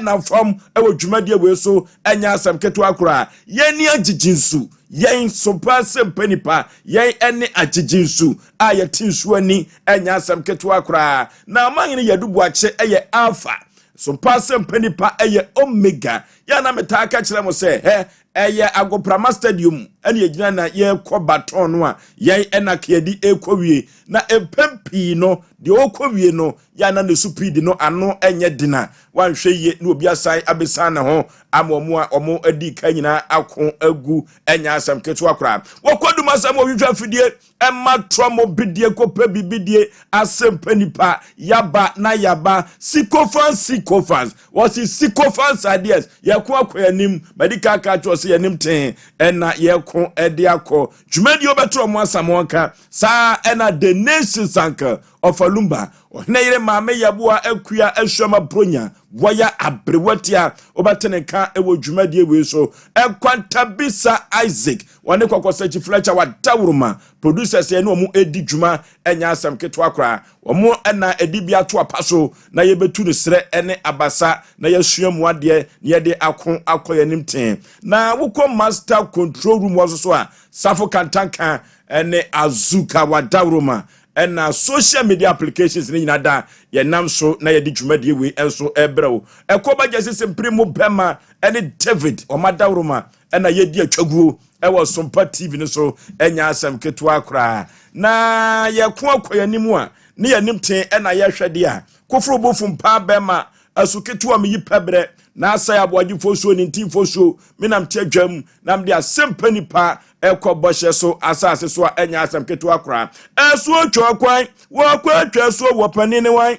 Nam fam wɔ dwumadie wei so ɛnyɛ asɛm ketewa koraa. Yɛn ni agyegye nsu, yɛn so paa sɛ mpa nipa, yɛn ɛne agyegye nsu a yɛte nsuo ani, ɛnyɛ asɛm ketewa koraa. Na Ɔmanhene Yɛdu Boakye ɛyɛ Alpha, so paa sɛ mpa nipa ɛyɛ Omega. Yɛn na metaa ka kyerɛ mo sɛ hɛ ɛyɛ Agoprama Stadium ɛne yɛgyina na yɛrekɔ baton no a yɛn ɛna keadi ɛrekɔ wie. Na mpɛn pii no, deɛ ɔrekɔ wie no yɛn na ne speed no ano ɛnyɛ dena. Wanhwɛ yie na obi asan abesan ne ho ama wɔn a wɔn adi ka nyinaa ako agu, ɛnyɛ asɛm ketewa koraa. Wɔkɔ dum asɛm wɔhwehwɛ afidie ɛma trɔmo bidie kɔpɛ bibidie asɛmpa nipa yaba na yaba. Sycophants, sycophants, wɔsi sycophants ideas. Yɛko akɔ anim mɛdi kaka kyerɛ sɛ yɛnim tee ɛna yɛko ɛde akɔ dwumadie wobɛto ɔmo asam wɔn ka saa. Ɛna the Nations Uncle Ɔfalumba, Ɔhene yere maame Yɛboa Akua Asuama Bronya, wɔyɛ aberewatia, wobɛte ne nka ɛwɔ dwumadie wei so. Ɛkwantabisa Isaac, wɔne Kɔkɔsakyi Fletcher wadawuruma producers yɛne wɔn edi dwuma, ɛnyɛ asɛm ketewa koraa. Wɔn ɛna ɛdi bi ato apa so na yɛbɛtu no serɛ ɛne abasa na yɛasua mu adeɛ na yɛde ako akɔ yɛn anim tee. Na wokɔ master control room wɔ so so a, Safo Kantanka ɛne Azuka wadawuruma, ɛna social media applications ne nyinaa da yɛnam so na yɛde dwumadie wei nso ɛbrɛ wo. Ɛkɔ bagya sisi mpere mu bɛma ɛne David ɔmadawuruma ɛna yɛdi atwaguo ɛwɔ Sompa TV no so, ɛnya asɛm ketewa koraa. Na yɛko akɔ yɛn anim a ne yɛnim tee ɛna yɛhwɛ deɛ a koforo bofu mpaa bɛma asu ketewa meyi pɛbrɛ na asɛe aboagyefoɔ suo ne ntimfoɔ suo. Menam te adwam na mede asɛmpa nipa ɛkɔ bɔhyɛ so asase so a, ɛnyɛ asɛm ketewa koraa. Ɛsoɔ twa kwan wɔkɔ atwa soɔ wɔ panin ne wan,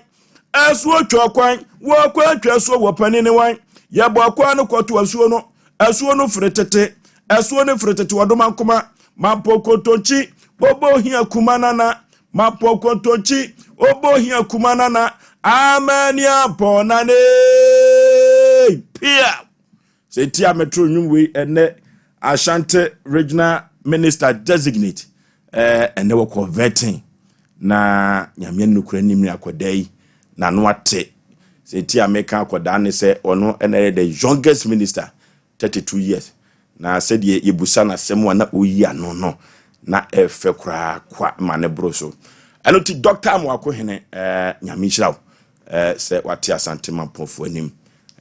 ɛsoɔ twa kwan wɔkɔ atwa soɔ wɔ panin ne wan. Yɛbɔ kwan no kɔto asuo no, asuo no firi tete, asuo no firi tete. Ɔdoma nkoma mampɔ kontonkyi bobo hia kuma nana, mampɔ kontonkyi obo hia kuma nana amani ampɔ nane pia. Sɛ ti a metro nnwom wei ɛnɛ, Ashanti Regional Minister designate ɛnɛ wɔkɔ vetting na Nyame nukura nim ne akɔda yi n'ano ate. Sɛ ti a meka akɔdaa ne sɛ ɔno ɛna yɛ the youngest minister, 32 years, na sɛdeɛ yɛbusa n'asɛm a na ɔyi ano no na ɛfɛ koraa kwa ma ne boro so. Ɛno nti Dr. Amoako Hene, Nyame nhyira wo sɛ wate Asante Mampɔfoɔ anim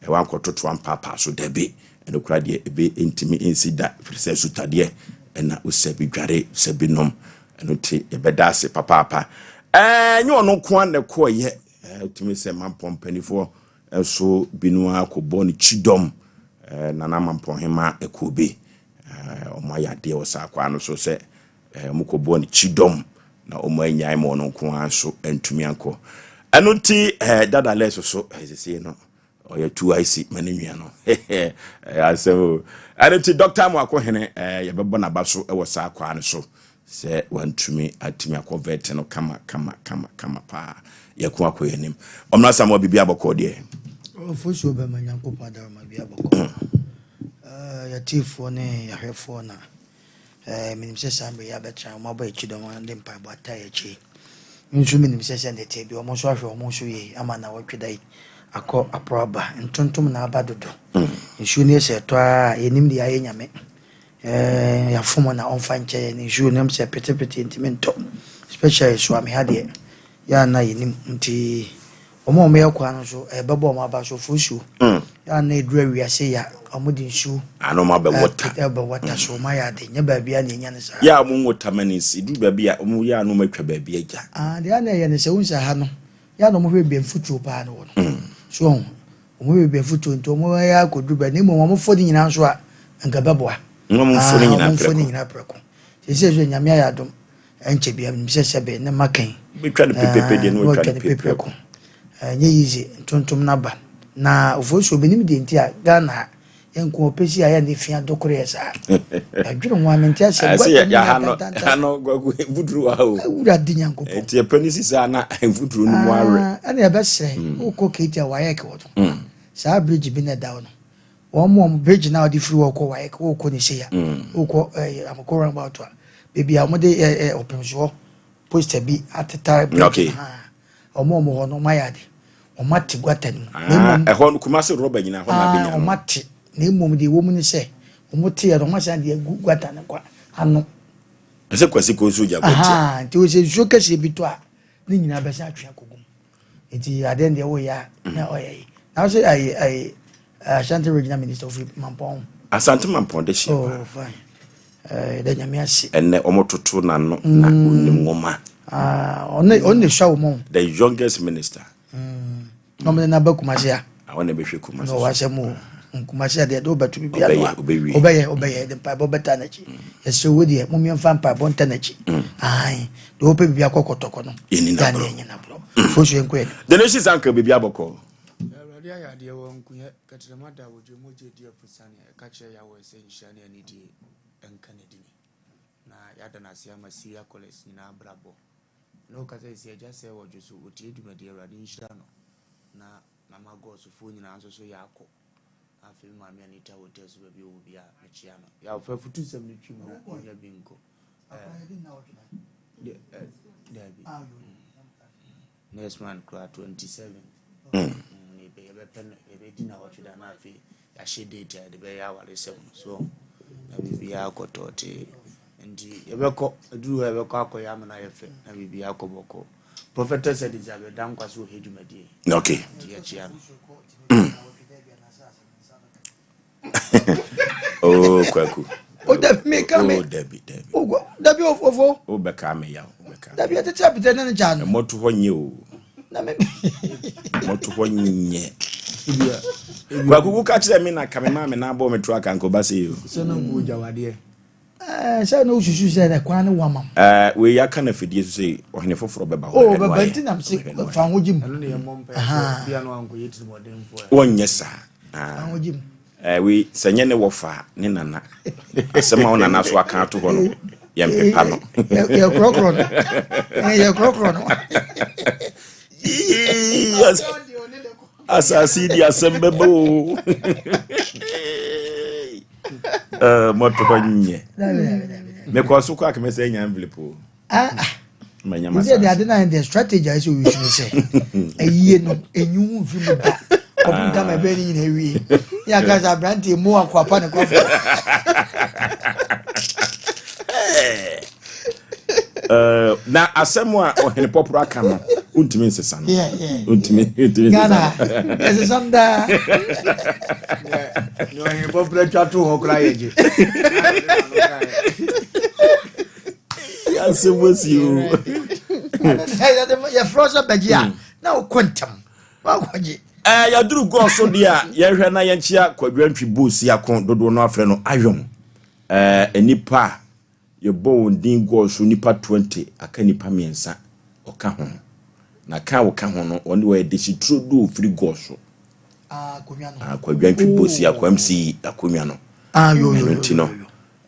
wankɔtoto ampaapaa so dabi. Ɛno koraa deɛ ebe ntumi nsi da, firi sɛ sutadeɛ ɛna wosɛ bi dware sɛ bi nom. Ɛno nti yɛbɛda ase papaapa. Nyɛ ɔno nko a na ɛkɔɔyɛ. Tumi sɛ Mampɔn mpanimfoɔ nso binom akɔbɔ ne kyidɔm Nana Mampɔnhema ɛkɔɔ bi. Ɔmo ayɛ adeɛ wɔ saa kwan no so sɛ ɔmo kɔbɔ ne kyidɔm na ɔmo anyae ma ɔno nko ara nso ntumi ankɔ. Ɛno nti Dada Lɛs so sese no ɔyɛ 2IC ma ne nua no ɛyɛ asɛm o. Ɛno nti Dr. Amoako Hene, yɛbɛbɔ n'aba so ɛwɔ saa kwan no so sɛ wantumi atumi akɔ vet no kama kama kama kama paa. Yɛko akɔ yɛn anim. Ɔmena Samoa, biribi abɔkɔ deɛ? Ɔfosuo bɛma Nyankopɔn adaroma bi abɔkɔ. Yɛtiefoɔ ne yɛahwɛfoɔ na menim sɛ saa mmerɛ yi abɛtena ɔmo abɔ akyi dɔm de mpaebɔ ata akyi nso. Menim sɛ sɛ nɛteɛ bi ɔmo nso ahwɛ ɔmo nso yie ama na wɔtwe da yi akɔ aporɔ aba ntontom na aba dodo. Nsuo no yɛ sɛ ɛtɔ a yɛnim deɛ ayɛ Nyame. Yɛafom na ɔmfa nkyɛ yɛn. Nsuo no sɛ petepete ntumi ntɔ, especially Suame ha deɛ yɛ a na yɛnim. Nti ɔmo a ɔmo yɛ kwan no so ɛbɛbɔ ɔmo aba so fosuo yɛ a na ɛduru awiase yɛ a ɔmo de nsuo ano ma bɛ wɔta. Ɛbɛ wɔta so. Ɔmo ayɛ ade nyɛ baabi a na ɛnya no saa. Yɛ a ɔmo nwɔ tama ne nsi duru baabi a ɔmo yɛ a no atwa baabi agya. Ah, deɛ ana ɛyɛ no sɛ wohu sɛ ha no yɛ a na ɔmo hwɛ baabi a mfuturo paa no wɔ no so ɔho ɔmo hwɛ baabi a mfuturo, nti ɔmo yɛ akɔduru baabi na mmom ɔmo fɔ ne nyinaa nso a nka bɛboa. Na ɔmo mfo ne Ah, nyinaa ɔmo mfo ne prɛko. nyinaa prɛko. Sɛ sɛ Nyame ayɛ adom ɛnkyɛ bia menim sɛ sɛbe ne ma kɛn. Bɛtwa no pepepe deɛ no na watwa watwa no no peprɛko. peprɛko. Ɛnyɛ easy ntontom naba na ofosuo obinim deɛ nti a Ghana ha yɛnko ɔpɛ si a yɛ ne fia dokoro yɛ saa. Yɛadwene ho a mente asɛ. Ɛsɛ yɛ yɛ ha no ha no Gwagu mfuturo wɔ ha o. Awurade Nyankopɔn. Nti yɛpɛ no si saa na mfuturo no mu awerɛ. Ah, ɛna yɛbɛsrɛ wokɔ Keiti a WAEC wɔ no saa bridge bi na ɛda hɔ no, wɔn mo wɔn bridge na wɔde firi hɔ kɔ WAEC, wokɔ ne se ya wokɔ Amako roundabout a beebi a wɔde ɛɛ ɛɛ ɔpemsoɔ poster bi atetare bridge no ha, wɔn a wɔn hɔ no wɔn ayɛ ade. Wɔate gutter no mu. Na Ah, mmom, ɛhɔ no Kumasi rɔba nyinaa hɔ na ah, abɛnya no. wɔate. Na mmom deɛ ɛwɔ mu ne sɛ, wɔteeɛ no, wɔasan de agu gutter no kwa ano. Ɛsɛ Kwasi kɔ nsuo gya kɔ tia. Ahaa, nti sɛ nsuo kɛseɛ bi tɔ a, ne nyinaa bɛsan atwe akɔgu mu. Nti adeɛ no deɛ woyɛ a, na ɔyɛ yi. Na wo sɛ ayi ayi Ashanti Regional Minister ofi Mampɔn. Asante Mampɔn de hyɛ Oh, fine. Eh, da nyame ase. Ɛnɛ wɔn toto n'ano na onim nwoma. Ah, ɔne ɔne na esua wɔn. The youngest minister. Na ɔmo de n'aba Kumasi a. Ah, ɔne bɛhwɛ Kumasi. Na ɔwɔ asɛm o. Kumasi a deɛ de wobɛto biribi ano a. Ɔbɛyɛ, ɔbɛyɛ, ɔbɛyɛ de mpaebɔ bɛta n'akyi. Yɛsrɛ wo deɛ, mom yɛmfa mpaebɔ nta n'akyi. Ahan, deɛ wɔpɛ biribi akɔ kɔtɔkɔ no. Yɛni Yɛane n'aborɔ. yɛnyɛ n'aborɔ. Fosu yɛnkɔ yɛn. The Nations Uncle biribi abɔkɔ. Awurade ayɛ adeɛ wɔ nkoyɛ kɛtrɛma da awodwe mogya di afusane ɛka kyerɛ Yahweh sɛ nhyira ne anidie nka ne dini na yɛada no ase ama Syria College nyinaa abrabɔ ne wo kasa sisi agya sɛ wɔ dwo so ɔtie dwumadie Awurade nhyira no na mama gɔɔsofoɔ nyinaa nso so yɛakɔ na afei me maame Anita hotel so baabi ɔwɔ biara mekyea no yɛafa afutusɛm no twi mu ɔnya bi nkɔ daabi Next month koraa 27 yɛbɛpɛ no yɛbɛdi nawɔtwe da na afei yɛahyɛ date a yɛde bɛyɛ awaresɛm no so na biribiara akɔ tɔɔtee nti yɛbɛkɔ aduru hɔ yɛbɛkɔ akɔyɛ ama no ayɛ fɛ na biribiara akɔ bɔkɔ Prophetess Elizabeth Dankwa so ɔhɛ dwumadie okay nti yɛkyea no. Oh, Kwaku. O dabi mi ka mi. Oh, dabi dabi. O dabi ofo. O bɛka mi yaw. Bɛka. Dabi ɛtete apitɛ ne ne kya no. Mɔto hɔ nye o. Na mi. Mɔto hɔ nye. Kwaku wo ka kyerɛ mi na ka mi maa mi na abɔ mi to aka nka ɔba se yi o. Sɛ na nko gyawadeɛ. Ɛɛ sɛ na osusu sɛ na kwan ne wa ma. Ɛɛ wei yɛaka no afidie so sɛ ɔhene foforɔ bɛba hɔ. O bɛba nti nam se fa ho gye mu. Ɛno ne yɛ mmɔ mpaeɛ sɛ bia no ankɔyɛ tirimɔdenfoɔ. Wɔnyɛ saa. Fa ho gye mu. Ɛɛ wei sɛ nyɛ ne wɔfa a ne nana. Asɛm a wo nana so aka ato hɔ no yɛmpepa no. Yɛkorɔkorɔ no. Yɛkorɔkorɔ no. Asase yi di asɛm bɛba o. Mɔto hɔ nyɛ. Mekɔ so kɔ akɛmɛ sɛ anya envelope o. Ah, ah. Nti de ade na the strategy a ɛsɛ oyi so sɛ ayie no enyi ho nfi mu da kɔpem tam ɛbɛn ne nyinaa wie ne aka sɛ aberante mu akoapa ne kɔfo. Na asɛm a ɔhene pɔporɔ aka no wontumi nsesa no wontumi ntumi nsesa no ɛsesa no daa ne ɔhene pɔporɔ atwa to hɔ koraa yɛ gye asɛm asi o yɛfrɛ sɛ bɛgye a na wokɔ ntɛm wakɔgye yɛduru gɔɔ so deɛ a yɛhwɛ na yɛnkyea kwadwantwi boosi ako dodoɔ no afrɛ no ayɔn nnipa a Yɛbɔ wɔn din gɔɔ so nnipa 20, aka nnipa mmiɛnsa, ɔka ho. Na ka a ɔka ho no, ɔno deɛ ɔyɛ desi turodoo firi gɔɔ so. Ah, akonnwa no. Ah, Kwadwo Antwi Bosi, Akwa MC akonnwa no. Ah, yo, yo, Ɛno nti no,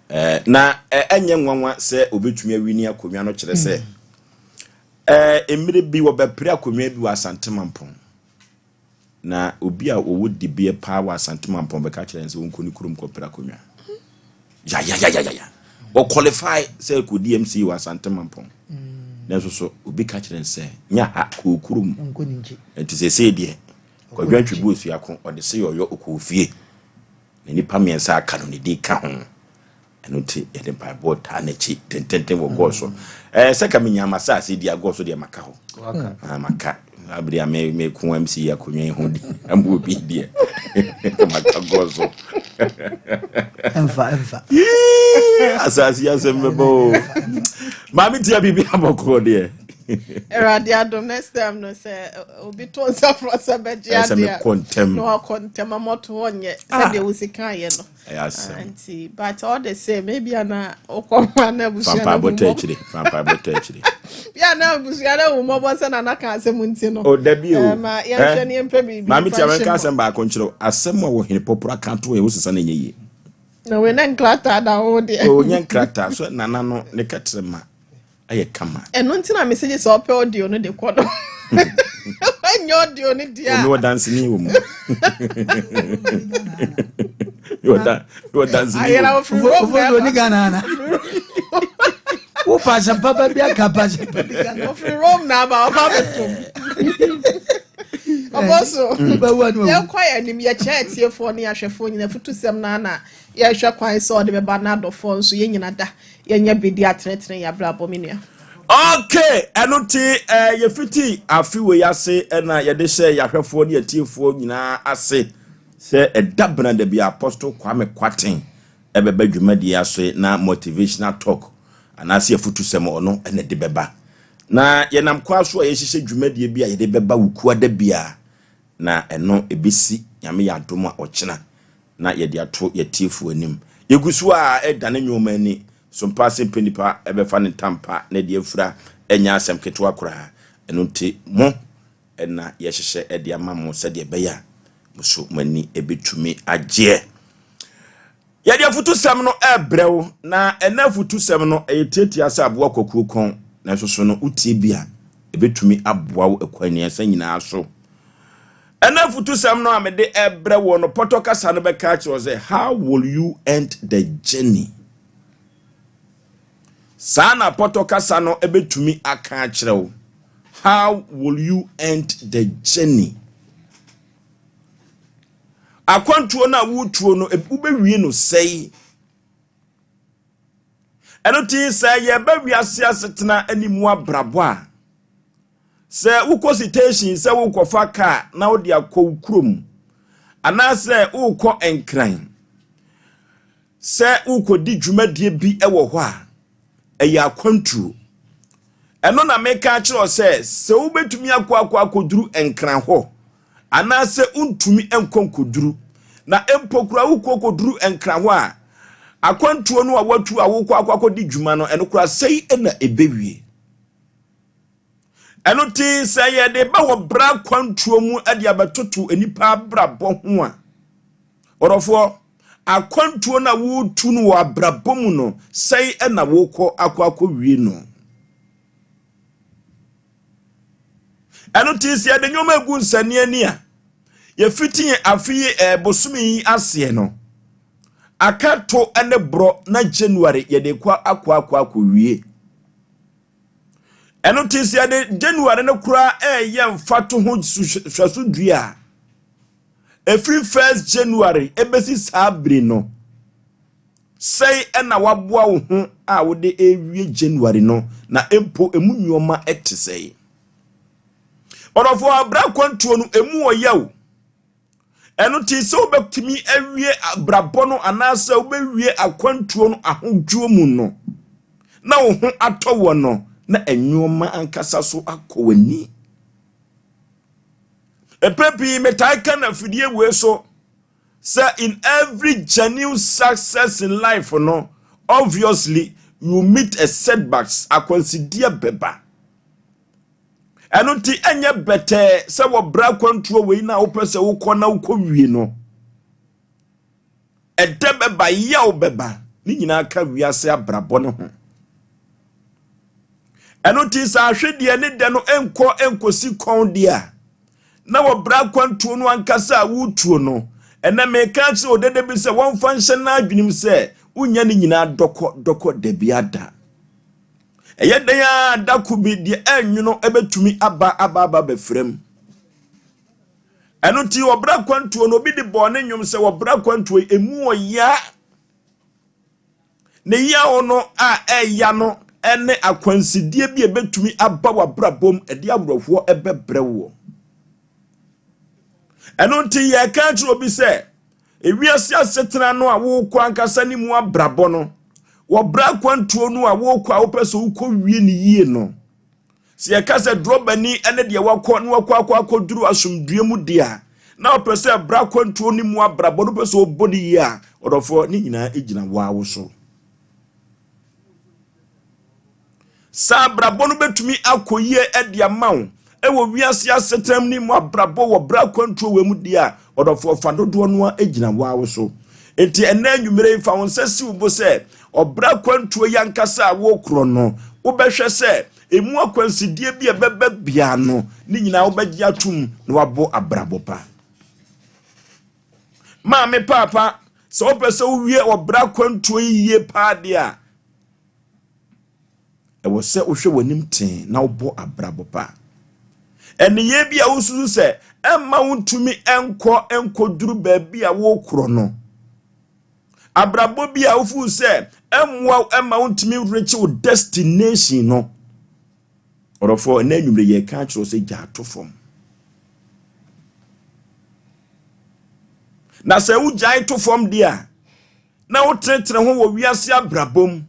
eh, na eh, ɛnyɛ nwanwa sɛ obetumi awini akonnwa no kyerɛ sɛ, eh, mmerɛ bi wɔbɛpere akonnwa bi wɔ Asante Mampɔn. Na obi a ɔwɔ dibeɛ paa wɔ Asante Mampɔn bɛka kyerɛ no sɛ ɔnkɔ ne kurom kɔpere akonnwa. Yayayayaya. Ɔqualify sɛ kɔdi MC wɔ Asante Mampɔn. Nanso so obi ka kyerɛ no sɛ nya ha kɔɔ kurom. Nti seesei deɛ Kwadwo Antwi Boasuako ɔde se ɔyɔ ɔkɔɔ fie. Na nnipa mmiɛnsa aka no ne din ka ho. Ɛno nti yɛde mpaebɔ taa n'akyi tententen wɔ gɔɔ so. Ɛɛ sɛ ka menya m'asase di agɔɔ so deɛ maka hɔ. Ah, maka. Abiri a me me ko MC akonnwa yi ho di ama obi deɛ maka gɔɔ so. Ɛmfa ɛmfa. Asase yi asɛm bɛbɔ o. Maame tia biribi abɔkɔɔ deɛ. Awurade adom next time no sɛ obi to nsa frɔ sɛ bɛgye adeɛ a na wakɔ ntɛm ama ɔto hɔ nyɛ sɛdeɛ wo sika ayɛ no. Ɛyɛ asɛm. Ah, nti but all the same ebi ana wokɔ ho ana abusua na hu mmɔbɔ akyire fa mpaebɔ tɔ akyire bi ana abusua na hu mmɔbɔ sɛ nana ka asɛm nti no o dabi o eh, ma yɛnhwɛ ne yɛmpɛ biribi maame tia mɛnka asɛm baako nkyerɛ wo asɛm a wɔhene pɔpora ka to yɛ wo sesa na ɛnyɛ yie na wei na nkrataa da wo deɛ o nyɛ nkrataa so nana no ne kɛtrɛ ma ayɛ kama. Ɛno nti na mese gye sɛ ɔpɛ audio no de kɔ no. Ɛnyɛ audio no deɛ a. Omi wɔ danseni wɔ mu. Wɔ danseni wɔ mu. Ayɛra ofiri Rome na ɛba. Ofiri Ghana ana. Wo pa asɛm papa bi aka pa asɛm papa bi Ghana. Ofiri Rome na aba ɔba abɛtom. Ɔbɔso, yɛnkɔ yɛn anim, yɛkyerɛ atiefoɔ ne ahwɛfoɔ nyina afutusɛm no ana yɛhwɛ kwan sɛ ɔde bɛba no adɔfoɔ nso yɛn nyina da yɛnyɛ bidi atenetene yɛ abrabɔ, me nua. Okay, ɛno nti yɛfiti afe wei ase ɛna yɛde hyɛ yɛahwɛfoɔ ne yɛtiefoɔ nyinaa ase sɛ ɛda bena da bi Apostle Kwame Kwaten ɛbɛba dwumadie ase na motivational talk anaasɛ afutusɛm ɔno ɛna de bɛba. Na yɛnam kwa so a yɛhyehyɛ dwumadie bi a yɛde bɛba Wukua da bia, na ɛno ɛbɛsi Nyame yɛ adom a ɔkyena na yɛde ato yɛtiefoɔ anim. Yɛgu so a ɛdane nnwoma ani so mpa ase mpɛ nipa ɛbɛfa ne ntampa na ɛde afura, ɛnyɛ asɛm ketewa koraa. Ɛno nti mo ɛna yɛhyehyɛ ɛde ama mo sɛdeɛ ɛbɛyɛ a mo so mo ani ɛbɛtumi agyeɛ. Yɛde afutusɛm no ɛrebrɛ wo, na ɛna afutusɛm no ɛyɛ tietia sɛ aboa kwakuo kɔn, nanso so no wotie bi a ɛbɛtumi aboa wo ɛkwan nneɛnsa nyinaa so. Ɛna afutusɛm no a mede ɛbrɛ wɔ no, pɔtɔ kasa no bɛka akyerɛ wo sɛ, "How will you end the journey?" Saa na pɔtɔ kasa no ɛbɛtumi aka akyerɛ wo: "How will you end the journey?" Akwantuo no a wotuo no, wobɛwie no sɛe. Ɛno ti sɛ yɛba wiase asetena anim abrabɔ a, sɛ wokɔ station sɛ wokɔfa kaa na wode akɔ wo kurom anaasɛ wokɔ Nkran sɛ wokɔdi dwumadie bi wɔ hɔ a, ɛyɛ akwantuo. Ɛno na meka kyerɛ wo sɛ wobɛtumi akɔ akɔduru Nkran hɔ anaasɛ wontumi nkɔ nkɔduru, na mpo kora wokɔ kɔduru Nkran hɔ a, akwantuo no a watu a wokɔ akɔdi dwuma no, ɛno kora sɛi na ɛbɛwie. Ɛno ti sɛ yɛde ba wɔ bra akwantuo mu de abɛtoto nipa abrabɔ ho a, ɔdɔfoɔ, akwantuo no a wotu no wɔ abrabɔ mu no, sɛi na wokɔ akɔwie no. Ɛno ti sɛ yɛde nneɛma egu nsani ani a, yɛfiti afe yi bosome yi aseɛ no, aka to ne borɔ na January yɛde kɔ akɔwie. Ɛno ti sɛ yɛde January no koraa ɛyɛ mfato ho hwɛso dua a, ɛfiri 1st January ɛbɛsi saa bere no, sɛi ɛna waboa wo ho a wode ewie January no, na mpo emu nneɛma ɛte sɛi. Ɔdɔfoɔ, abra kwantuo no emu ɔyɛ o. Ɛno ti sɛ wobɛtumi awie abrabɔ no anaasɛ wobɛwie akwantuo no ahodwoɔ mu no na wo ho atɔ wɔ no na nneɛma ankasa so akɔ w'ani. Mpɛ pii metae ka na afidie wei so sɛ in every genuine success in life no, obviously you meet a setbacks. Akwansideɛ bɛba. Ɛno nti ɛnyɛ bɛtɛɛ sɛ wɔbrɛ akwantuo wei na wopɛ sɛ wokɔ na wokɔ wie no. Ɛdɛ bɛba, yaw bɛba, ne nyinaa ka wiase abrabɔ ne ho. Ɛno nti sɛ ahwedeɛ ne dɛ no nkɔ nkɔsi kɔn deɛ a, na wɔbrɛ akwantuo no ankasa a wotuo no, ɛnɛ meka kyerɛ odede bi sɛ wɔmfa nhyɛ n'adwenem sɛ wonya ne nyinaa dɔkɔ dɔkɔ dabi ada. Ɛyɛ dan a dako bi deɛ ɛnwono ɛbɛtumi aba bɛfrɛ mu. Ɛno nti wɔbrɛ akwantuo no, obi de bɔɔ ne nnwom sɛ wɔbrɛ akwantuo yi emu ɔya ne yaw no a ɛya no ɛne akwansideɛ bi a ɛbɛtumi aba w'abrabɔ mu ɛde awerɛhoɔ ɛbɛbrɛ woɔ. Ɛno nti yɛka kyerɛ obi sɛ ewiase asetena no a wokɔ ankasa ne mu abrabɔ no, wɔbrɛ akwantuo no a wokɔ a wopɛ sɛ wokɔ wie ne yie no, sɛ yɛka sɛ drɔbani ne deɛ wakɔ na wakɔ akɔduru asomdue mu deɛ a, na wopɛ sɛ brɛ akwantuo ne mu abrabɔ no wopɛ sɛ wobɔ ne yie a, ɔdɔfoɔ, ne nyinaa gyina waa wo so. Saa abrabɔ no bɛtumi akɔ yie de ama wo ɛwɔ wiase asetenam ne mu abrabɔ wɔ brɛ akwantuo wɔ mu deɛ a, ɔdɔfoɔ, fa dodoɔ no a gyina waa wo so. Nti ɛnɛ anwummerɛ yi, fa wo nsa si wo bo sɛ ɔbrɛ akwantuo yi ankasa a wokorɔ no, wobɛhwɛ sɛ emu akwansideɛ bi a ɛbɛba bia no ne nyinaa wobɛgye atom na wabɔ abrabɔ pa. Maame, paapa, sɛ wopɛ sɛ wowie ɔbrɛ akwantuo yi yie paa deɛ a, ɛwɔ sɛ wohwɛ w'anim tee na wobɔ abrabɔ pa. Nneyɛe bi a wosusu sɛ ɛmma wontumi nkɔ nkɔduru baabi a wokorɔ no. Abrabɔ bi a wofuu sɛ ɛmmoa wo ɛmma wontumi nrekye wo destination no. Ɔdɔfoɔ, ɛnɛ anwummere yɛreka akyerɛ wo sɛ gya ato fam. Na sɛ wogyae to fam deɛ a, na wotenetene ho wɔ wiase abrabɔ mu,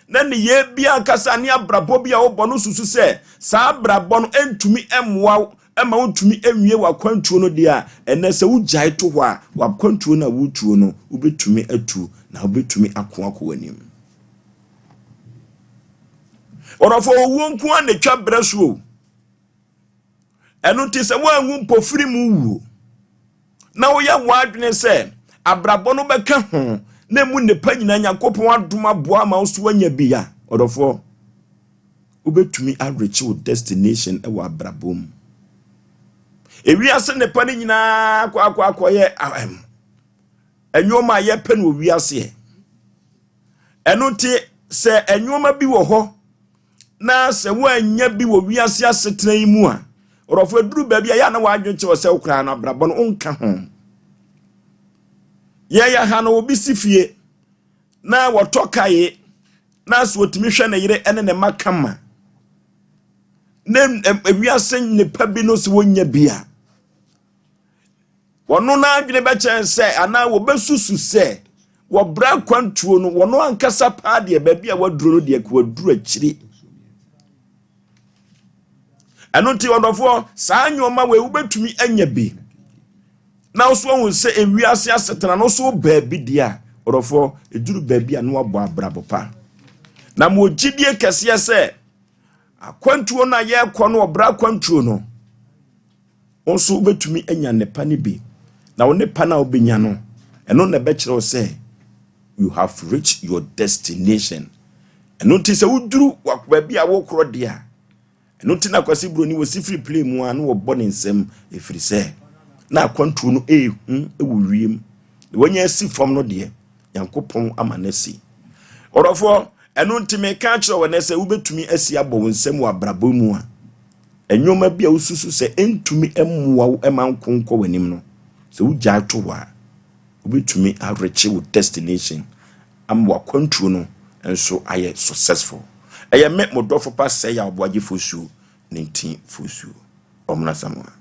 na nneyɛɛ bi ankasa ne abrabɔ bi a wobɔ no susu sɛ saa abrabɔ no ntumi mmoa wo ma wontumi nwie w'akwantuo no deɛ a, ɛnnɛ sɛ wogyae to hɔ a, w'akwantuo no a woretuo no, wobɛtumi atu na wobɛtumi ako akɔ w'anim. Ɔdɔfoɔ, owuo nko ara na ɛtwa berɛ so o. Ɛno nti sɛ woanwu mpofiri mu wuo na woyɛ w'adwene sɛ abrabɔ no bɛka ho na emu nnepa nyinaa Nyankopɔn adom aboa ama wo so woanya bi a, ɔdɔfoɔ, wobɛtumi arekye wo destination wɔ abrabɔ mu. Ewiase nnepa no nyinaa kɔ akɔ akɔyɛ nneɛma a yɛpɛ no wɔ wiaseɛ. Ɛno nti sɛ nneɛma bi wɔ hɔ na sɛ woannya bi wɔ wiase asetena yi mu a, ɔdɔfo aduru baabi a yɛ a na w'adwene kyerɛ sɛ wokoraa no abrabɔ no wonka ho. Yɛyɛ ha no obi si fie na wɔtɔ kae na sɛ otumi hwɛ ne yere ne ne mma kama na wiase nnipa bi no sɛ wɔnya bi a Wɔn n'adwene bɛkyɛn sɛ anaa wɔbɛsusu sɛ wɔbrɛ akwantuo no wɔn ankasa paa deɛ baabi a waduro no deɛ waduru akyiri. Ɛno nti ɔdɔfoɔ saa nneɛma wei wobɛtumi anya bi na wo so ahu sɛ ewiase asetena no so baabi deɛ a ɔdɔfoɔ ɛduru baabi a na wabɔ abrabɔ pa na mo gyidie kɛseɛ sɛ akwantuo no a yɛrekɔ no ɔbrɛ akwantuo no Wo nso wobɛtumi anya nnepa no bi. Na wo nnepa no a wobɛnya no, ɛno na ɛbɛkyerɛ wo sɛ you have reached your destination. Ɛno nti sɛ woduru baabi a wokorɔ deɛ a, ɛno nti na Kwasi Buroni wɔsi firi plane mu a na wɔbɔ ne nsam ɛfiri sɛ na akwantuo no ɛrehu wɔ wiem. Na wanya asi fam no deɛ, Nyankopɔn ama no asi. Ɔdɔfoɔ, ɛno nti meka akyerɛ wo ɛnɛ sɛ wobɛtumi asi abɔ wo nsam wɔ abrabɔ mu a, Nneɛma bi a wususu sɛ entumi mmoa wo mma nko nkɔ w'anim no, sɛ wugyae to hɔ a, wubetumi arekye wo destination ama w'akwantuo no nso ayɛ successful. Ɛyɛ me, mo dɔfo pa Sɛ Yaw Boagye Fosuo ne Nti Fosuo. Ɔmena Samoa.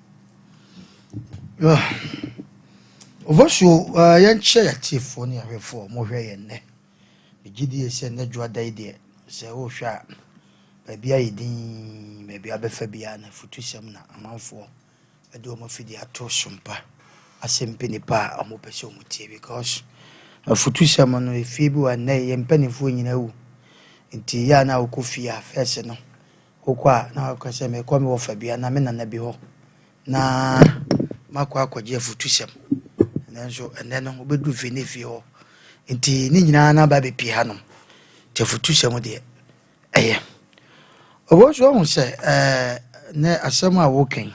Ofosuo, yɛnkyɛ yɛatiefoɔ ne ahwɛfoɔ a wɔhwɛ yɛn nnɛ. Megye die sɛ nnɛ dwoada yi deɛ, sɛ wohwɛ a, baabi ayɛ dinn, baabi a wobɛfa biara no, afutusɛm na amanfoɔ de wɔn afidie ato so mpa asɛm pɛ nipa a wɔpɛ sɛ wɔtie because afutusɛm no, efie bi wɔ nnɛ yɛn mpanimfoɔ nyinaa awu. Nti yɛ a na wokɔ fie a, fɛs no, wokɔ a na waka sɛ mekɔ me wɔfa bi anaa me nana bi hɔ na makɔ akɔgye afutusɛm. Nanso ɛnnɛ no, wobɛduru fie na efie hɔ. Nti ne nyinaa na aba abɛpie hanom. Nti afutusɛm deɛ, ɛyɛ. Ɔwɔ so ɔhu sɛ ɛɛ nɛ asɛm a woka yi,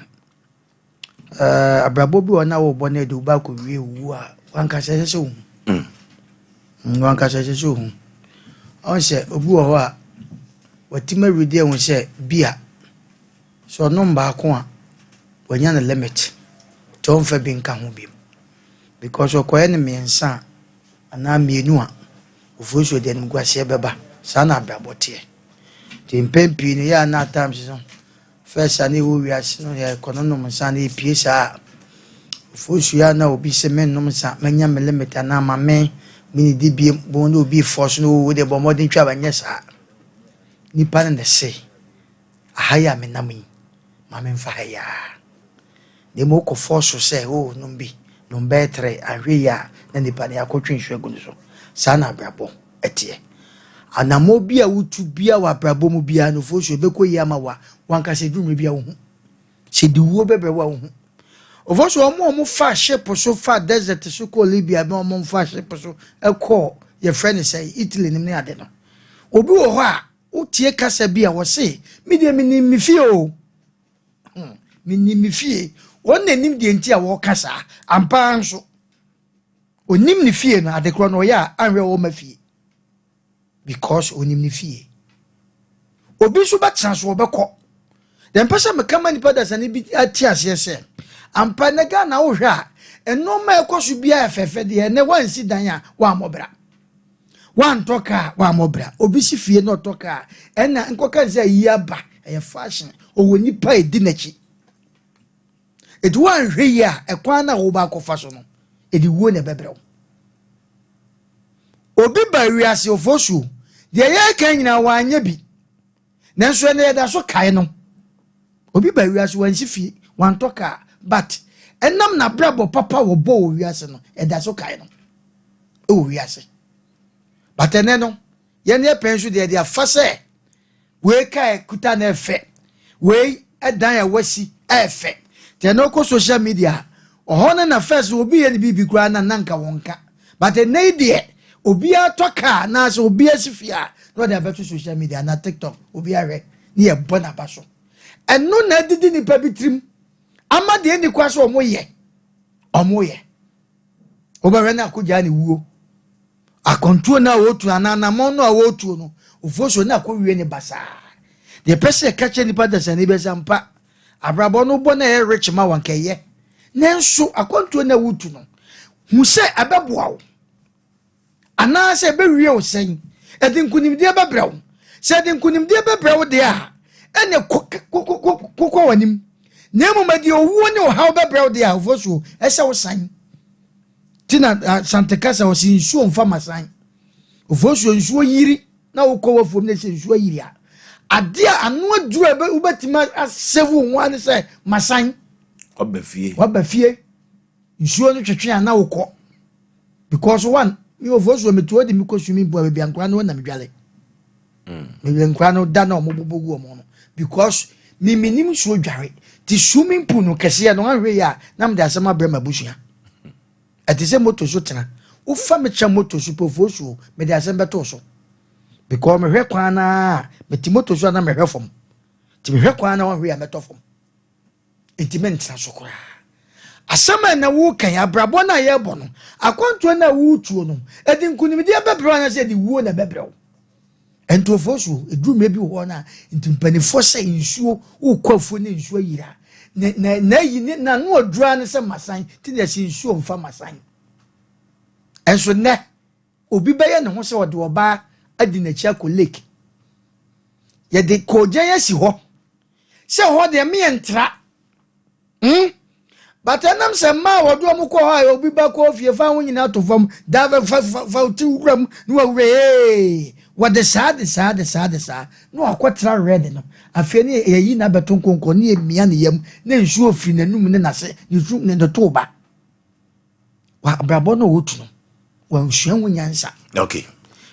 ɛɛ abrabɔ bi wɔ na wobɔ na ɛde wo ba akɔwie wu a, wankasa ɛsɛ sɛ ohu. Wankasa ɛsɛ sɛ ohu. Ɔhu sɛ obi wɔ hɔ a, watumi awidi ahu sɛ bi a Sɛ ɔnom baako a, wanya ne limit nti ɔmfa bi nka ho bio. Because ɔkɔyɛ no mmiɛnsa a anaa mmienu a, ofuosuo de animguaseɛ bɛba. Saa na abrabɔ teɛ. Nti mpɛn pii no yɛ a na at times no, first a na yɛwɔ wiase no yɛkɔnonom nsa na yɛpie saa a, ofuosuo a na obi sɛ mennom nsa, manya me limit anaa ma me menidi biem, bohu na obi force no, wo deɛ bɔ mmɔden twa ba, nyɛ saa. Nipa no na ɛse. Aha yi a menam yi, ma memfa ha yi ara. Na mmom wokɔ force sɛ, oh, nom bi, nom bɛyɛ tere, anhwɛ yie a, na nipa no yɛakɔtwe nsuo agu ne so. Saa na abrabɔ teɛ. Anammɔn bi a wotu biara wɔ abrabɔ mu biara no, force ɛbɛkɔ yie ama wo a, wankasa ɛduru mmerɛ bi a wohu. Sɛ de wuo bɛbrɛ wo a wohu. Of so wɔn a wɔfa ship so fa desert so kɔɔ Libya na wɔn fa ship so kɔɔ yɛfrɛ no sɛ Italy nom ne ade no. Obi wɔ hɔ a Wotie kasa bi a wɔse, Me deɛ menim me fie o. Hmm, menim me fie. Wɔn na nim deɛ nti a wɔka saa. Ampa ara nso, onim ne fie no, adekorɔ no ɔyɛ a anhwɛ ɔma fie. Because onim ne fie. Obi nso bɛtena so ɔbɛkɔ. Deɛ mpɛ sɛ meka ma nipa dasani bi ate aseɛ sɛ, ampa nnɛ Ghana wohwɛ a, nnoɔma a ɛkɔ so biara yɛ fɛfɛ deɛ, ɛnnɛ woansi dan a, woammɔ bra. Woantɔ kaa a, woammɔ bra. Obi si fie na ɔtɔ kaa a, ɛnna nkɔka ne sɛ ayi aba, ɛyɛ fashion. Ɔwɔ nipa a ɛdi n'akyi. Enti woanhwɛ yie a, ɛkwan no a woba akɔfa so no, ɛde wuo na ɛbɛbrɛ wo. Obi ba wiase ofosuo, deɛ yɛreka nyinaa wanyɛ bi. Nanso ɛnɛ yɛda so kae no. Obi ba wiase wansi fie, wantɔ kaa, but ɛnam n'abrabɔ papa wɔbɔ wɔ wiase no, ɛda so kae no wɔ wiase. But ɛnɛ no, yɛn yɛ pɛn so deɛ yɛde afa sɛ wei kaa kuta na ɛfɛ, wei ɛdan a wasi ɛfɛ. Nti ɛnɛ wokɔ social media, ɔhɔ no na first obi yɛ ne biribi koraa na nanka wɔn ka. But ɛnɛ yi deɛ, obiara tɔ kaa anaasɛ obiara si fie a, na ɔde abɛto social media anaa TikTok, obi ahwɛ ne yɛ bɔ n'aba so. Ɛno na adidi nipa bi tirim ama deɛ ɛni kwa sɛ ɔmo yɛ, ɔmo yɛ. Wobɛhwɛ no akogyaa ne wuo. Akwantuo no a wɔretu anaa anammɔn no a wɔretuo no, ofosuo no akɔwie ne basaa. Deɛ ɛpɛ sɛ ɛka kyerɛ nipa dasani bɛ sɛ ampa, abrabɔ no bɔ na ɛyɛ rich ma wɔn kɛyɛ. Nanso akwantuo no a wotu no, hu sɛ ɛbɛboa wo anaasɛ ɛbɛwie wo sɛn. Ɛde nkunimdie bɛbrɛ wo. Sɛ ɛde nkunimdie bɛbrɛ wo deɛ a, ɛne kokɔ w'anim. Na mmom ɛde owuo ne ɔhaw bɛbrɛ wo deɛ a, ofosuo, ɛsɛ wo san. Ti na Asante kasa ɔsi nsuo nfa masan. Ofosuo nsuo yiri na wokɔ w'afuom na sɛ nsuo ayiri a, adeɛ a ano aduru a wobɛtumi asɛvu wo ho ara ne sɛ masan. Waba fie. Waba fie. Nsuo no twetwe a na wokɔ. Because one, me ofosuo metu odi me kɔ swimming pool a baabi a nkora no na medwale. Mewɛ nkora no da na ɔmo bobɔ gu ɔmo no. Because me menim nsuo dware. Ti swimming pool no kɛseɛ no ahwɛ yi a na mede asɛm abrɛ m'abusua. Ɛte sɛ moto so tena. Wofa me kyɛ moto so pɛ ofosuo mede asɛm bɛto so. Because mehwɛ kwan na mete moto so a na mehwɛ fam. Ti mehwɛ kwan na wahwɛ yi a mɛtɔ fam. Nti mentena so koraa. Asɛm a na woka yi, abrabɔ no a yɛrebɔ no, akwantuo no a woretuo no, ɛde nkunimdie bɛbrɛ wo anaasɛ ɛde wuo na ɛbɛbrɛ wo? Ntofoɔ so, ɛduru mmerɛ bi wɔ hɔ no a, nti mpanimfoɔ sɛ nsuo, wokɔ afuo ne nsuo ayira. Na, na, na ayi ne, na ano aduru ara ne sɛ masan, nti na yɛsɛ nsuo mfa masan. Ɛnso nnɛ, obi bɛyɛ ne ho sɛ ɔde ɔbaa adi n'akyi akɔ lake. Yɛde koogyan asi hɔ. Sɛ hɔ deɛ meyɛ ntra. But ɛnam sɛ mmaa a wɔde wɔn kɔ hɔ a obi ba kɔ fie fa ho nyinaa to fam da fa fa fa fa ti wura mu na wawura ee wɔde saa de saa de saa de saa na wakɔtra red no afei ne yɛyi na abɛto nkonkɔn ne yɛmia ne yam na nsuo firi n'anum ne n'ase ne su ne ne to ba wa abrabɔ no a wɔtu no wɔnsua ho nyansa. Okay.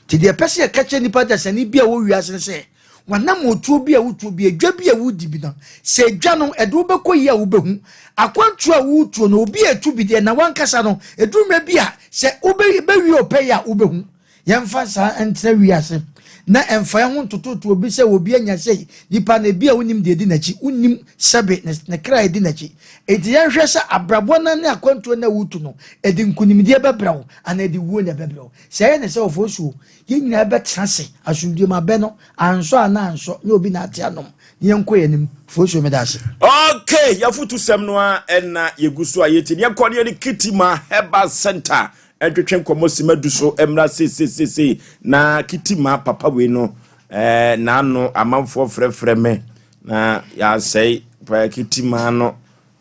Nti deɛ ɛpɛ sɛ yɛka kyerɛ nipa dasani bi a wɔ wiase no sɛ wanam otuo bi a wotuo bi adwa bi a wodi bi no sɛ adwa no ɛde wobɛkɔ yie a wobɛhu akwantuo a wotuo no obi a ɛtu bi deɛ na wankasa no ɛduru mmerɛ bi a sɛ wobɛwie ɔpɛ yi a wobɛhu. Yɛmfa saa ntena wiase na ɛmfa yɛn ho ntototo obi sɛ obi anya sei nipa no ebi a wonim deɛ ɛdi n'akyi wonim sɛbe ne kra ɛdi n'akyi. Enti yɛnhwɛ sɛ abrabɔ no ne akwantuo no a wotu no ɛde nkunimdie bɛbrɛ wo anaa ɛde wuo na ɛbɛbrɛ wo. Sɛ ɛyɛ ne sɛ ɔfosuo yɛn nyinaa bɛtena ase asomdwie mu abɛ no ansɔ anaa ansɔ nyɛ obi na ate anom na yɛnkɔ yɛn anim. Fosuo meda ase. Okay, yɛafotu sɛm no a ɛna yɛgu so a yɛti ne yɛnkɔ ne yɛne Kitima Herbal Center ɛntwetwe nkɔmmɔ sima du so mmra seiseiseisei na Kitima papa wei no eh, n'ano amanfoɔ frɛfrɛ me na yɛasɛe paa Kitima no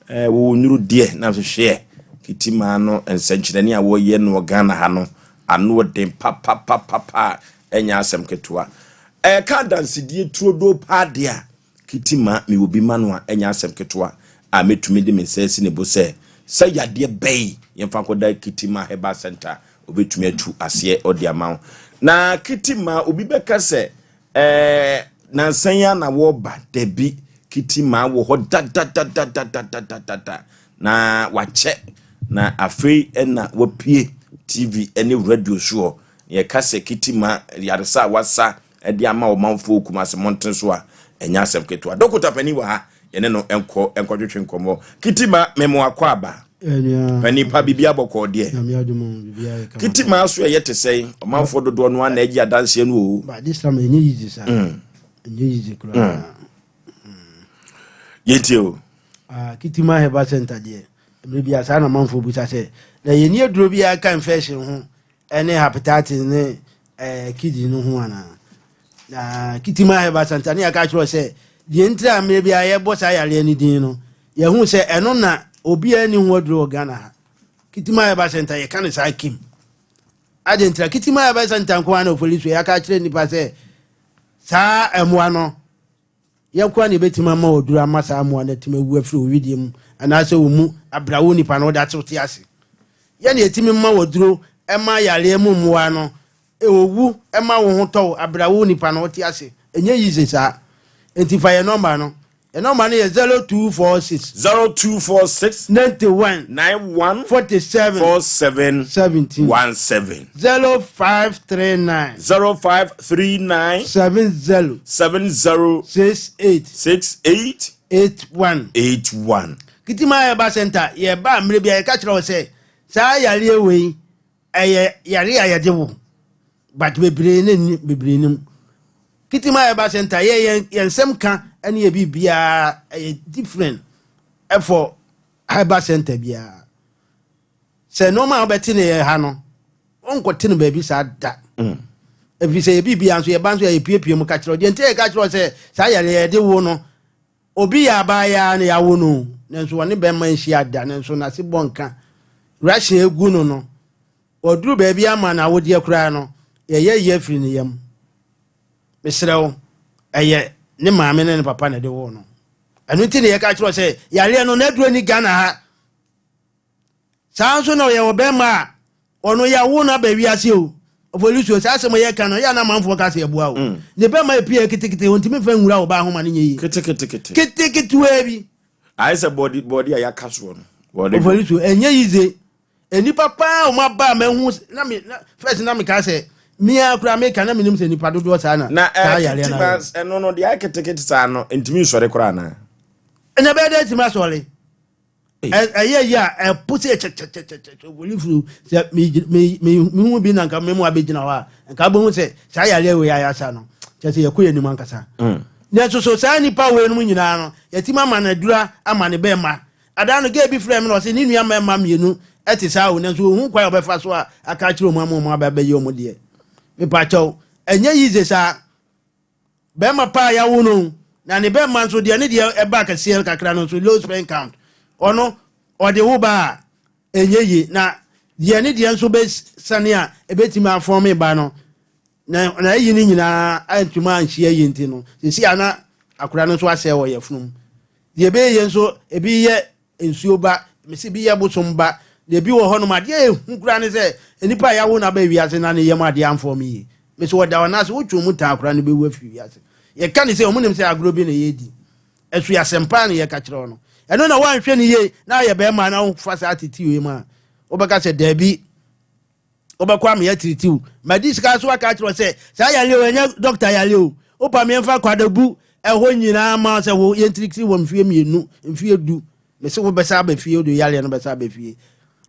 eh, wɔwɔ nnuru deɛ na hwehweɛ Kitima no nsɛnkyerɛnne a wɔyɛ no wɔ Ghana ha no ano den papapapapa ɛnyɛ asɛm ketewa. Ɛka adansedie turodoo paa deɛ a Kitima mewɔ bi ma no a ɛnyɛ asɛm ketewa a mɛtumi de me nsa asi ne bo sɛ sɛ yadeɛ bɛyi yɛmfa nkɔda Kitima Herbal Center obɛtumi atu aseɛ ɔde ama wo. Na Kitima obi bɛka sɛ ɛɛ nansa yi na wɔba dabi Kitima wɔ hɔ dadadadadadadadada na wakyɛ na afei ɛna wapue TV ne radio soɔ. Yɛka sɛ Kitima yaresa a wasa ɛde ama ɔmanfoɔ Kumasi mmɔnten so a ɛnyɛ asɛm ketewa. Dɔkota panin wɔ ha, yɛne no nkɔ nkɔtwetwe nkɔmmɔ. Kitima memo akɔ aba. Panin pa biribi abɔkɔɔ deɛ. Kitima so ɛyɛ te sɛn ɔmanfoɔ dodoɔ no ana agye adanseɛ no o. Ba this time ɛnyɛ easy saa. Ɛnyɛ easy koraa. Yɛntie o. Ah, Kitima Herbal Center deɛ, mmerɛ bi a saa na manfoɔ busa sɛ, na yɛnni aduro bi a ɛka infection ho ne hepatitis ne eh, kidney no ho anaa? Na Kitima Herbal Center ne yɛka kyerɛ sɛ, deɛ ntira a mmerɛ bi a yɛbɔ saa yareɛ no din no, yɛhu sɛ ɛno na obiara nni ho aduro wɔ Ghana ha. Kitima Herbal Center yɛka no saa kim. Adɛn ntira? Kitima Herbal Center nko ara na opolisi yɛaka akyerɛ nnipa sɛ saa mmoa no Yɛn nko ara na yɛbɛtumi ama wo aduro ama saa mmoa no atumi awu afiri wo wedeɛ mu anaasɛ wo mu abrɛ a wo nipa no wode ate wo te ase. Yɛn na yɛtumi ma wo aduro ma yareɛ mu mmoa no ɔwu ma wo ho tɔ wo abrɛ a wo nipa no wote ase. Ɛnyɛ easy saa. Enti fa yɛn nɔmba no. Yɛn nɔmba no yɛ 0246. 0246. 91. 91. 47. 47. 17. 17. 0539. 0539. 70. 70. 68. 68. 81. 81. Kitima Herbal Center, yɛba mmerɛ bi a yɛka kyerɛ wo sɛ saa yareɛ wei ɛyɛ yareɛ a yɛde wo but bebree ne nni bebree nim. Kitima Herbal Center yɛ yɛn yɛn nsɛm ka ne yɛ biribiara ɛyɛ different ɛfɔ herbal center biara. Sɛ nneɛma a wobɛte no yɛ ha no, wonkɔte no baabi saa da. Ɛfiri sɛ yɛ biribiara nso yɛba nso yɛ yɛpiepie mu ka kyerɛ wo. Deɛ nti a yɛka kyerɛ wo sɛ saa yareɛ yɛde wo no, obi yɛ abaayaa na yɛawo no nanso wɔne bɛrima nhyia da nanso n'ase bɔ nka. Russian egu no no, ɔduru baabi ama no awodeɛ koraa no, yɛyɛ yi afiri ne yam. Mesrɛ wo, ɛyɛ ne maame ne ne papa na ɛde woo no. Ɛno nti na yɛka kyerɛ wo sɛ yareɛ no n'aduro ni Ghana ha. Saa nso na ɔyɛ ɔbɛrima a ɔno yɛawo no aba wiase o. Ɔfɔlisuo, saa asɛm a yɛka no, ɛyɛ a na amanfoɔ ka sɛ yɛboa o. Mm. Ne bɛrima epie ketekete, ɔntumi mfa nwura ɔbaa ho ma no nyɛ yie. Ketekete. Keteketewaa bi. Ayɛ sɛ bɔde bɔde a yɛaka soɔ no. Ɔfɔlisuo, ɛnyɛ yize. Nnipa paa wɔn aba a mahu na me na first na meka sɛ mea koraa meka na menim sɛ nipa dodoɔ saa na na saa yareɛ no ayɛ. Ɛno no deɛ ayɛ ketekete saa no ntumi nsɔre koraa anaa? Ɛna bɛyɛ dɛ ntumi asɔre. Ɛyɛ yi a ɛpo sɛ kyɛkyɛkyɛkyɛ wɔlifuru sɛ mehu bi na nka memu abɛgyina hɔ a nka wobɛhu sɛ saa yareɛ wei ayɛ asa no kyɛ sɛ yɛkɔ yɛ anim ankasa mm. nanso so saa nnipa wei no mu nyinaa no yɛtumi ama no adura ama ne bɛmma adaa no gɛ bi frɛ me na ɔse ne nua mmarima mmienu ɛte saa o nanso ɔhu kwan a ɔbɛfa so a aka akyerɛ ɔmu ama ɔmu aba bɛyɛ ɔmu deɛ mepakyɛw ɛnyɛ yize saa Bɛrima pa a yɛawo no, na ne bɛrima nso deɛ ne deɛ ɛba kɛseɛ kakra no nso low sperm count. Ɔno ɔde wo ba a ɛnyɛ yie na deɛ ne deɛ nso bɛsane a ɛbɛtumi afɔme ba no na na ayi no nyinaa antumi anhyia yie nti no sisi a na akora no nso asɛe wɔ yɛfunu mu. Deɛ ɛbɛyɛ yie nso ebi yɛ Nsuo ba, mese bi yɛ bosom ba, na ebi wɔ hɔnom adeɛ a ɛhu koraa ne sɛ nnipa a yɛawo no aba wiase na ne yam adeɛ amfɔm yie. Mese wɔda wɔn ase, wotwe wɔn taa koraa no bɛwu afiri wiase. Yɛka ne sɛ wɔn nim sɛ agorɔ bi na yɛredi. Ɛso yɛ asɛmpa na yɛka kyerɛ wɔn no. Ɛno na woanhwɛ no yie na ayɛ bɛrima na wofa saa tete wei mu a, wobɛka sɛ daabi. Wobɛkɔ ameyɛ tiritiw. Madi sika so aka akyerɛ wo sɛ saa yare o, ɛnyɛ dɔkta yare o. Wopa me mfa kwadabu ɛhɔ nyinaa ma sɛ wo yɛntirikiri wɔ mfeɛ mmienu, mfeɛ du. Mese wobɛsa aba fie, wode yareɛ no bɛsa aba fie.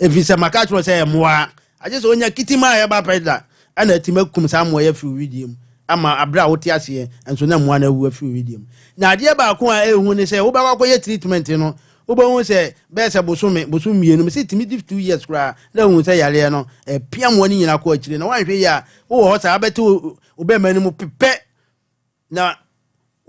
Ɛfiri sɛ maka akyerɛ wo sɛ ɛmmoa. Agye sɛ wonya kitim a ɛba pɛ da ɛna atumi akum saa mmoa yi afiri wo wedeɛ mu ama aberɛ a wote aseɛ nso na mmoa no awu afiri wo wedeɛ mu. Na adeɛ baako a ɛhu ne sɛ wobɛkɔ akɔyɛ treatment no Wobɛhu sɛ bɛyɛ sɛ bosome, bosome mmienu, mese tumi di 2 years koraa na ahu sɛ yareɛ no ɛpia mmoa no nyinaa kɔ akyire na woanhwɛ yie a wowɔ hɔ saa wobɛte wo bɛrima no mu pepɛ na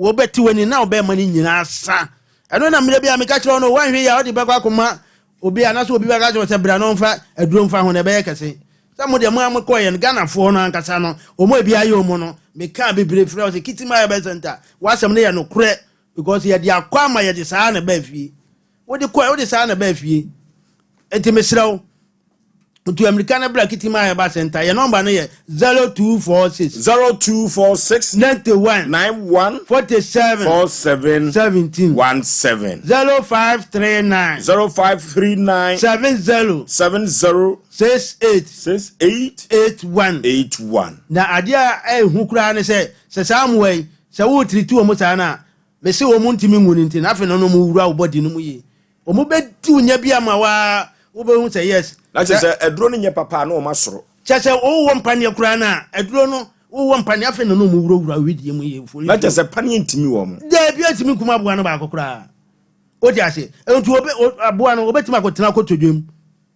wɔbɛte w'ani na wo bɛrima no nyinaa sa. Ɛno na mmerɛ bi a meka kyerɛ wo no woanhwɛ yie a wode bɛkɔ akɔma obi anaasɛ obi bɛka kyerɛ wo sɛ bra na ɔmfa aduro mfa ho na ɛbɛyɛ kɛse. Sɛ mo deɛ mo a mokɔeɛ no Ghanafoɔ no ankasa no wɔn a ebi ayɛ wɔn no mekaa bebree frɛ wo sɛ Kitima Herbal Center w'asɛm no yɛ nokorɛ Because yɛde akɔ ama yɛde saa na ɛbaa fie. Wode kɔ wode saa na ɛbaa fie. Nti mesrɛ wo ntu amirika no bra Kitima Herbal Center. Yɛn nɔmba no yɛ 0246. 0246. 91. 91. 47. 47. 17. 17. 0539. 0539. 70. 70. 68. 68. 81. 81. Na adeɛ a ɛhu koraa ne sɛ sɛ saa mmoa yi Sɛ wo treat wɔn saa no a, mese wɔn ntumi nwu no nti no, afei na wɔn wura wo body no mu yie. Wɔn bɛdi wo nya bi ama wo ara, wobɛhu sɛ yes. Na kyerɛ sɛ aduro no nyɛ papa a na wɔn asoro. Kyerɛ sɛ wowɔ mpaneɛ koraa no a, aduro no wowɔ mpaneɛ afei na na wɔn wurawura wo wedeɛ mu yie. Na kyerɛ sɛ paneɛ ntumi wɔn. Daabi ɛntumi nkum aboa no baako koraa. Wote ase? Nti obe, aboa no, obetumi akɔtena kotodwe mu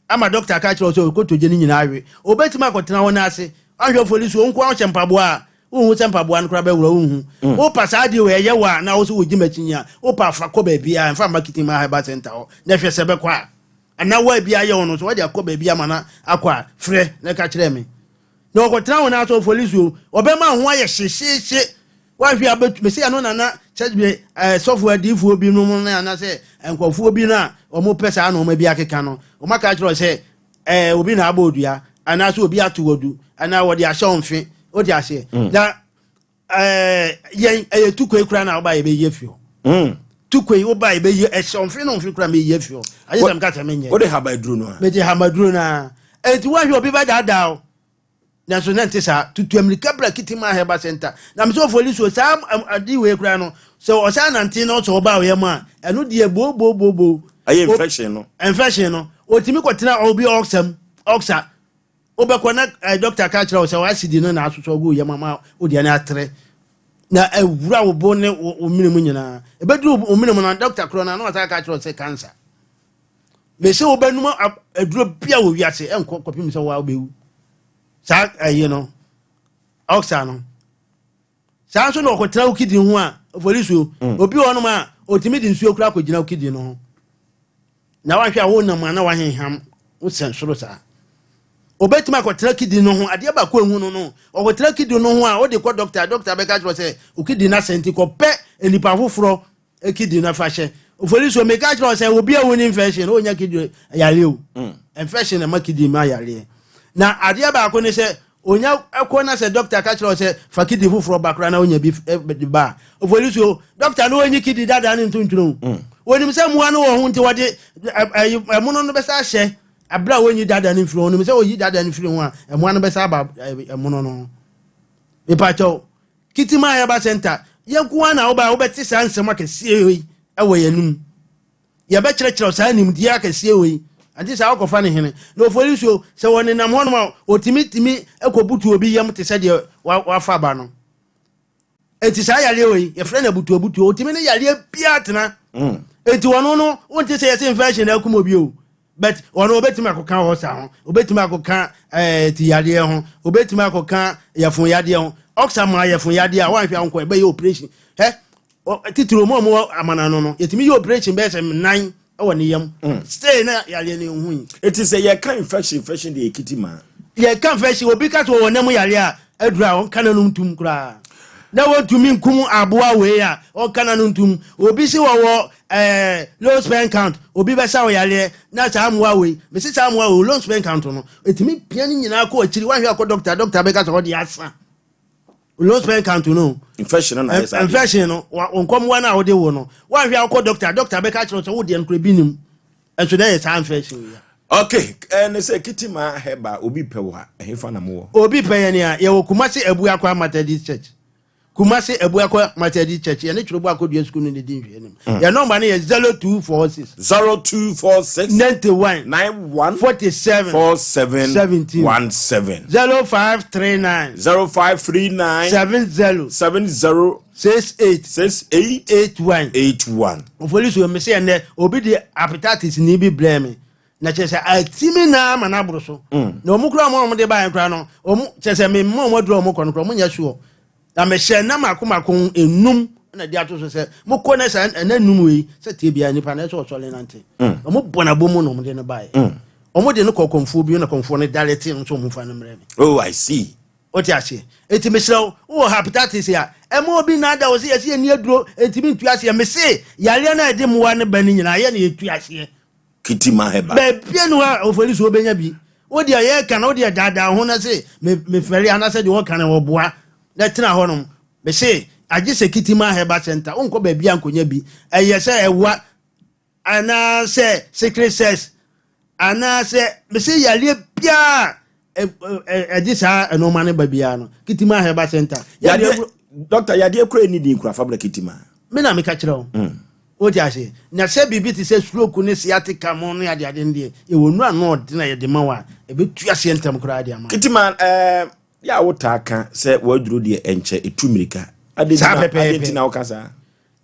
ama dɔkta aka akyerɛ wo sɛ kotodwe no nyinaa awe. Obetumi akɔtena wo nan ase. Woanhwɛ ofoli so, wo nko ara wohyɛ mpaboa a, wonhu sɛ mpaboa no koraa bɛworɔ, wonhu. Wopa saa adeɛ wei ɛyɛ wo a, na wo so wogye m'akyi a, wopa fa kɔ baabiara, mfa mma Kitima Herbal Center hɔ na hwɛ sɛ ɛbɛkɔ a. Anaa wo a bi ayɛ wo no, sɛ wɔde akɔ baabi ama no akɔ a, frɛ na ka kyerɛ me. Na ɔkɔtena wo nan ase ofoli so, ɔbɛma wo ho ayɛ hyehyeehye. Woanhwɛ a bɛtu, mese ɛno na na church bi eh, sɔfo adiifoɔ binom ne anaasɛ nkurɔfoɔ bi no a wɔpɛ saa nnoɔma bi akeka no, wɔaka akyerɛ wo sɛ eh, obi na abɔ odua anaasɛ obi ato wadu anaa wɔde ahyɛ wo mfe, wote aseɛ? Mm. Na eh, yɛn ɛyɛ tukoi koraa na woba yɛbɛyi afi hɔ. Mm. Tukoi woba yɛbɛyi ɛhyɛ wo mfe no mfe koraa mɛyi afi hɔ. Agye sɛ meka sɛ menyɛ. Wode haba aduro no a? Mede haba aduro no a. Enti woahwɛ obi bɛdaadaa wo. Nanso na ɛnte saa. Tutu ammirika bra Kitima Herbal Center. Na mesɛ ɔfɔli so saa ade wei koraa no, sɛ ɔsan nante na ɔsɛ ɔba ɔyɛ mu a, ɛno deɛ booboobooboo. Ɛyɛ infection no. Infection no. Ɔtumi kɔtena obi ɔksa mu, ɔksa. Wobɛkɔ na eh, doctor ka kyerɛ wo sɛ asidi no na asosɔ gu yam ama wo deɛ no atere. Na awura wo bo ne wo mene mu nyinaa. Ɛbɛduru wo mene mu no, doctor korɔ no na wasan ka kyerɛ wo sɛ cancer. Mese wobɛnum aduro bia wɔ wiase ɛnkɔ kɔpem sɛ woa wobɛwu. Saa ɛyi no, ɔksa no. Saa nso na ɔkɔtena wo kidini ho a, ɔfɔlisuo. Mm. Obi wɔ hɔnom a, ɔtumi de nsuo kora akɔgyina wo kidini no ho. Na wahwɛ a wonam a na wahenham wo sɛn soro saa. Obɛtumi akɔtena kidini no ho, adeɛ baako ehu no no, ɔkɔtena kidini no ho a, wode kɔ dɔkta, dɔkta bɛka kyerɛ sɛ wo kidini no asɛn nti kɔpɛ nnipa foforɔ Kidney no fa hyɛ. Ofori so meka kyerɛ sɛ obi a wonni infection no onya kidney yareɛ o. Mm. Infection na ma kidney ma yareɛ. Na adeɛ baako ne sɛ onya ɛkɔ na sɛ doctor ka kyerɛ sɛ fa kidney foforɔ ba koraa na onya bi de ba a. Ofori so doctor no onyi kidney dada ne nto ntwene o. Mm. Onim sɛ mmoa no wɔ ho nti wɔde ɛmono no bɛsa ahyɛ abere a wonyi dada no mfiri ho. Onim sɛ oyi dada no firi ho a ɛmoa no bɛsa aba ɛmono no ho. Mepakyɛw Kitima Herbal Center, yɛn nko ara na woba a wobɛte saa nsɛm akɛseɛ yi wɔ yɛn anom. Yɛbɛkyerɛkyerɛ saa nimdeɛ akɛseɛ wei. Ante saa wokɔfa ne hene. Na ofori nsuo, sɛ wɔnenam hɔnom a, ɔtumi tumi kɔbutu obi yam te sɛ deɛ wafa aba no. Enti saa yareɛ wei, yɛfrɛ no abutuabutuo. Ɔtumi ne yareɛ biara tena. Mm. Enti wɔno no, wonte sɛ yɛse infection na akum obi o. But ɔno obetumi akɔka ɔsa ho, obetumi akɔka ɛɛ eh, ti yadeɛ ho, obetumi akɔka yɛfun yadeɛ ho. Ɔksa maa yɛfun yadeɛ a wɔanhwɛ ankɔ ɛbɛyɛ operation. Hɛ titiri wɔn a wɔwɔ amana no no, yɛtumi yɛ operation bɛyɛ sɛ nan wɔ ne yam. Mm. Stay na yadeɛ no ehu yi. Eti sɛ yɛka infection infection deɛ ekiti maa. Yɛka infection obi ka sɛ ɔwɔ nam yadeɛ a aduru a ɔnka n'anum tum koraa. Na wɔntumi nkum aboa wei a ɔnka n'ano ntum. Obi se wɔwɔ ɛɛ low sperm count, obi bɛsa wo yareɛ na saa mmoa wei, mese saa mmoa wei low sperm count no, ɛtumi pia ne nyinaa kɔ akyiri, woanhwɛ akɔ doctor, doctor bɛka sɛ ɔde asa. Low sperm count no. Infection no na ayɛ saa. Infection no, nkɔmmoa no a wode wo no, woanhwɛ akɔ doctor, doctor bɛka kyerɛ sɛ wo deɛ no kora bi nim. Ɛnso na ɛyɛ saa infection yi. Okay, ɛne sɛ Kitima Herbal obi pɛ wo a, ɛhefa na mowɔ? Obi pɛ yɛn a, yɛwɔ Kumasi Abuakwa Methodist Church. Kumasi Abuakwa Methodist Church, yɛne Twerɛbo Akodua Sukuu no na ɛdi nhwɛanim. Mm. Yɛn nɔmba no yɛ 0246. 0246. 91. 91. 47. 47. 17. 17. 0539. 0539. 70. 70. 68. 68. 81. 81. Ofolisi me sɛ ɛnɛ obi de hepatitis ni bi brɛ me na kyerɛ sɛ atimi na ama no aboro so mm. na ɔmo kura ɔmo a ɔmo de baeɛ koraa no ɔmo kyerɛ sɛ me mma ɔmo aduru ɔmo kɔ no koraa ɔmo nyɛ soɔ na mehyɛ nna mako mako enum na de ato so sɛ mokɔ na saa ɛna enum wei sɛ tie biara nipa na ɛsɛ ɔsɔre nante mm. ɔmo bɔ n'abɔ mu na ɔmo de no baeɛ mm. ɔmo de no kɔ kɔnfuo bi na kɔnfuo no dare te nso ɔmo fa no mmerɛ mi. oh i see. Wote aseɛ? Enti mesrɛ wo, wowɔ hepatitis a, ɛma obi nnaada wo sɛ yɛse yɛnni aduro, enti mentu aseɛ. Mese, yareɛ no a ɛde mmoa no ba no nyinaa, yɛ na yɛtu aseɛ. Kitima Herbal. Baabia ni hɔ a ofori so wobɛnya bi. Wo deɛ yɛka no, wo deɛ daadaa ho na se mefɛre anaasɛ deɛ wɔka no wɔboa na tena hɔnom. Mese, agye sɛ Kitima Herbal Center, wonkɔ baabi a nkɔnya bi. Ɛyɛ sɛ ɛwa anaasɛ secret sex anaasɛ mese yareɛ biara ɛde saa nneɛma no ba biara no Kitima Herbal Center. Yadeɛ dɔkta yadeɛ kura ni din kura fabra Kitima. Me na meka kyerɛ wo. Mm. Wote ase na sɛ biribi te sɛ stroke ne sciatica mo ne adeade no deɛ ɛwɔ nnura no ɔde na yɛde ma wo a ɛbɛtu aseɛ ntɛm koraa de ama. Kitima ɛɛ yɛ a wotaa ka sɛ waduro deɛ ɛnkyɛ ɛtu mmirika. Saa pɛpɛɛpɛ. Ade nti na woka saa.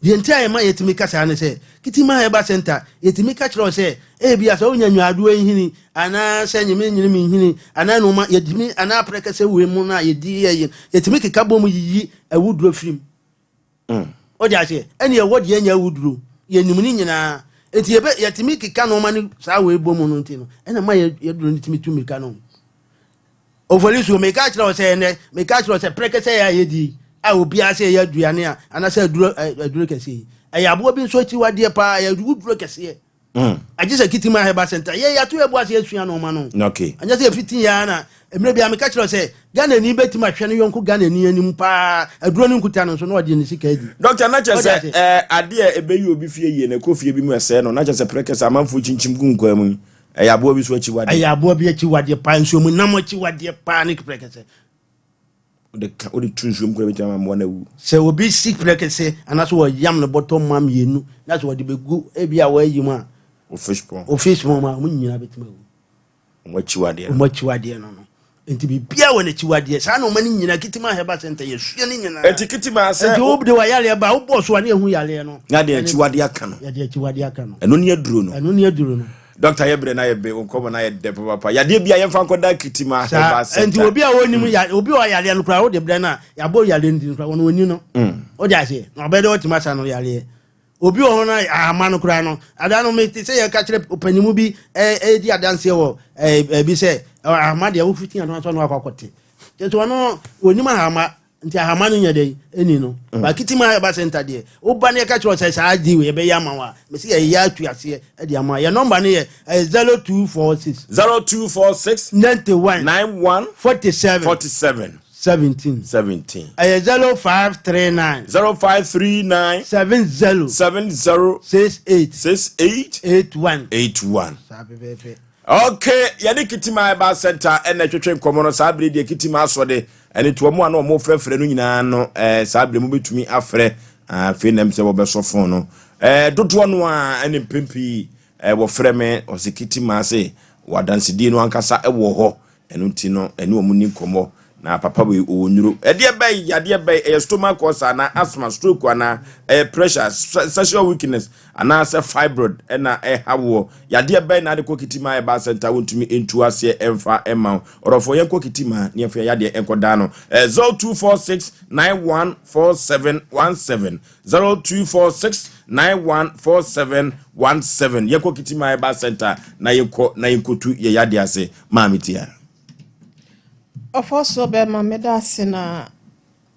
Deɛ nti a ɛma yɛtumi ka saa ne sɛ, Kitima Herbal Centre, yɛtumi ka kyerɛ wo sɛ, ebia sɛ wonya nyaadoa nhini, anaa sɛ nyeme nyini me nhini, anaa nnoɔma, yɛtumi, anaa prɛkɛsɛ wei mu no a yɛdi yɛ yi, yɛtumi keka bɔ mu yiyi awuduro firi mu. Wode aseɛ? Ɛne ɛwɔ deɛ ɛnyɛ awuduro, yɛnim ne nyinaa. Nti yɛbɛ, yɛtumi keka nnoɔma no saa wei bɔ mu no nti no, ɛna ma yɛduro no tumi tu mmirika no. Ofolisuo, meka kyerɛ wo sɛ ɛnɛ, meka kyerɛ wo sɛ prɛkɛsɛ yɛ a yɛdi yi, a obiara sɛ ɛyɛ aduane a, anaasɛ aduro, aduro kɛseɛ yi, ɛyɛ aboa bi nso akyiwadeɛ paa, ɛyɛ wuduro kɛseɛ. Agye sɛ Kitima Herbal Center, yɛ yɛato yɛ bo ase asua nneɛma no. Anyɛ sɛ yɛfiti yɛ ara na, mmerɛ biara meka kyerɛ wo sɛ, Ghanani bɛtumi ahwɛ ne yɔnko Ghanani anim paa, aduro no nkuta no nso na ɔde ne sika adi. Dɔkta, na kyerɛ Wode sɛ, ase? adeɛ a ɛbɛyi obi fie yie no, ɛkɔ fie bi mu ɛsɛe no, na kyerɛ sɛ prɛkɛsɛ amanfoɔ kyinkyim gu nkwaa mu yi, Ɛyɛ aboa bi so akyiwadeɛ. Ɛyɛ aboa bi akyiwadeɛ paa, nsuo mu nam akyiwadeɛ paa ne prɛkɛsɛ. Wode ka wode tu nsuo mu koraa bɛtumi ama mmoa no awu. Sɛ obi si prɛkɛsɛ anaasɛ wɔyam no bɔtɔ mma mmienu na sɛ wɔde bɛgu ebi a wɔayi mu a. O fish pond. O fish pond mu a wɔn nyinaa bɛtumi awu. Wɔn akyiwadeɛ no. Wɔn akyiwadeɛ no no. Nti biribiara wɔ n'akyiwadeɛ. Saa nneɛma no nyinaa Kitima Herbal Center yɛsua ne nyinaa. Nti Kitima sɛ. Nti wode w'ayareɛ ba wobɔ so a ne yɛhu yareɛ no. Na de akyiwadeɛ aka no. Yɛde akyiwadeɛ aka no. Ɛno ne aduro no. Ɛno ne aduro no. Doctor yɛ brɛ na yɛ be wo nkɔmɔ na yɛ dɛ papapa. Yadeɛ bi a yɛmfa nkɔda Kitima Herbal Center. Nti obi a wɔnim ya obi a ɔyareɛ no koraa wode brɛ no a yɛabɔ yareɛ no din koraa wɔn wɔni no. Wode aseɛ na ɔbɛyɛ dɛ ɔtumi asa no yareɛ. Obi wɔ hɔ no ahama no koraa no, ada no mete sɛ yɛka kyerɛ ɔpanimu bi ɛredi adanseɛ wɔ baabi sɛ ahama deɛ wofiti ano asɔ no akɔ akɔte. Kyɛ sɛ ɔno wɔnim ahama nti ahama no nyɛ dɛn ɛni no. Bakiti ma ɛba sɛnta deɛ woba ne yɛka kyerɛ sɛ saa di wei yɛbɛyɛ ama wo a mesi yɛyɛ atu aseɛ de ama yɛ nɔmba no yɛ 0246 0246 91 91 47 47 17. 17. Ɛyɛ 0539. 0539. 70. 70. 68. 68. 81. 81. Saa pɛpɛɛpɛ. Okay, yɛne Kitima Herbal Center ɛna ɛtwetwe nkɔmɔ no saa bere deɛ Kitima asɔde ɛne to wɔn a na wɔn frɛfrɛ no nyinaa no ɛɛ saa bere mu betumi afrɛ afei nam sɛ wɔbɛsɔ fon no ɛɛ dodoɔ no a ɛne mpɛn pii ɛɛ wɔfrɛ me ɔsɛ Kitima ase wɔ adansedie no ankasa ɛwɔ hɔ Ɛno nti no, ɛne wɔn nni nkɔmmɔ. Na papa wei, ɔwɔ nnuro. Ɛdeɛ bɛn, yadeɛ bɛn, ɛyɛ stomach ulcer anaa asthma, stroke anaa ɛyɛ pressure, sexual weakness anaasɛ fibroid ɛna ɛha woɔ. Yadeɛ bɛn na ade kɔ Kitima Herbal Center wontumi ntu aseɛ ɛmfa ɛma wo. Ɔdɔfoɔ yɛnkɔ Kitima na yɛmfa yɛn yadeɛ nkɔdaa no. 0246 914717 0246 914717 Yɛnkɔ Kitima Herbal Center na yɛnkɔ na yɛnkɔtu yɛn yadeɛ ase. Maame Tia. Ɔfɔsoɔ bɛɛma meda ase na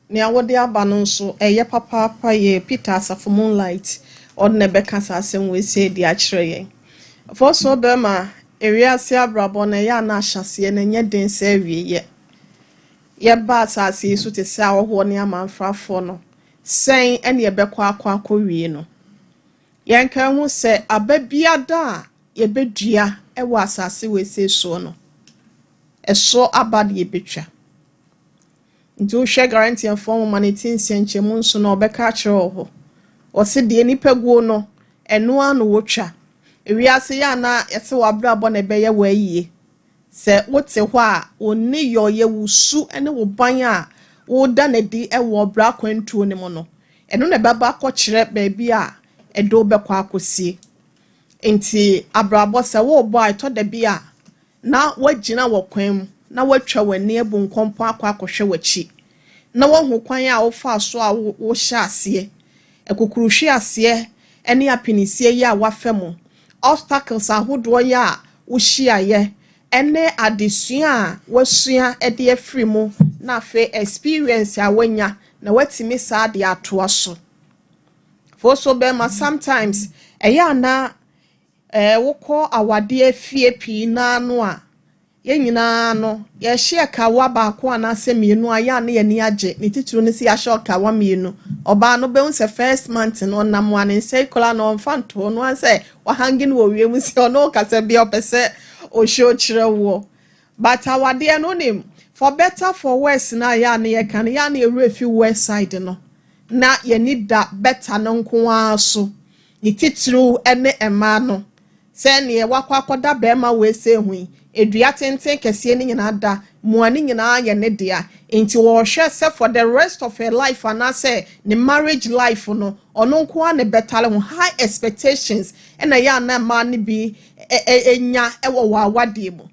nea wode aba no nso ɛyɛ papaapa yɛ Peter Asafo Moonlight ɔno na ɛbɛka saa asɛm wei sei de akyerɛ yɛn. Ɔfɔsoɔ bɛɛma ewiase abrabɔ no ɛyɛ a na ahyɛaseɛ no ɛnyɛ den sɛ awieɛ. Yɛba asase yi so te sɛ ahɔhoɔ ne amanfrafoɔ no sɛn ɛne yɛbɛkɔ akɔ akɔwie no. Yɛnka ho sɛ aba biada a yɛbɛdua wɔ asase wesee soɔ no, ɛso aba de yɛbɛtwa. Nti wohwɛ Galatiafoɔ nwoma no ti nsɛnkyɛmu nso na ɔbɛka akyerɛ wɔ hɔ. Ɔse deɛ nipa guo no, ɛno ara na wɔtwa. Ewiase yɛ ana yɛsɛ w'abrabɔ na ɛbɛyɛ wɔ ayie. Sɛ wote hɔ a, wo nneyɔeɛ, wo su ne wo ban a woda n'adi wɔ ɔbra akwantuo no mu no, ɛno na ɛbɛba akɔkyerɛ baabi a ɛde wo bɛkɔ akɔsie. Nti abrabɔ sɛ worebɔ a ɛtɔ da bi a na woagyina wɔ kwan mu na woatwa w'ani abu nkɔmpɔ akɔ akɔhwɛ w'akyi na woahu kwan a wofaa so a wohyɛ aseɛ akukuruhwe aseɛ ne apinisie yi a wafa mu obstacles ahodoɔ yi a wohyiaeɛ ne adesua a wasua de afiri mu na afei experience a wanya na watumi saa de atoa so. Foso bɛrima sometimes ɛyɛ ana wokɔ awadeɛ fie pii naa no a yɛn nyinaa no yɛhyɛ kawa baako anaasɛ mmienu a yɛa ne yɛni agye ne titiri no sɛ yɛahyɛ ɔkawa mmienu. Ɔbaa no bɛhu sɛ first month no ɔnam a ne nsa yi koraa na ɔmfa ntoo no ansɛ wahange no wɔ wiem sɛ ɔno kasa bi a ɔpɛ sɛ ɔhyɛ ɔkyerɛ woɔ. But awadeɛ no nim for better for worse na yɛa ne yɛka no yɛa ne yɛwerɛ fi worse side no na yɛni da better no nko ara so, ne titiriw ne mmaa no sɛ neɛ wakɔ akɔda bɛrima wei sɛ hu yi edua tenten kɛseɛ no nyinaa da. mua ne nyinaa yɛ ne dea. Nti wɔrehwɛ sɛ for the rest of her life anaasɛ ne marriage life no, ɔno nko ara na ɛbɛtale ho. High expectations ɛna ɛyɛ a na mmaa no bi nya wɔ wɔn awadeɛ mu.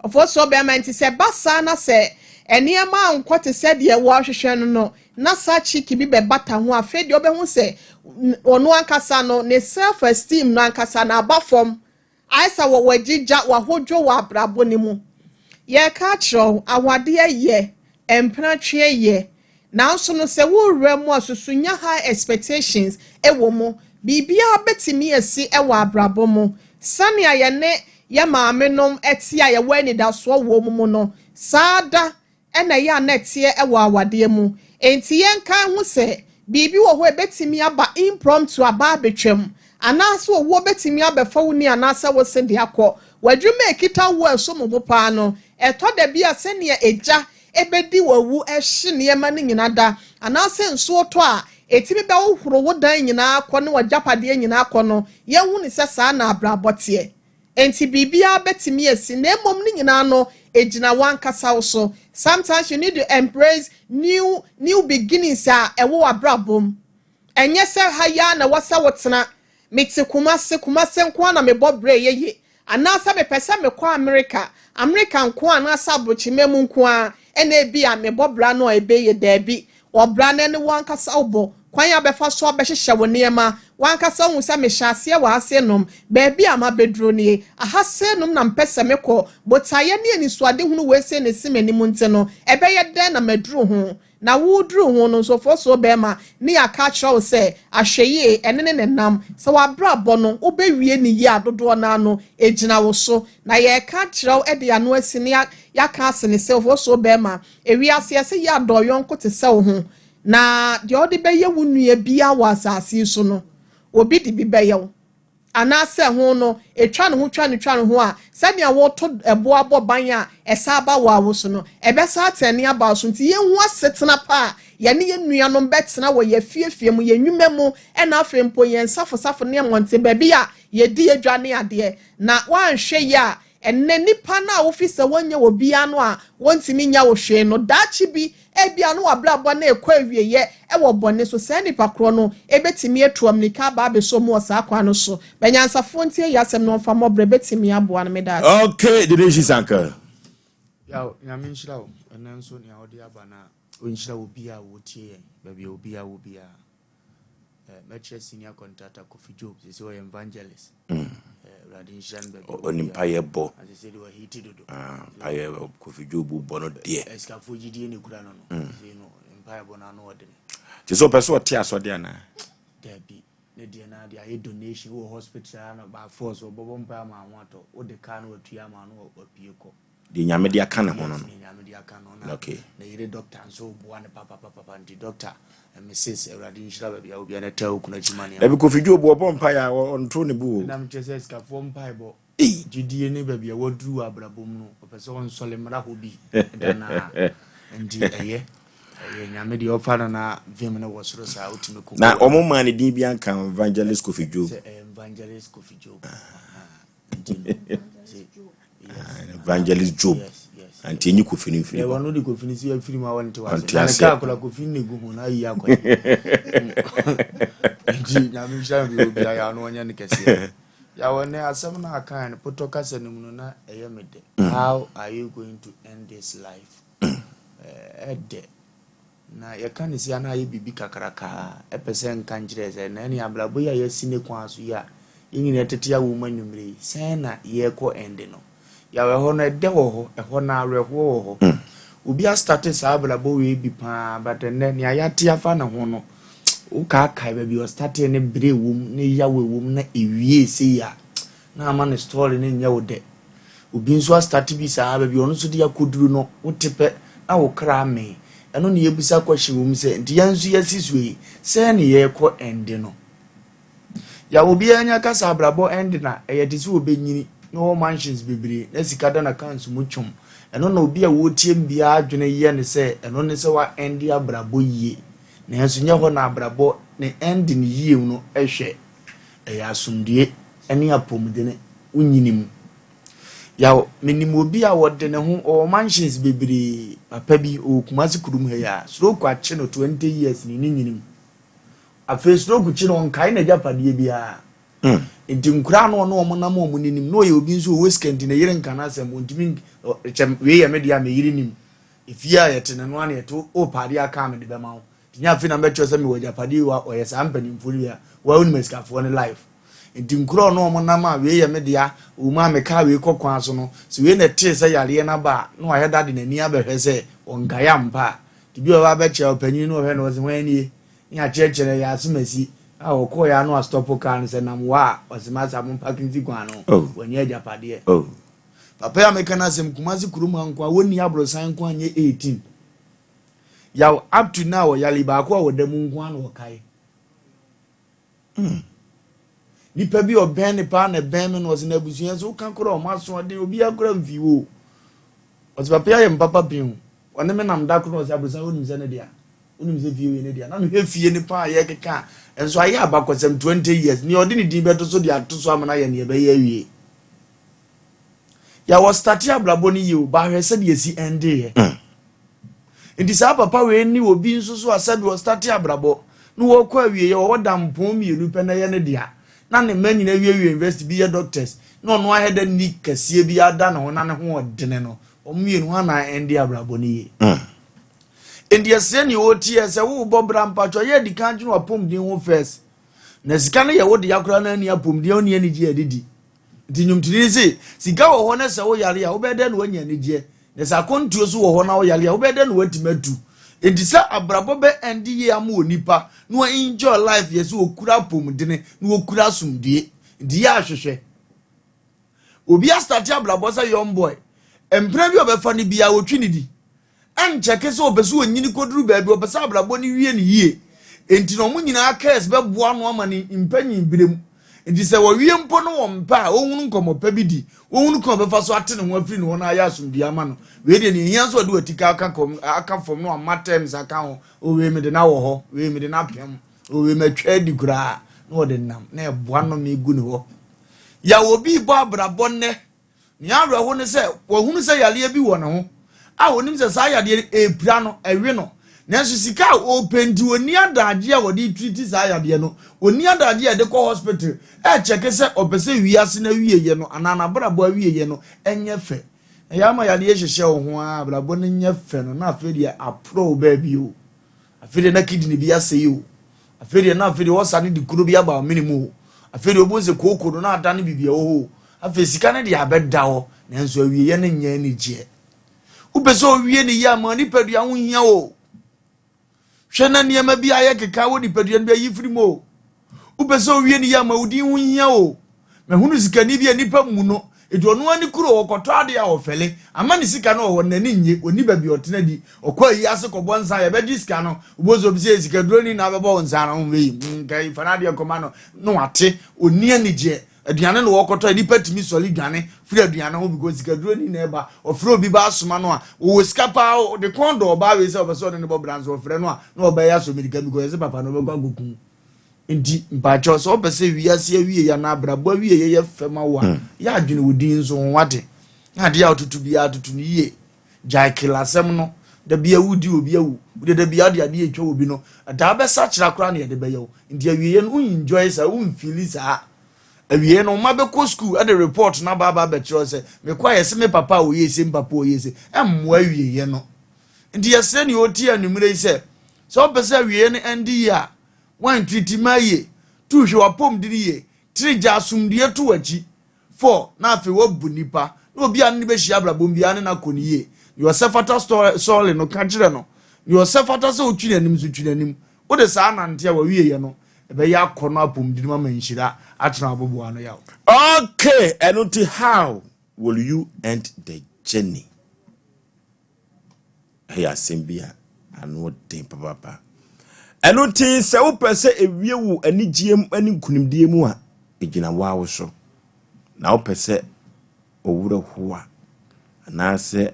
Ɔfoɔ bɛrima nti sɛ ɛba saa na sɛ nneɛma ankɔ te sɛ deɛ wɔrehwehwɛ no no, na saa chick bi bɛbata ho, afei deɛ ɔbɛho sɛ ɔno ankasa no, ne self esteem no ankasa na aba fam, ayɛ sɛ wɔwɔ agyigya wahodwo wɔ abrabɔ no mu. Yɛreka akyerɛ wo, awadeɛ yɛ mpenatwe yɛ, nanso no sɛ wowura mu a, susu nya high expectations ɛwɔ mu. Biribiara bɛtumi asi ɛwɔ abrabɔ mu. Sɛnea yɛne yɛ maame nom ɛte a yɛwɔ anidasoɔ wɔ mu no, saa da ɛna ɛyɛ a na ɛteɛ ɛwɔ awadeɛ mu. Nti yɛnka ho sɛ biribi wɔ hɔ a ɛbɛtumi aba impromptu, aba abɛtwam, anaasɛ owuo bɛtumi abɛfa wo ni anaasɛ wo se de akɔ w'adwuma ekita wo a ɛso mo bo paa no. Ɛtɔ da bi a, sɛnea egya ebedi w'awu ɛhye nneɛma no nyinaa da, anaasɛ nsuo tɔ a etimi bɛhohoro wo dan nyinaa kɔ ne w'agyapadeɛ nyinaa kɔ no, yɛnhu ne sɛ saa na abrabɔ teɛ. Nti biribiara bɛtumi asi, na mmom ne nyinaa no egyina wankasa wo so. Sometimes you need to embrace new beginnings a ɛwɔ w'abrabɔ mu. Ɛnyɛ sɛ ha yi ara na ɛwɔ sɛ wotena. Mete Kumase, Kumase nko ara na mebɔ brɛ yɛye, anaasɛ mepɛ sɛ mekɔ Amerika, Amerika nko anaasɛ aburokyima mu nko ara ɛna ebi a mebɔ bra no a ɛbɛyɛ. Daabi, ɔbra no ne wankasa wobɔ kwan a bɛfa so abɛhyehyɛ wo nneɛma wankasa hu sɛ mehyɛ aseɛ wɔ ase nom, baabi a mabɛduro nie, aha se nom na mpɛ sɛ mekɔ. Botaeɛ ne anisoade hunu wei se ne si m'anim, nti no ɛbɛyɛ dɛn na maduru ho? Na woduru ho no nso, fɔ bɛrima ne yɛaka akyerɛ wo sɛ ahwɛ yie, ɛne ne nenam sɛ wabrabɔ no wobɛwie ne yie a, dodoɔ no ano egyina wo so. Na yɛreka kyerɛ wo de ano asi ne yɛaka ase ne sɛ fɔ so bɛrima, ewiase yɛsɛ yɛ adɔ yɔnko te sɛ wo ho, na deɛ ɔde bɛyɛ wo nua bia wɔ asase yi so no, obi de bi bɛyɛ wo, anaasɛ ho no etwa ne ho, twa ne twa ne ho a, sɛnea wɔto ɛbo abɔ ban a ɛsa aba wɔ awo so no, ɛbɛsa atɛne aba so. Nti yɛn ho asetena pa a yɛne yɛn nuanom bɛtena wɔ yɛn fiefie mu, yɛn nnwuma mu, ɛna afei mpo yɛn safosafo ne mmɔnten baabi a yɛdi adwa ne adeɛ. Na wɔanhwɛ yie a, ɛnɛ nipa no a wofi sɛ wɔnyɛ wɔ bia no a wɔntumi nya wo hwee no, daakye bi ebia no wabrabɔ na ɛkɔ awieɛ ɛwɔ bɔne so, saa nipa korɔ no ebɛtumi atu amirika aba abɛso mu wɔ saa kwan no so. Bɛnyansafoɔ ntie yɛ asɛm no, ɔmfa mmɔbrɛ bɛtumi aboa no. Meda ase. Okay, the nation's uncle. Yaw, Nyame nhyira wo. Ɛnɛ nso nea wode aba na ɔnhyira wo bi a wɔtie yɛn baabi a obi a wɔ biara. Mɛkyerɛ senior contractor Kofi Job sɛ sɛ ɔyɛ evangelist. Awurade nhyira no baabi a ɔwɔ ɔni biara. Mpayɛ bɔ. Ase sɛ deɛ wahiti dodo. Ah, mpayɛ Kofi Job bɔ no deɛ. Sikafoɔ gyidie ne kura no, sɛ no mpaebɔ no ano ɔdene. Te sɛ ɔpɛ sɛ ɔte asɔde anaa? Daabi, ne deɛ no ade ayɛ donation wɔ hospital a, no by force ɔbɔbɔ mpae ama ho atɔ wode kaa no watua ama no, wapue kɔ. Deɛ Nyame de aka ne ho no Yes, no ne Nyame de aka no na ne yere doctor nso boa ne papapapa, nti doctor, Mrs, Awurade nhyira baabi a obiara na taa okunu akyi ma nneɛma. Dabi, Kofi Job ɔbɔ mpayɛ a, ɔnto ne bo o. Nam kyerɛ sɛ sikafoɔ mpaebɔ Ei. gyidie ne baabi a waduru wɔ abrabɔ mu no, ɔpɛ sɛ ɔnsɔle mmara hɔ bi da naa, nti ɛyɛ Nyame deɛ ɔfa no na vim no wɔ soro saa wotumi koko. Na ɔmo maa ne din bi anka Evangelist Kofi Job. Sɛ ɛyɛ Evangelist Kofi Job. Aha, nti no sɛ yes. Evangelist Job. Yes. Nti enyi Kofi no mfiri ɛwɔ hɔ. No de Kofi no si afiri mu a, wɔnte wase Ɔnte na ne aseɛ. kaa kola Kofi no na egu ho na ayi akɔ, nti Nyame nhyira no bi obiara yɛ ano ɔnyɛ no kɛseɛ. Yàwɔ ne asɛm no aka no potɔ kasa no mu no na ɛyɛ me dɛ. How are you going to end this life? Ɛdɛ na yɛka ne si ana ayɛ biribi kakrakaa ɛpɛ sɛ nka nkyerɛ sɛ na ɛne abrabɔ yi a yɛasi ne kwan so yi a yɛn nyinaa tete awo mu anwummere yi, sɛn na yɛrekɔ ɛnde no? Yàwɔ ɛhɔ no, ɛdɛ wɔ hɔ, ɛhɔ no awerɛhoɔ wɔ hɔ. Obi astart saa abrabɔ wei bi paa, but ɛnnɛ nea yɛate afa ne ho no, wokaakae baabi a ɔstart ne bere wɔ mu ne yaw wɔ mu na ewie sei a, na ama ne story ne nyɛ wo dɛ. Obi nso astart bi saa, baabi a ɔno nso de akɔduru no, wote pɛ na wo kra amee. Ɛno ne yɛbisa question wɔ mu sɛ, nti yɛn nso yɛasi so yi, sɛn ne yɛrekɔ ɛnde no? Yàwó obiara nya kasa abrabɔ ɛnde na ɛyɛ te sɛ obɛnyini na ɔwɔ mansions bebree na sika da n'accounts mu twom. Ɛno na obi a wɔretie mu biara adwene yɛ ne sɛ ɛno ne sɛ wa ɛnde abrabɔ yie, nanso nyɛ hɔ na abrabɔ ne ɛnde ne yie no. Ɛhwɛ ɛyɛ asomdue ne apɔmuden wonyini mu. Yaw, menim obi a wɔde ne ho, ɔwɔ mansions bebree, papa bi, ɔwɔ Kumasi kurom ha yi a, stroke akye no 20 years ne ne nyinim. Afei stroke kye no, ɔnkae n'agyapadeɛ biara. Nti nkoraa no ɔne wɔn nam wɔn n'anim, na ɔyɛ obi nso ɔwɔ sika nti ne yere nka n'asɛm, ɔntumi kyɛ wei yɛ me deɛ a me yere nim. Efie a yɛte no no ara na yɛte, wopɛ adeɛ aka a mede bɛma wo. Nti nyɛ afei na mɛkyerɛ sɛ mewɔ agyapadeɛ yi, ɔyɛ saa mpanimfoɔ no bi a, wɔa wonim asikafoɔ no life. Nti nkuro a ɔne wɔn nam a wei yɛ me dea, ɔwɔ mu a me kaa wei kɔ kwan so no, sɛ wei na ɛtee sɛ yareɛ no aba a, na wayɛ da de n'ani abɛhwɛ sɛ ɔnkae ampa a. Nti bi a ɔba abɛkyerɛ ɔpanyin no ɔhwɛ no ɔse hwan nie? Ne yɛakyerɛkyerɛ no ɛyɛ asomasi a ɔkɔeɛ a na wastɔpo kaa no sɛ nam wɔ a ɔse masa mo mpake nsi kwan no Oh. wanya agyapadeɛ. Oh. Papa yi a meka no asɛm Kumasi kurom ha nko a wɔnni aborosan nko a nyɛ 18. Yaw up to now ɔyare baako a ɔda mu nko a na ɔkae. Nipa bi ɔbɛn ne paa na ɛbɛn me na ɔsɛ n'abusua nso woka koraa ɔmo asoɔden obiara koraa mfi wo. Ɔsɛ papa yi ayɛ mpapa pii o. Ɔne me nam da koro na ɔsɛ aborosan wonim sɛ ne dea. Wonim sɛ fie wei ne dea. Na mehwɛ fie ne paa yɛkeka a nso ayɛ abakɔsɛm 20 years. Nea ɔde ne din bɛto so de ato so ama no ayɛ nea ɛbɛyɛ awie. Yɛwɔ starte abrabɔ no yie o, baahwɛ sɛdeɛ esi ɛndeeɛ. Nti saa papa wei ne obi nso so a sɛbi ɔstarte abrabɔ na wɔkɔ awieɛ ɔwɔ dampɔn mmienu pɛ na ɛyɛ ne dea na ne mma nyinaa wiewie university bi yɛ doctors na ɔno ahɛ dɛ ni kɛseɛ bi ada ne ho na ne ho ɔdene no wɔn mmienu hɔ na ɛnde abrabɔ no yie. Nti ɛsɛ nea ɔtie sɛ wobɔ bra mpatwɔ yɛ adi kan dwene w'apɔmuden ho first na sika no yɛ wo dea koraa na ani apɔmuden a wonni anigye a ɛdidi. Nti nnwomtoni no se, sika wɔ hɔ na sɛ woyare a, wobɛyɛ dɛn na woanya anigyeɛ? Na sɛ akwantuo nso wɔ hɔ na woyare a, wobɛyɛ dɛn na woatumi atu? Enti sɛ abrabɔ bɛ ɛnde yie ama onipa na wa enjoy life yɛ sɛ ɔkura apɔmudene na ɔkura asomdue. Nti yɛ ahwehwɛ. Obi astate abrabɔ sɛ young boy, mpena bi a ɔbɛfa no biara ɔtwi ne di. Ɛnkyɛke sɛ ɔpɛ sɛ ɔnyini kɔduru baabi, ɔpɛ sɛ abrabɔ no wie no yie. Enti na wɔn nyinaa curse bɛboa no ama ne mpanyin berɛ mu. Enti sɛ wɔwie mpo no wɔmpɛ a, ɔhunu nkɔmmɔ pa bi di, ɔhunu kwan a ɔbɛfa so ate ne ho afiri ne hɔ na ayɛ asomdwoeɛ ama no. Wei deɛ nea ɛhia sɛ ɔde w'atika aka kɔm, aka fam na wama terms aka ho, o wei mede no awɔ hɔ, wei mede no apem, o wei matwa adi koraa, na ɔde nam na ɛboa nnome gu ne hɔ. Yaw obi rebɔ abrabɔ nnɛ. Nea awerɛho ne sɛ, wahunu sɛ yareɛ bi wɔ ne ho a ɔnim sɛ saa yadeɛ no ɛrepira no, ɛwe no. Nanso sika a ɔrepɛ nti, ɔnni adagyeɛ a wɔde retriti saa yadeɛ no. Ɔnni adagyeɛ a yɛde kɔ hospital ɛrekyɛke sɛ ɔpɛ sɛ wiase no awieeɛ no anaa n'abrabɔ awieeɛ no nyɛ fɛ. Na yɛ ama yadeɛ hyehyɛ wo ho ara, abrabɔ no nyɛ fɛ no, na afei deɛ aporɔ wo baabi o. Afei deɛ na kidney bi asɛe o. Afei deɛ na afei deɛ ɔsa de kuro bi aba ɔmene mu o. Afei deɛ ɔbɛhu sɛ kooko no na adane biribi ɛwɔ hɔ o. Afei sika no deɛ abɛda hɔ nanso awieeɛ no nyɛ anigyeɛ. Wopɛ sɛ owie ne yie ama nipadua ho hia o. Hwɛ na nneɛma bi ayɛ keka wɔ nipadua no bi ayi firi mu o. Wopɛ sɛ owie ne yie ama wo din ho hia o. Mahunu sikani bi a nnipa mmu no, enti ɔno ara ne kuro ɔkɔtɔ adeɛ a ɔfɛle, ama ne sika no wɔ hɔ no n'ani nnye, ɔnni baabi a ɔtena di, ɔkɔ ayi ase kɔbɔ nsa a yɛbɛgye sika no, wobɛhu sɛ obi sɛ sikaduroni na abɛbɔ wo nsa no, wei, nka fa n'adeɛ kɔma no, na wate, ɔnni anigyeɛ. Aduane na wɔkɔtɔ a nnipa tumi sɔre dwane firi aduane ho because sikaduroni na ɛba, ɔfrɛ obi ba asoma no a, ɔwɔ sika paa, ɔde kɔn dɔ ɔbaa wei sɛ ɔpɛ sɛ ɔne no bɔ bra nso ɔfrɛ no a na ɔbɛyɛ asɔ mirika because yɛse papa no ɔbɛkɔ akɔku. Nti mpakyɛw sɛ wopɛ sɛ wiase awieɛ anaa abrabɔ awieɛ yɛ fɛ ma wo a, yɛ adwene wo din nso ho wate. Na adeɛ a wototo biara toto no yie. Gyae kelasɛm no. Da bia wodi obi awu. Wode da bia wode adeɛ retwa obi no. Daa bɛsakyera koraa na yɛde bɛyɛ wo. Nti awieɛ no wo enjoy saa, wo nfeeli saa. Awieɛ no wo mma bɛkɔ school de report no aba aba abɛkyerɛ wo sɛ mekɔ a yɛse me papa a ɔyɛ se, me papa a ɔyɛ se. Ɛmmoa awieɛ no. Nti yɛsrɛ nea ɔtie anwummerɛ yi sɛ, sɛ wopɛ sɛ awieɛ no ɛnde yie a, Woantwiri mmaa yie. Tu hwɛ w'apɔmuden yie. Tiri gya asomdwoeɛ to w'akyi. 4 na afei woabu nnipa, na obi a ne no bɛhyia abrabɔ mu biara ne no akɔ no yie. Deɛ ɔsɛ fata sɔre no, ka kyerɛ no. Deɛ ɔsɛ fata sɛ ɔtwi n'anim nso, twi n'anim. Wode saa nante a, w'awieeɛ no, ɛbɛyɛ akɔnnɔ apɔmuden mu ama nhyira atena w'aboboano yaw. Okay, ɛno nti how will you end the journey? Ɛyɛ asɛm bi a ano den papaapa. Ɛno nti sɛ wopɛ sɛ ewie wo anigyeɛ mu ne nkunimdie mu a, egyina wo ara wo so. Na wopɛ sɛ ɔwerɛ ho a, anaasɛ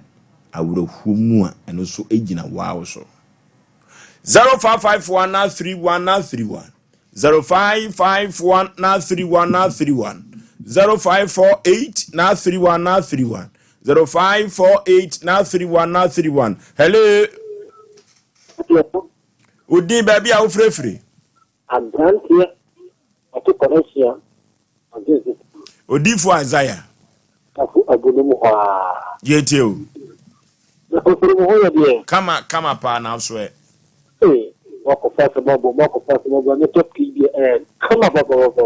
awerɛhoɔ mu a, ɛno nso gyina wo ara wo so. 0551 31 31 0551 31 31. 0548 931 931 0548 931 931. Hello. Wodin baabi a wofirafiri? Aberanteɛ ɔte kɔnɛhyia ɔgye nso. Odifo Isaiah. Kafo abu no mu hɔ a. Yɛtie o. Na ofiri mu ho yɛ deɛ. Kama kama paa na so ɛ. Ee, wakɔfa asɛm abɔ mu akɔfa asɛm abɔ ne topic yi deɛ ɛɛ kama papapapa.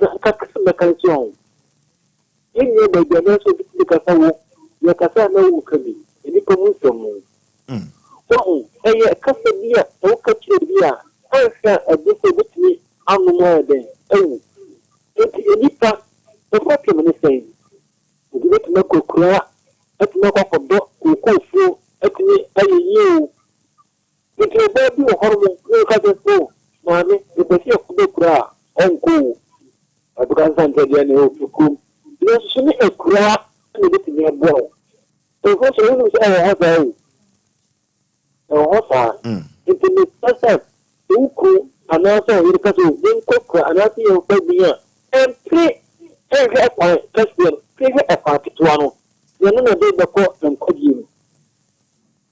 Na kakra mɛka nso ho. Yɛn nyɛ baabi a nanso obi tumi kasa wo yɛkasa a na wo ka bi nnipa mu nsɛm mu. Wahu, ɛyɛ kasa bi a sɛ woka kyerɛ bi a ansa a ɛde sɛ obetumi anom ayɛ dɛn awu. Nti nnipa wɔfa ne sɛn obi bɛtumi akɔ akura atumi akɔ akɔdɔ kookoofuo atumi ayɛ yie o. Nti ɔbaa bi wɔ hɔnom na ɔka sɛ o maame mepɛ sɛ yɛkɔdɔ akura a ɔnkɔ o. Ɔbɛka nsa nkyɛn ne ɔfi kurom. Nanso so ne akura na ebɛtumi aboa wo. Nfo so wonim sɛ ɛwɔ hɔ saa o. Ɛwɔ hɔ saa. Nti mepɛ sɛ wo kunu anaasɛ ɔyere ka sɛ yɛnkɔ kura anaasɛ yɛmfa bi a ɛmpere ɛnhwɛ ɛkwan kɛseɛ no pere hwɛ ɛkwan ketewa no yɛno na de bɛkɔ nkwagye mu.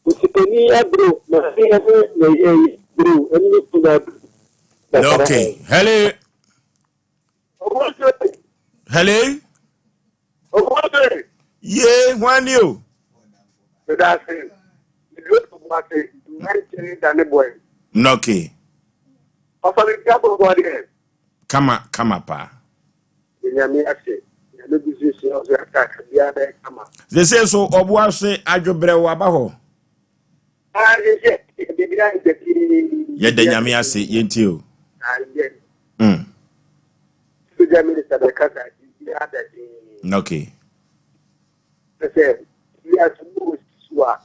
Osikani abere maame ɛne na ɛyɛ bere ɛne ne kunu abere. Okay. Hello. Hello. Ye hwan ni o? Medase. Medase. Mmeranteɛ dane boy. Okay. Ɔfa mi ntia bɔbɔ deɛ. Kama kama paa. Nyame ase. Nyame bi so si ɔso aka biara bɛyɛ kama. Sese so ɔbo ase adwobrɛ wɔ aba hɔ. Ah, sese biribiara yɛ pii. Yɛda Nyame ase yɛntie o. Ah, yɛ. Soja minister bɛkasa biribiara da din. Okay. Sɛ wiase mu wɔ so a,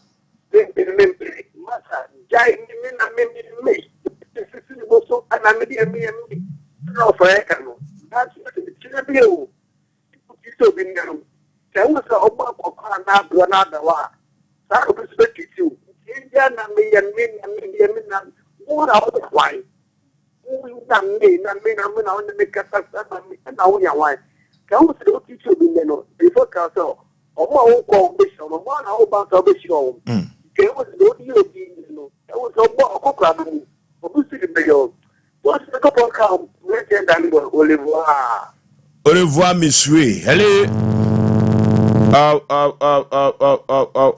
mempere mempere masa gyae me me na me me me sisi ne bo so ana me deɛ me me na ɔfa yɛ ka no nanso kyerɛ bi o ti sɛ obi nna no sɛ wo sɛ ɔbɔ akɔkɔ a na aboa na adawa a saa obi so bɛtiti o nti gya na meyɛ me na me deɛ me na wo na woyɛ hwan wo na me na me na me na wo ne me kasa sa na me na woyɛ hwan sɛ wo sɛ wotiti obi nnɛ no before ka sɛ ɔmo a wokɔ wo bɛhyia ɔmo ɔmo a na woba nsa wobɛhyia ɔmo nti ɛwɔ sɛ deɛ wode yɛ obi no ɛwɔ sɛ ɔbɔ ɔkɔkora no mu obi si de bɛyɛ o wɔn sɛ kɔpɔ ka mmeranteɛ dane bɔ au revoir. Au revoir, monsieur. Hello. Oh, oh, oh, oh, oh, oh, oh.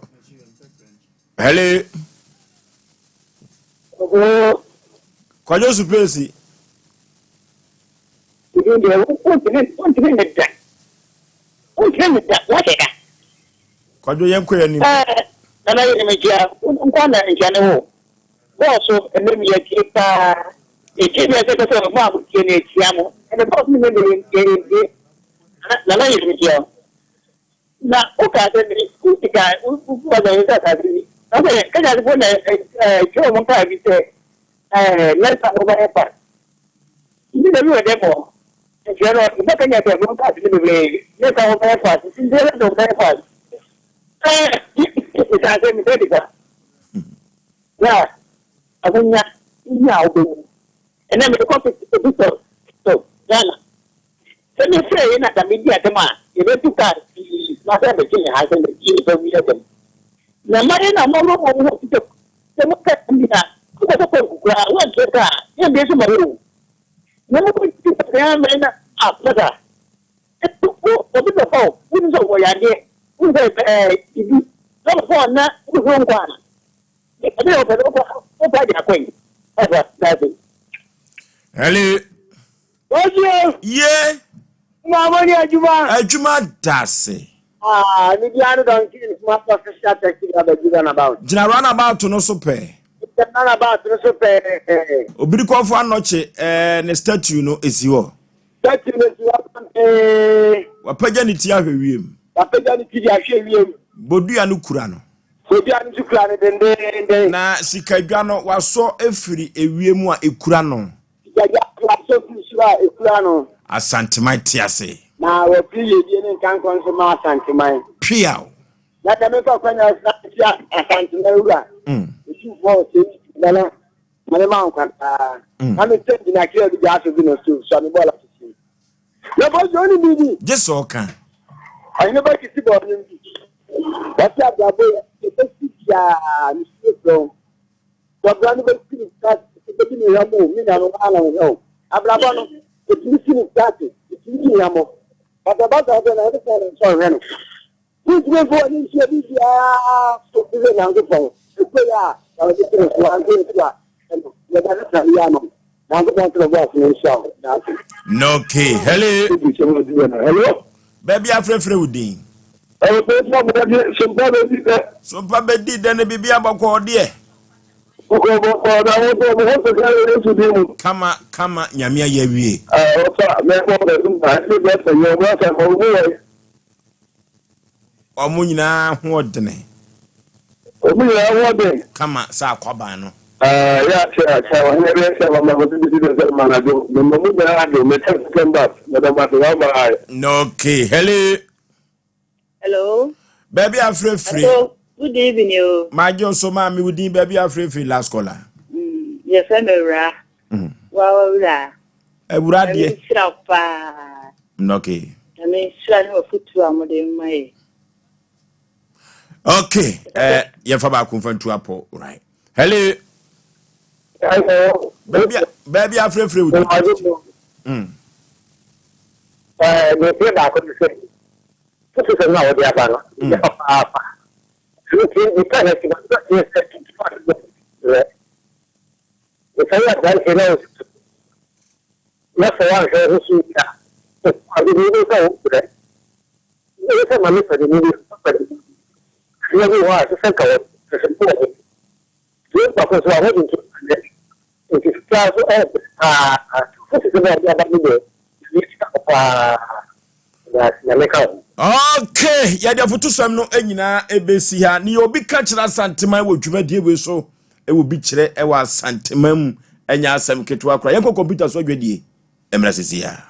Hello. Kwadwo Supesi. Wontumi ne da wontumi ne da woahyɛ da. Kwadwo yɛn kɔ yɛn anim. Nana yɛ ne mekyia nkwa na nkyia ne wo bɔɔ so ɛnɛ mi yɛtie paa yɛtie bi ɛsɛ sɛ mo a motie no yɛkyia mo ɛnɛ bɔɔ so ne mɛ yɛntie. Nana yɛ ne mekyia na woka sɛ wosika wosika sɛ asase bi na sɛ kɛnyasefo na ɛkyerɛ wɔn kaa bi sɛ lɛta mo bɛyɛ fa nti na bi wɔ dɛm hɔ nkyerɛ no nipa kɛnyɛ sɛ mo kaa sɛ bebree lɛta mo bɛyɛ fa nti lɛta mo bɛyɛ fa ɛɛ sɛ mesɛ nipa na ahonya nya a wobɛwu ɛnɛ mede kɔ ebi sɔ sɔ Ghana sɛ mefrɛ yɛ na ka medi asɛm a yɛbɛtu kaa pii na sɛ bɛgye me ha sɛ mɛtie nipa wi asɛm na mmayɛ na mɔwɔ wɔ mu hɔ sɛ sɛ moka bi a wokɔsɛ kɔ nkokoraa woankyerɛ kaa yɛmbie so ma wo na mokɔti sɛ mɛ na apɛsa obi bɛfa wo wonim sɛ wɔyɛ adeɛ wonim sɛ ibi na wɔfa wo na wohwɛ nkɔ a ɛde yɛ wɔpɛ sɛ wokɔ de akɔ yi ɛfa daase. Hello. Oye. Ye. Maama ni adwuma. Adwuma dase. Ah, mi di anu don ki smart official taxi abɛgye roundabout. Gyina roundabout no so pɛɛ. Gyina roundabout no so pɛɛ. Obirikɔfo anɔkye ne statue no esi hɔ. Statue no esi hɔ pɛɛ. Wapagya ne ti ahwɛ wiem. Wapagya ne ti de ahwɛ wiem. Bodua no kura no. Bodua no nso kura no dendenden. Na sikadwa no wasɔ efiri ewiem a ekura no. Sikadwa wasɔ firi soro a ekura no. Asanteman te ase. Na wɔfiri yɛdie ne nkankɔ nso ma Asanteman. Piaw. Na dɛm nfa kwanya tia Asanteman wura. Otumfoɔ ɔsɛ nana mane ma nkwa daa. Na me sɛ gyina kira bi gya aso bi no so so a me bɔɔla sisi. Na bɔdwo ne biribi. Gye sɛ ɔka. Ɔhene ba sisi bɔ ɔnwom bi. Wɔte abrabɔ yi ɛbɛsi biara ne suo frɛ wo. Dɔbra no bɛsi ne tiri ase bɛdi ne hwam o, me nua no waa na wo hwɛ o. Abrabɔ no, ɛtumi si ne tiri ase, ɛtumi di hwam o. Basabasa sɛ na ɛde sɛ ne nsɔ nhwɛ no. Wontumi mfa w'ani nsi obi biara so te sɛ Nyankopɔn. Ɛkɔ yi a, na wɔde to no so, anka nsu a, ɛno, yɛda no sra yi ama wo. Nyankopɔn sɛ ɔbɔ ase no nhyira wo. Daase. Okay, hello. Hello. Baabi afrɛfrɛ wo din. Sompa bɛdi dɛ. Sompa bɛdi dɛ ne biribi abɔkɔɔ deɛ. Bɔkɔɔ bɔkɔɔ na wo nso mo ho te sɛ wɔ Yesu din mu. Kama kama Nyame ayɛ awie. Ɔfa mɛbɔ bɛdum na ɛne bɛsɛ yɛ ɔmo asɛ ɔmo wɔ yi. Ɔmo nyinaa ho ɔdene. Ɔmo nyinaa ho ɔden. Kama sɛ akwaban no. Ɛɛ yɛ akyɛ akyɛ ɔhene bɛyɛ sɛ mama kɔsi bisi dɛ sɛ ma anadwo mema mu nyinaa adwo mɛkyɛ September mɛda mo ase bye bye. Okay, hello. Hello. Baabi afrɛfiri. Hello. Good evening o. Magye nso maa mi wo din baabi afrɛfiri last caller. Mm, yɛfrɛ me Awura. Wa Awura. Awura deɛ. Nyame nhyira wo paa. Okay. Nyame nhyira ne wafutuo a mode ma yɛ. Okay. Eh, yɛmfa baako mfa ntu apɔ. Right. Hello. Hello. Baabi baabi afrɛfrɛ wo din. Eh, me fie baako ne sɛ foto sɛ no a wɔde aba no yɛ papaapa. Nti nipa na ti ba yɛ sɛ tutu a yɛ. Sɛ woyɛ aberanteɛ na wosusu na sɛ woanhwɛ wo ho so yie a, ade no wobɛhu sɛ wobrɛ. Wobɛhu sɛ maame panin bi, papa panin bi, nneɛma bi wɔ hɔ a ɛsɛ sɛ nka wɔhwehwɛ mu wɔ ho. Deɛ baako nso a wɔde nto adeɛ nti fitaa nso ɛyɛ paa. Foto sɛ na ɔde aba no deɛ, ɛyɛ sika paa. Na nyame ka ho. Okay, yɛde afotusɛm no nyinaa ɛbɛsi ha. Nea obi ka kyerɛ Asanteman wɔ dwumadie wei so, ɛwɔ bi kyerɛ ɛwɔ Asanteman mu, ɛnyɛ asɛm ketewa koraa. Yɛnkɔ kɔmputa so adwadie mmra sisi ha.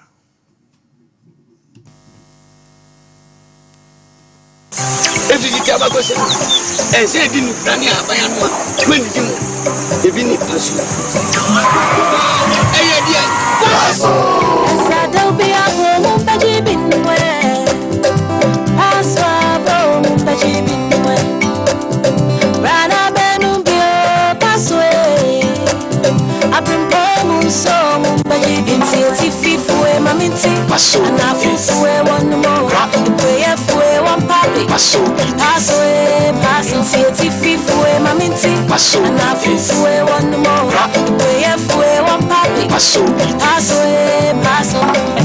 Efi tete abakɔsɛm mu, ɛnsɛ edi nnubra ne ahaban ano a wɔannidi mu. Ebi ne asu. Ɛyɛ deɛn?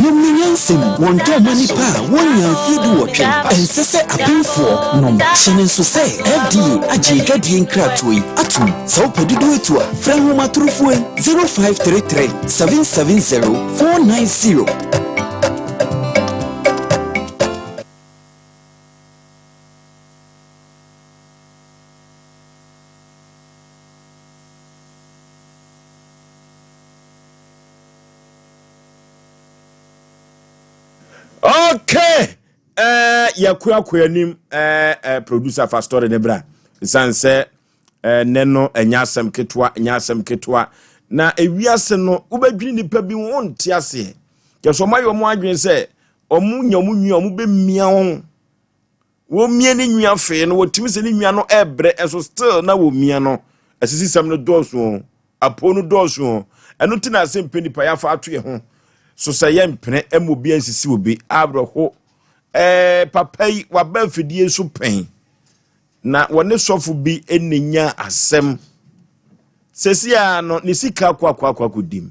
Nom ne nyansam, wɔntɔn mma nnipa a wɔnnya mfeɛ duwɔtwe. Ɛnsɛ sɛ apemfoɔ nom. Hyɛ no nso sɛ FDA agye adwadie nkratoɔ yi atom. Sɛ wopɛ dodoɔ atu a, frɛ nhomatorofoɔ yi, 0533 770 490. Okay, eh, yɛkɔ akɔ anim eh, eh, producer fa story ne bra ɛsiane sɛ eh, nɛ no ɛnyɛ asɛm ketewa, ɛnyɛ asɛm ketewa na ewiase no wobɛdwene nipa bi ho wonte aseɛ kyɛ sɛ ɔmayɛ ɔmo adwene sɛ ɔmo nya ɔmo nwi a ɔmo bɛmia wɔn wɔmia ne nwi afei no wɔtumi sɛ ne nwi no ɛbrɛ ɛso still na wɔmia no asisisɛm no dɔɔso o apo no dɔɔso o ɛno nti na asɛm pɛ nipa yɛafa ato yɛ ho so sɛ yɛmpene ɛma obi ansisi obi awerɛho ɛɛ papa yi waba afidie so pɛn na wɔne sɔfo bi ɛna nya asɛm sɛsi a no ne sika akɔ akɔ akɔ akɔdim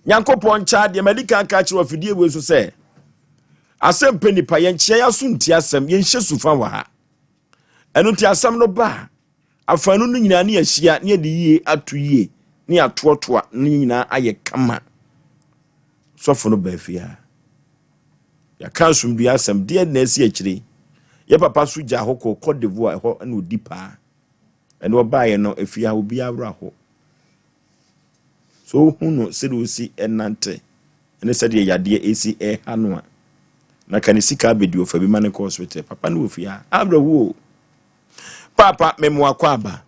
Nyankopɔn nkyɛ adeɛ madi kan ka kyerɛ afidie wei so sɛ asɛm pɛ nipa yɛnkyea yɛ aso nti asɛm yɛnhyɛ sufa wɔ ha ɛno nti asɛm no ba a afanu no nyinaa ne yɛahyia ne yɛde yie ato yie ne yɛatoatoa ne nyinaa ayɛ kama sɔfo no baa fie a yɛaka asomdua asɛm deɛ na asi akyire yɛ papa so gya hɔ kɔ Cote d'Ivoire ɛhɔ na ɔdi paa ɛna ɔbaeɛ no efie ha obiara werɛ ho So wohu no sɛdeɛ ɔsi nante ne sɛdeɛ yadeɛ ɛsi ɛha no a, na ka ne sika abɛdi ɔfa bi ma ne kɔ hospital. Papa no wɔ fie ha. Awerɛhoɔ o. Paapa, memoa kɔ aba.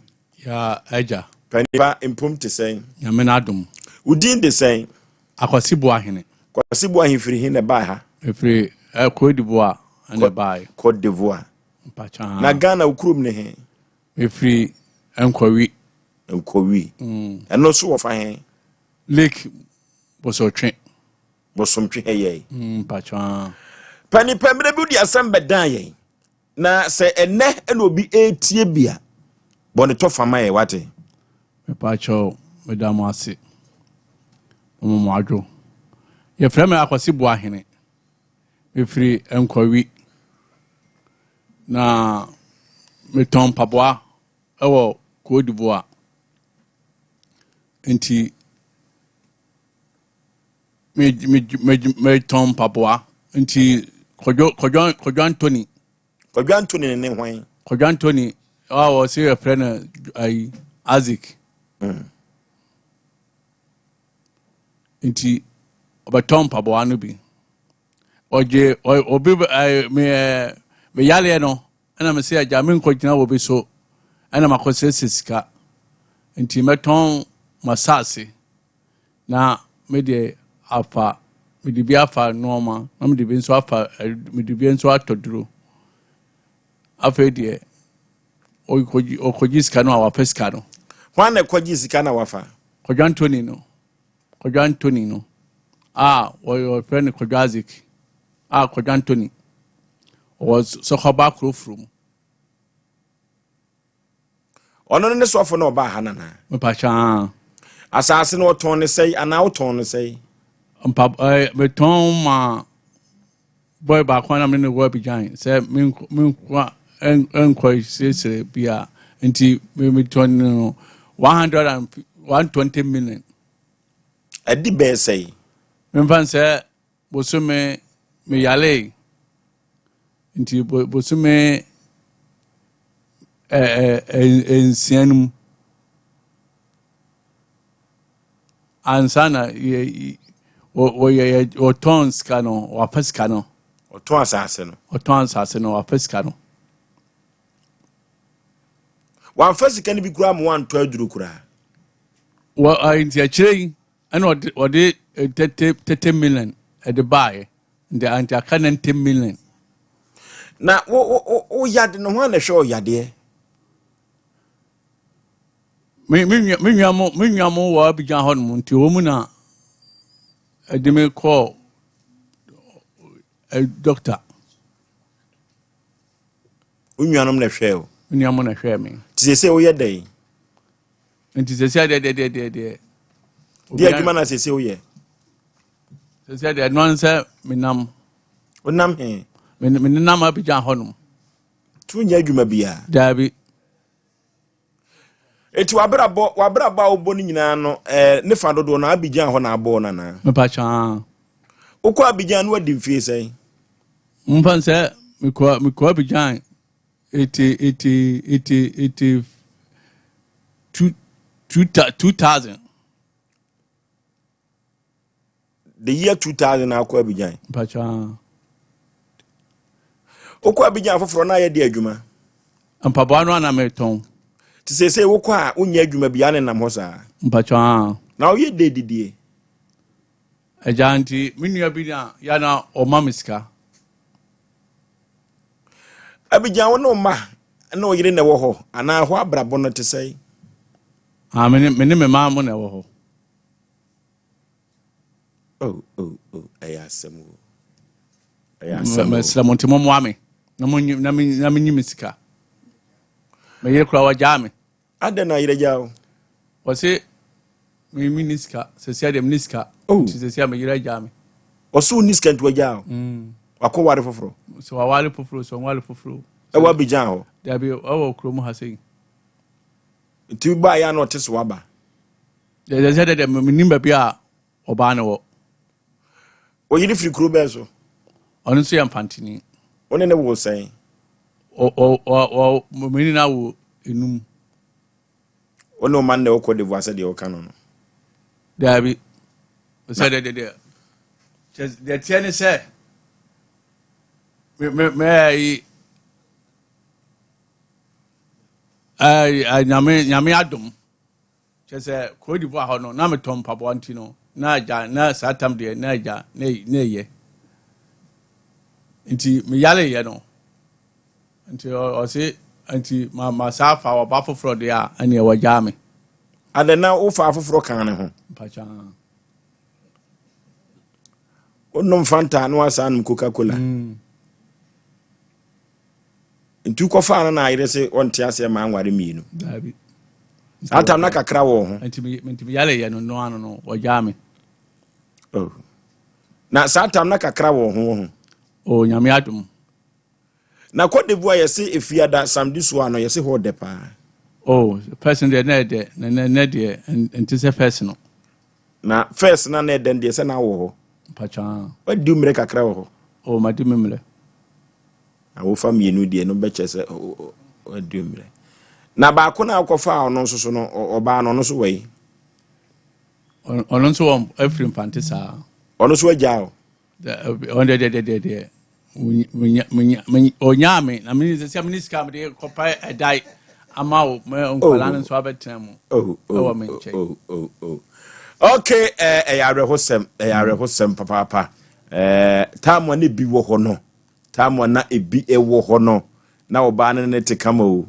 Ya agya. Panipa mpom te sɛn? Nyame n'adom. Wo din de sɛn? Akwasi Boahene. Kwasi Boahen firi he na ɛbaa ha? Mefiri eh, Cote d'Ivoire na ɛbaeɛ. Cote d'Ivoire. Mpakyɛ Na Ghana wo kurom ne he? Mefiri Nkɔwi. Nkɔwi. Ɛno nso wɔ fa he? Lake Bosomtwe. Bosomtwe he yɛe. Mpakyɛ. Pani pɛ mmerɛ bi wode asɛm bɛdan yɛn. Na sɛ ɛnɛ na obi ɛretie bi a, bɔ ne tɔfa ma yɛ wate. Mepakyɛw, meda mo ase. Moma mo adwo. Yɛfrɛ me Akwasi Boahene. Mefiri Nkwawi. Na metɔn mpaboa wɔ Cote d'Ivoire. Nti me me me metɔn mpaboa. Nti Kwadwo Kwadwo Kwadwo Anthony. Kwadwo Anthony ne hwan? Kwadwo Anthony a wɔsi yɛfrɛ no ayi Isaac. Nti ɔbɛtɔ mpaboa no bi. Ɔgye obi ɛɛ me ɛɛ me yareɛ no ɛna me sɛ agya me nkɔgyina wɔ bi so ɛna makɔsrɛsrɛ sika. Nti mɛtɔn m'asaase na mede afa mede bi afa nneɛma na mede bi nso afa mede bi nso atɔ duro. Afei deɛ ɔkɔgye ɔkɔgye sika no a wafa sika no. Hwan na ɛkɔgye sika na wafa? Kwadwo Anthony no. Kwadwo Anthony no a wɔfrɛ no Kwadwo Isaac a Kwadwo Anthony ɔwɔ Sɔkɔba Kurofuro mu. Ɔno ne sɔfo na ɔbaa ha nana. Mepakyɛ. Asase no ɔtɔn ne sɛe anaa wotɔn no sɛe? Mpa ɛɛ metɔn ma boy baako na me ne wɔ Abidjan sɛ menkɔ nkɔ siesie bi a nti metɔn no 120 million. Ɛdi bɛɛ sɛe? Memfa sɛ bosome meyale nti bosome 6 no mu ansa na wɔyɛ wɔtɔn sika no, wafa sika no. Ɔtɔn asase no. Ɔtɔn asase no, wafa sika no. Wamfa sika no bi koraa ma wantɔ aduro koraa? Wɔ nti akyire yi ɛna ɔde 30 million ɛde baeɛ nti aka 90 million. Na wo wo wo yade no ho a na ɛhwɛ ɔyadeɛ? Me nua mo wɔ Abidjan hɔ nom nti wɔn mu na ɛde me kɔɔ doctor. Wo nuanom na ɛhwɛ o? Me nua mo na ɛhwɛ me. Nti sɛ sɛ woyɛ dɛn? Nti sɛ deɛ. Deɛ adwuma na sɛ sɛ woyɛ? Sɛ deɛ ɛnoa sɛ menam. Wonam he? Me nenam Abidjan hɔ nom. Tu nyɛ adwuma biara? Daabi. Eti wabrabɔ a wobɔ no nyinaa no ne fa dodoɔ no Abidjan hɔ na abɔɔ no anaa? Mepakyɛ. Wokɔ Abidjan no wadi mfie sɛn? Mfa sɛ mekɔ Abidjan eighty eighty eighty 82, 2000. The year 2000 na akɔ Abidjan? Mepakyɛ. Wokɔ Abidjan foforɔ na ayɛ de adwuma? Mpaboa no ana metɔn. Nti seesei wokɔ a wonyɛ adwuma bia ne nam hɔ saa? Mpakyɛ. Na woyɛ dɛ didie? Agya, nti me nua bi na ya na ɔma me sika. Abidjan, wo ne wo mma ne wo yere na ɛwɔ hɔ anaa hɔ abrabɔ no te sɛe? Ah, me ne me maa mo na ɛwɔ hɔ. Oh, ɛyɛ asɛm o, ɛyɛ asɛm o. Mesrɛ mo nti mommoa me na menyi me sika. Me yere koraa wagyaa me. Adɛn na yerɛ gyaa wo? Wɔse menni sika. Sɛsia deɛ menni sika. Oh. Nti sɛsia me yere agyaa me. Ɔso wonni sika nti wagyaa wo? Wakɔ ware foforɔ? Sɛ waware foforɔ, sɛ ɔnware foforɔ. Ɛwɔ Abidjan hɔ? Dabi, ɛwɔ kurom ha sɛyi. Nti baayɛ a na ɔte so waba? Deɛ sɛ deɛ menim baabi a ɔbaa no wɔ. Ɔyere firi kuro bɛɛ so? Ɔno nso yɛ Mfantini. Wo ne ne wo sɛn? Ɔ mene no awo enum. Wo ne ɔma no na ɛwɔ Cote d'Ivoire sɛdeɛ wɔka no? Daabi, sɛ deɛ teɛ ne sɛ me me ayi ɛɛ Nyame adom kyɛ sɛ Cote d'Ivoire hɔ no na metɔ mpaboa nti no. Na agya na saa tam deɛ na agya na na ɛyɛ. Nti meyareyɛ no nti ɔse nti ma ma saa fa ɔba foforɔ deɛ a ɛneɛ wɔgyaa me. Adɛn na wofa afoforɔ kaa ne ho? Mpakyɛ. Wonom Fanta na woasan nom Coca Cola. Nti wokɔfaa no na ayere se ɔnte aseɛ ma anware mmienu. Daabi. Saa tam na kakra wɔ ho. Nti me yareyɛ no no ano no wɔgyaa me. Oh. Na saa tam na kakra wɔ ho wɔ ho. Oh, Nyame adom. Na Cote d'Ivoire yɛse efiada samedi soa no yɛse hɔ dɛ paa. Oh, first no deɛ na ɛdɛ na nɛ deɛ nte sɛ first no. Na first na na ɛdɛ no deɛ sɛ na wɔ hɔ. Mpatwa. Wadi mmerɛ kakra wɔ hɔ. Oh, madi me mmerɛ. Na wofa mmienu deɛ no bɛkyɛ sɛ wadi mmerɛ. Na baako na akɔfa ɔno nso so no ɔbaa no ɔno nso wɔ yi. Ɔno nso wɔ afiri mfante saa. Ɔno nso agya o. Ɔno deɛ deɛ deɛ deɛ ɔnyaa me na mene sɛ mene sika mede kɔpa ɛdae ama wo nkwadaa no nso abɛtena mu ɛwɔ me nkyɛn. Okay, ɛyɛ awerɛhosɛm, ɛyɛ awerɛhosɛm papaapa. Taamu a na ebi wɔ hɔ no, taamu a na ebi wɔ hɔ no, na ɔbaa no ne te kama o.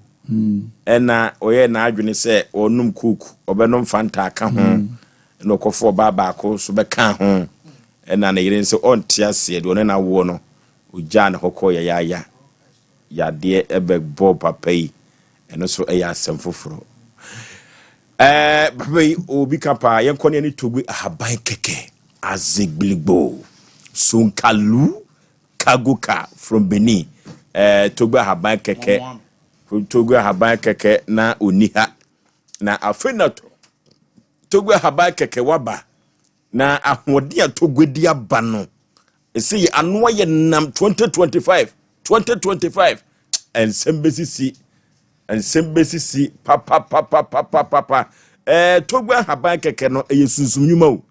Ɛna ɔyɛɛ n'adwene sɛ ɔnom coke, ɔbɛnom Fanta aka ho, ɛna ɔkɔfo ɔbaa baako so bɛka ho. Ɛna ne yere nso ɔnte aseɛ, deɛ ɔne no awoɔ no, ɔgyaa ne hɔ kɔɔ yayaaya. Yadeɛ ɛbɛbɔ papa yi, ɛno nso ɛyɛ asɛm foforɔ. Ɛɛ papa yi, obi ka paa, yɛnkɔ ne ɛne Togbe ahaban kɛkɛ, Azegbiligbo, Sonkalu, Kagoka from Benin. Ɛɛ Togbe ahaban kɛkɛ, Togbe ahaban kɛkɛ na ɔni ha. Na afei na Togbe ahaban kɛkɛ waba. Na ahoɔden a Togbe de aba no, ɛsɛ yɛ ano ayɛ nam 2025, 2025, nsɛm bɛsisi, nsɛm bɛsisi papapapapapapa. Ɛɛ Togbe ahaban kɛkɛ no, ɛyɛ sunsum nnwuma o.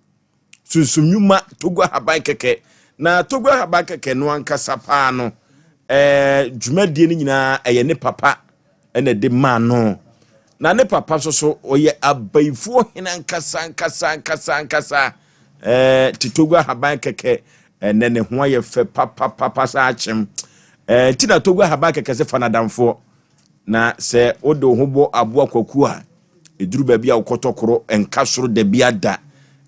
Sunsum nnwuma, Togbe ahaban kɛkɛ. Na Togbe ahaban kɛkɛ no ankasa paa no, ɛɛ dwumadie no nyinaa ɛyɛ ne papa ɛna ɛde maa no. Na ne papa nso so ɔyɛ abayifoɔ hene ankasa ankasa ankasa ankasa. Ɛɛ te Togo ahaban kɛkɛ ɛnɛ ne ho ayɛ fɛ papapapa sɛ akyem. Ɛɛ ti na Togo ahaban kɛkɛ sɛ fa n'adamfoɔ. Na sɛ wode wo ho bɔ aboa kwaku a, ɛduru baabi a wokɔtɔ koro nka soro da bi ada.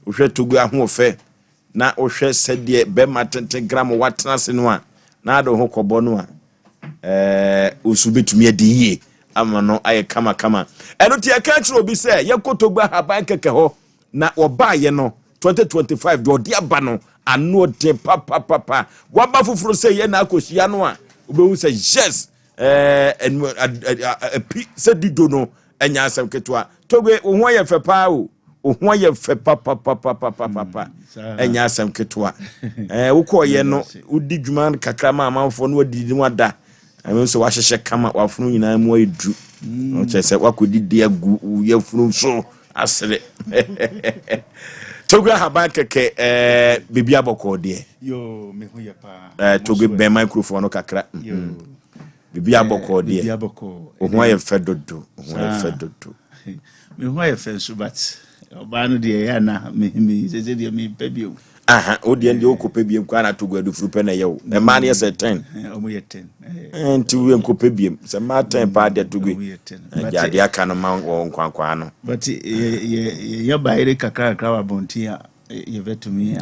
Wohwɛ Togo ahoɔfɛ na wohwɛ sɛdeɛ bɛrima tenten gram watena ase no a, na ade wo ho kɔbɔ no a, ɛɛ wo nso wobɛtumi adi yie ama no ayɛ kamakama. Ɛno nti yɛka kyerɛ obi sɛ yɛnkɔ Togba ahaban kɛkɛ hɔ na wɔbaayɛ no 2025 deɛ ɔde aba no ano ɔden papapapa. Waba foforɔ sɛ yɛ na akɔhyia no a wobɛhu sɛ yes ɛɛ api sɛ dido no ɛnyɛ asɛm ketewa. Togbe wo ho ayɛ fɛ paa o. Wo ho ayɛ fɛ papapapapapa. Ɛnyɛ asɛm ketewa. Ɛɛ wokɔɔyɛ no wodi dwuma kakra ma amanfoɔ no wadidi no wada. Ɛno nso wahyehyɛ kama wafono nyinaa mu ayɛ duru. Ɔkyerɛ sɛ wakɔdidi agu wo yafunu so asere. Togbe ahaban kɛkɛ ɛɛ biribi abɔkɔɔ deɛ. Yoo me ho yɛ paa. Ɛɛ Togbe bɛn microphone no kakra. Yoo. Biribi abɔkɔɔ deɛ. Biribi abɔkɔɔ. Wo ho ayɛ fɛ dodo. Wo ho ayɛ fɛ dodo. Me ho ayɛ fɛ nso but ɔbaa no deɛ ɛyɛ ana me me sese deɛ me pɛ bio. Aha o deɛ deɛ okɔ pɛ biem kɔ ana Togo adufuru pɛ na ɛyɛ o. Mmaa no yɛ sɛ ten. Ɔmo yɛ ten. Nti wo nkɔ pɛ biem sɛ mmaa ten paa deɛ Togo. Ɔmo yɛ ten. Gya adeɛ aka no ma wɔn nkwankwaa no. But yɛ yɛ yɛ yɛ bayere kakra kakra wɔ abɔnten a yɛbɛtumi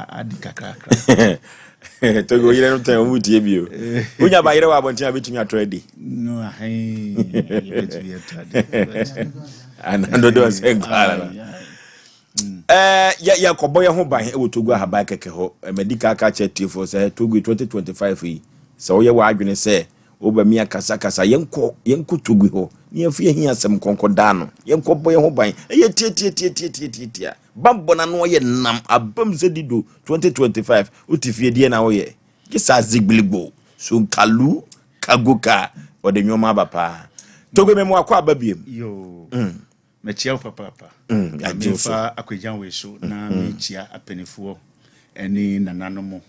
adi kakrakra. Togo yere no tɛn ɔmu tie bio. Wonya ba yere wɔ abɔnten a bɛtumi atɔ adi. No ahen yɛbɛtumi atɔ adi. Anando sɛ nkwara no. Ɛɛ yɛ yɛkɔbɔ yɛn ho ban wɔ Togo ahaban kɛkɛ hɔ. Madi kan aka akyerɛ atiefoɔ sɛ Togo 2025 yi sɛ woyɛ w'adwene sɛ wobɛmi akasakasa yɛnkɔ yɛnkɔ Togo hɔ ne yɛmfa yɛn hia asɛm nkɔnkɔ daa no yɛnkɔbɔ yɛn ho ban. Ɛyɛ tiatiatiatiatiatia. Bammɔ no ano ayɛ nam abam sɛ dido 2025 wote fie deɛ na woyɛ gye saa zigbiligbo sonkalu kagoka ɔde nneɛma aba paa Togo mɛmu akɔ aba biem. Yoo. Mɛkyia wo papaapa. Na Yɛagye wo so. memfa akwagyan wei so na mekyia apanifoɔ ne nananom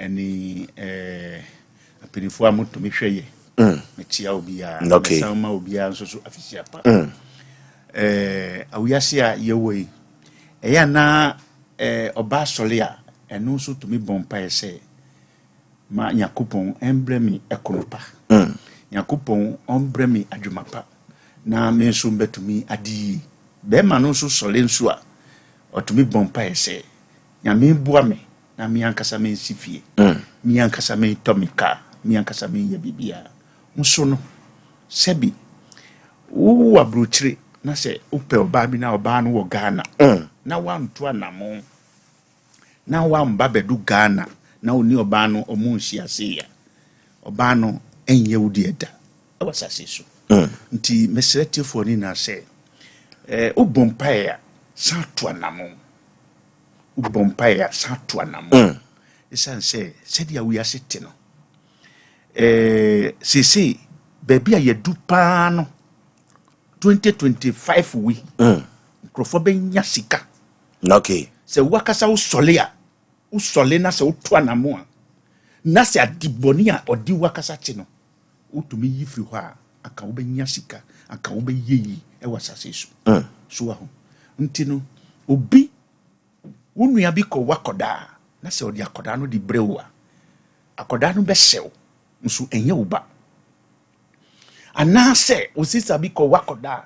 ne eh, apanifoɔ a motumi hwɛ yɛ. Mekyia obiara. Na mesan ma obiara nso so afihyia pa. Eh, awiase a yɛwɔ yi, ɛyɛ a na Eh, ɔbaa sɔre a, ɛno nso tumi bɔ mpaeɛ sɛ, Ma Nyankopɔn mbrɛ me ɛkono pa. Nyankopɔn ɔmbrɛ me adwuma pa, na me nso mbɛtumi adi yie. Bɛrima no nso sɔre nso a, ɔtumi bɔ mpaeɛ sɛ, Nyame boa me na me ankasa mensi fie, me ankasa mentɔ me kaa, me ankasa menyɛ biribiara. Nso no, sɛbi wowɔ aburokyire na sɛ wopɛ ɔbaa bi na ɔbaa no wɔ Ghana na woanto anamɔn na woamba bɛdu Ghana na wo ne ɔbaa no ɔmo nhyia sei a, ɔbaa no ɛnyɛ wo deɛ da ɛwɔ asase so. Nti mesrɛ tiefoɔ no nyinaa sɛ, wobɔ mpaeɛ a, san to anamɔn. Wobɔ mpaeɛ a, san to anamɔn. Ɛsiane sɛ sɛdeɛ wiase te no, seesei baabi a yɛdu paa no, 2025 wi, nkurɔfoɔ bɛnya sika. Sɛ wakasa wosɔle a, wosɔle na sɛ woto anamo a, na sɛ adebɔne a ɔde wakasa te no, wotumi yi firi hɔ a, anka wobɛnya sika, anka wobɛyɛ yi ɛwɔ asase so. So wɔ ho. Nti no, obi, wo nua bi kɔ wakɔdaa, na sɛ ɔde akɔdaa no de brɛ wo a, akɔdaa no bɛhyɛ wo, nso ɛnyɛ wo ba. Anaasɛ wo sista bi kɔ wakɔdaa,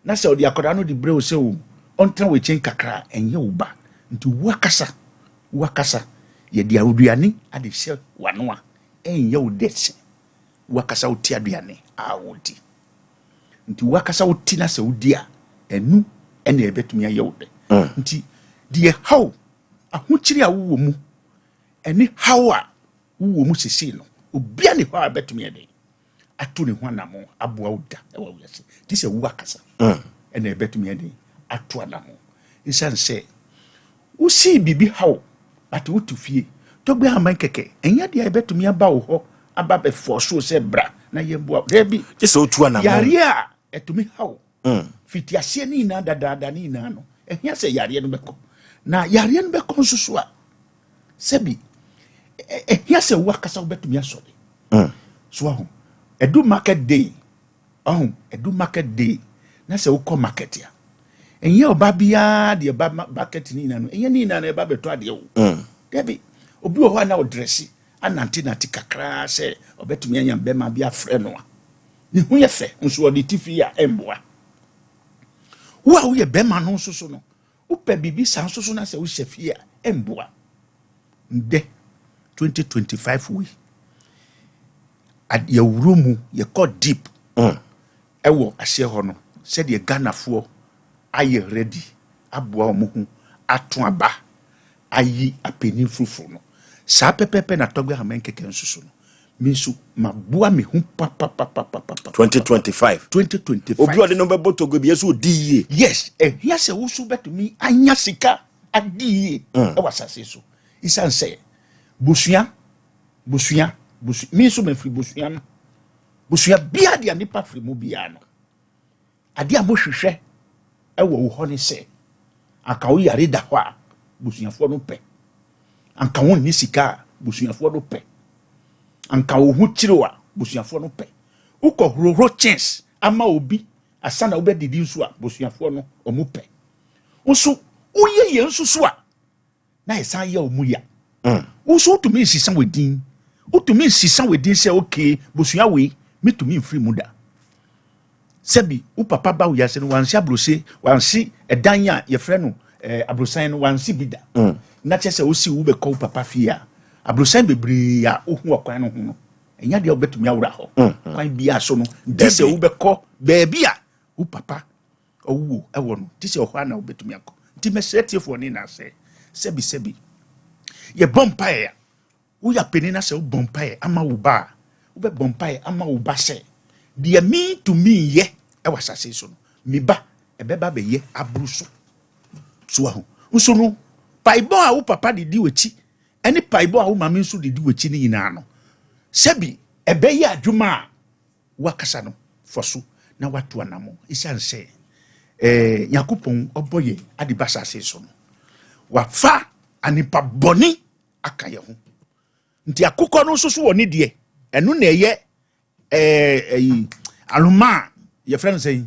na sɛ ɔde akɔdaa no de brɛ wo sɛ o, ɔntena w'akyi kakra a, ɛnyɛ wo ba. Nti wakasa, wakasa, yɛde aduane ade hyɛ w'ano a, ɛnyɛ wo dɛ sɛ wakasa wote aduane a wodi. Nti wakasa wote na sɛ wodi a, ɛnu ɛna ɛbɛtumi ayɛ wo dɛ. Nti deɛ haw, ahokyere a wowɔ mu, ɛne haw a wowɔ mu sesei no, obia ne hɔ a bɛtumi ɛde ato ne ho anamo aboa wo da ɛwɔ wiase. Ti sɛ wo akasa ɛna ɛbɛtumi ɛde ato anamo. Ɛsiane sɛ wosii biribi haw, but wote fie tɔgbe aman kɛkɛ, ɛnyɛ deɛ ɛbɛtumi aba wo hɔ aba bɛfɔ so sɛ bra na yɛmboa wo. Daabi. Gye sɛ wotu anamo. Yareɛ a ɛtumi haw fitiaseɛ ne nyinaa dadaada ne nyinaa no, ɛhia sɛ yareɛ no bɛkɔ. Na yareɛ no bɛkɔ nso so a, sɛbi ɛhia sɛ wo akasa wobɛtumi asɔre. So aho, ɛdu market day, ɔho, ɛdu market day, na sɛ wokɔ market a, ɛnyɛ ɔba biara deɛ ɛba market ne nyinaa no, ɛnyɛ ne nyinaa no ɛba bɛtɔ adeɛ o. Dabi, obi wɔ hɔ a na ɔdrɛse anante nante kakraa sɛ ɔbɛtumi anya bɛrima bi afrɛ no a, ne ho yɛ fɛ, nso ɔde ti fi a ɛmboa. Wo a woyɛ bɛrima no nso so no, wopɛ biribi saa nso so na sɛ wohyɛ fie a, ɛmboa. Ndɛ 2025 wei, yɛwuro mu, yɛkɔ deep ɛwɔ aseɛ hɔ no, sɛdeɛ Ghanafoɔ ayɛ ready aboa wɔn ho ato aba ayi apanin foforɔ no, saa pɛpɛɛpɛ na Tɔgbe Ahaman kɛkɛ nso so no, me nso maboa me ho papapapapapa. 2025. 2025. Obi ɔde no bɛbɔ Togo bi ɛsɛ odi yie. Yes, ɛhia sɛ wo so bɛtumi anya sika adi yie ɛwɔ asase so. Esiane sɛ bosua, bosua, bosua, me nso mafiri bosua no. Bosua bia deɛ nipa firi mu bia no, adeɛ a mohwehwɛ ɛwɔ wo hɔ ne sɛ, anka wo yare da hɔ a, busuafoɔ no pɛ. Anka wo nni sika a, busuafoɔ no pɛ. Anka wo ho kyerɛ a, busuafoɔ no pɛ. Wokɔ horohoro kyɛns ama obi asa na wobɛdidi nso a, busuafoɔ no ɔmo pɛ. Nso woyɛ yɛn nso so a, na ɛsan yɛ ɔmo ya. Wo nso wotumi nsisa w'edin. Wotumi nsisa w'edin sɛ okay, busua wei metumi mfiri mu da. Sɛbi wo papa ba wiase no, wansi aburose, wansi ɛdan a yɛfrɛ no aborosan no, wansi bi da. Na kyerɛ sɛ wosi wo bɛkɔ wo papa fie a, aborosan bebree a wohu ɔkwan no ho no, ɛnya deɛ wobɛtumi awura hɔ. Kwan biara so no, gye sɛ wobɛkɔ baabi a wo papa ɔwuo ɛwɔ no, gye sɛ ɔhɔ a na wobɛtumi akɔ. Nti mɛsrɛ tiefoɔ ne na sɛ, sɛbi sɛbi, yɛbɔ mpaeɛ a, woyɛ panin na sɛ wobɔ mpaeɛ ama wo ba a, wobɛbɔ mpaeɛ ama wo ba sɛ, deɛ mentumi nyɛ ɛwɔ asase so no, me ba ɛbɛba bɛyɛ aboro so. So aho. Nso no, paebɔ a wo papa de di w'akyi, ɛne paebɔ a wo maame nso de di w'akyi ne nyinaa no, sɛbi ɛbɛyɛ adwuma a wakasa no fɔ so na wato anamo. Esiane sɛ Nyankopɔn ɔbɔ yɛ ade ba asase so no, wafa anipa bɔne aka yɛ ho. Nti akokɔ no nso so wɔ ne deɛ, ɛno na ɛyɛ ɛyi aloma a yɛfrɛ no sɛn?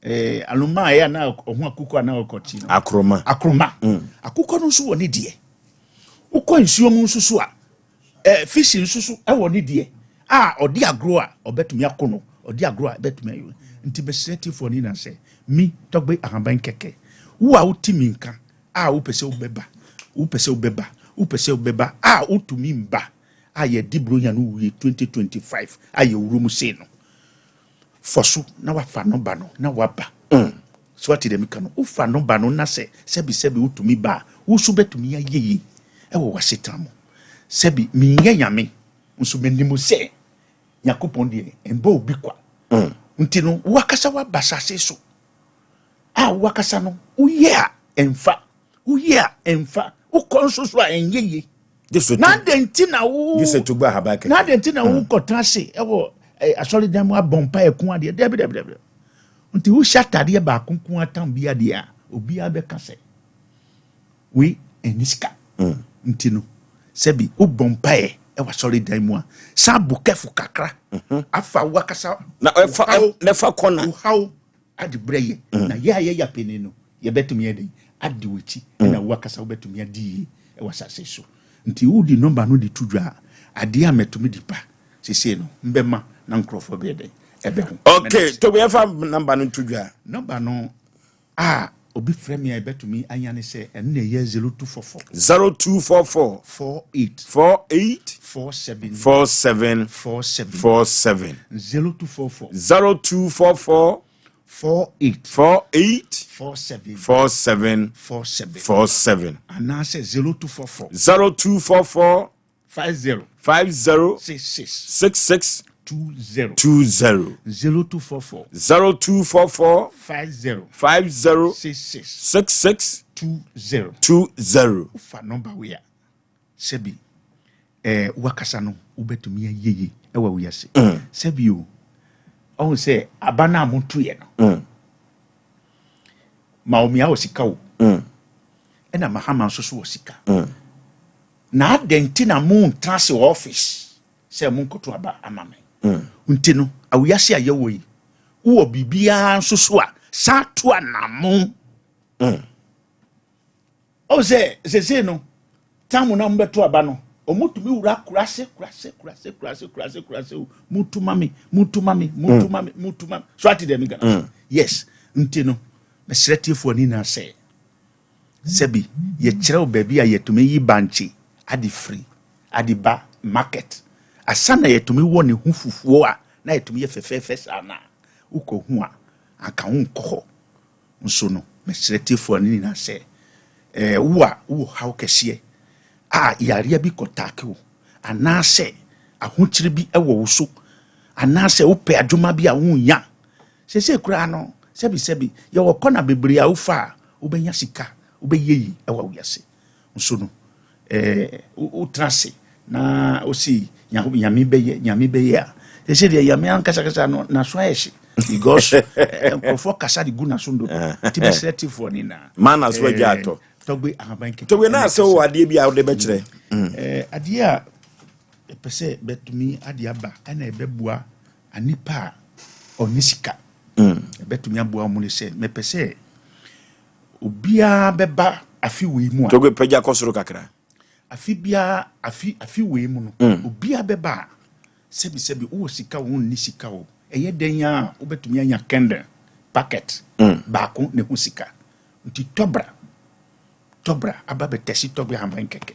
Eh, aloma a ɛyɛ a na ɔho akokɔ a na ɔkɔkye no. Akoroma. Akoroma. Akokɔ no nso wɔ ne deɛ. Wokɔ nsuo mu nso so a, eh, fish nso so wɔ ne deɛ a ɔde agorɔ a ɔbɛtumi ako no, ɔde agorɔ a ɛbɛtumi ayɛ. Nti bɛsrɛ tiefoɔ no nyinaa sɛ, me Tɔgbe Ahaban kɛkɛ, wo a wote me nka a wopɛ sɛ wobɛba, wopɛ sɛ wobɛba, wopɛ sɛ wobɛba a wotumi mba a yɛde Buronya no wie 2025 a yɛwura mu sei no, fɔ so na wafa no ba no na waba. So ate deɛ meka no? Wofa no ba no na sɛ sɛbi sɛbi wotumi ba a, wo nso bɛtumi ayɛ yie ɛwɔ w'asetena mu. Sɛbi menyɛ Nyame, nso menim sɛ Nyankopɔn deɛ ɛmbɔ obi kwa. Nti no wakasa waba asase so a wakasa no woyɛ a ɛmfa, woyɛ a ɛmfa, wokɔ nso so a ɛnyɛ yie. Na adɛn nti na wo Gye sɛ Togbe Ahaban kɛkɛ. Na adɛn nti na wokɔtena ase ɛwɔ asɔredan mu abɔ mpaeɛ ko adeɛ? Dabi, dabi, dabi. Nti wohyɛ atadeɛ baako nko atam bi adeɛ a, obiara bɛka sɛ wei ɛni sika. Nti no sɛbi wobɔ mpaeɛ ɛwɔ asɔredan mu a, san bo kɛfo kakra afa wakasa Na ɛfa na ɛfa kɔna. Wo haw ade brɛ yɛ. Na yɛ a yɛyɛ apani no, yɛbɛtumi yɛ den adi w'akyi, ɛna wakasa wobɛtumi adi yie ɛwɔ asase so. Nti wodi nɔmba no de to dwa a, adeɛ a mɛtumi de ba sesei no mbɛma na nkurɔfoɔ bɛyɛ dɛn ɛbɛho. Okay, Tobi, yɛfa nɔmba no to dwa. Nɔmba no a obi frɛ me a ɛbɛtumi anya ne sɛ ɛno na ɛyɛ 0244. 0244. 48. 48. 47. 47. 47. 47. 0244. 0244. 48. 48. 47. 47. 47. 47. Anaasɛ 0244. 0244. 50. 50. 66. 66. 20. 20. 0244. 0244. 50. 50. 66. 66. 20. 20. Wofa nɔmba wei a, sɛbi wakasa no wobɛtumi ayɛ yie ɛwɔ wiase. Sɛbi o, ɔhu sɛ aba no a motoeɛ no, Bawumia wɔ sika o, ɛna Mahama nso so wɔ sika. Na adɛn nti na montena ase wɔ office sɛ monkɔto aba ama me? Nti no awiase a yɛwɔ yi, wowɔ biribiara nso so a saa to anamo. Ɔhu sɛ sesei no tamu na mobɛto aba no, ɔmotumi wura kurase kurase kurase kurase kurase kurase o, mutu ma me, mutu ma me, mutu ma me, mutu ma me. So ate deɛ meka no? Yes. Nti no mesrɛ tiefoɔ ne nyinaa sɛ sɛbi yɛkyerɛ wo baabi a yɛtumi yi bankye ade firi ade ba market asa na yɛtumi wɔ ne ho fufuo a na yɛtumi yɛ fɛfɛɛfɛ saa na wokɔ hu a anka wo nkɔ hɔ nso no. Mesrɛ tiefoɔ ne nyinaa sɛ wo a wowɔ haw kɛseɛ a yareɛ bi kɔtaake wo, anaasɛ ahokyere bi wɔ wo so, anaasɛ wopɛ adwuma bi a wonya sɛsɛ koraa no, sɛbisɛbi yɛwɔ kɔna bebree a wofa a wobɛnya sika, wobɛyɛ yi ɛwɔ wiase nso no. Wotena ase na wosi Nyame bɛyɛ, Nyame bɛyɛ a, sɛsɛ deɛ Nyame ankasakasa no naso ayɛ hye because nkurɔfoɔ kasa de gu naso ndo. Nti bɛsrɛ tifoɔ ne na Ma na so agya atɔ. Tɔgbe Ahaban kɛkɛ. Togbe, na sɛ wowɔ adeɛ bi a wode bɛkyerɛ. Adeɛ a ɛpɛ sɛ bɛtumi ade aba ɛna ɛbɛboa anipa a ɔne sika ɛbɛtumi aboa mu ne sɛ mepɛ sɛ obiara bɛba afe wei mu a Togbe, pagya kɔ soro kakra. Afe biara, afe wei mu no, obiara bɛba a, sɛbisɛbi wowɔ sika wo nni sika o, ɛyɛ dɛn a wobɛtumi anya candle packet baako ne ho sika. Nti tɔbra tɔbra aba bɛtɛsi Tɔgbe Ahaban kɛkɛ.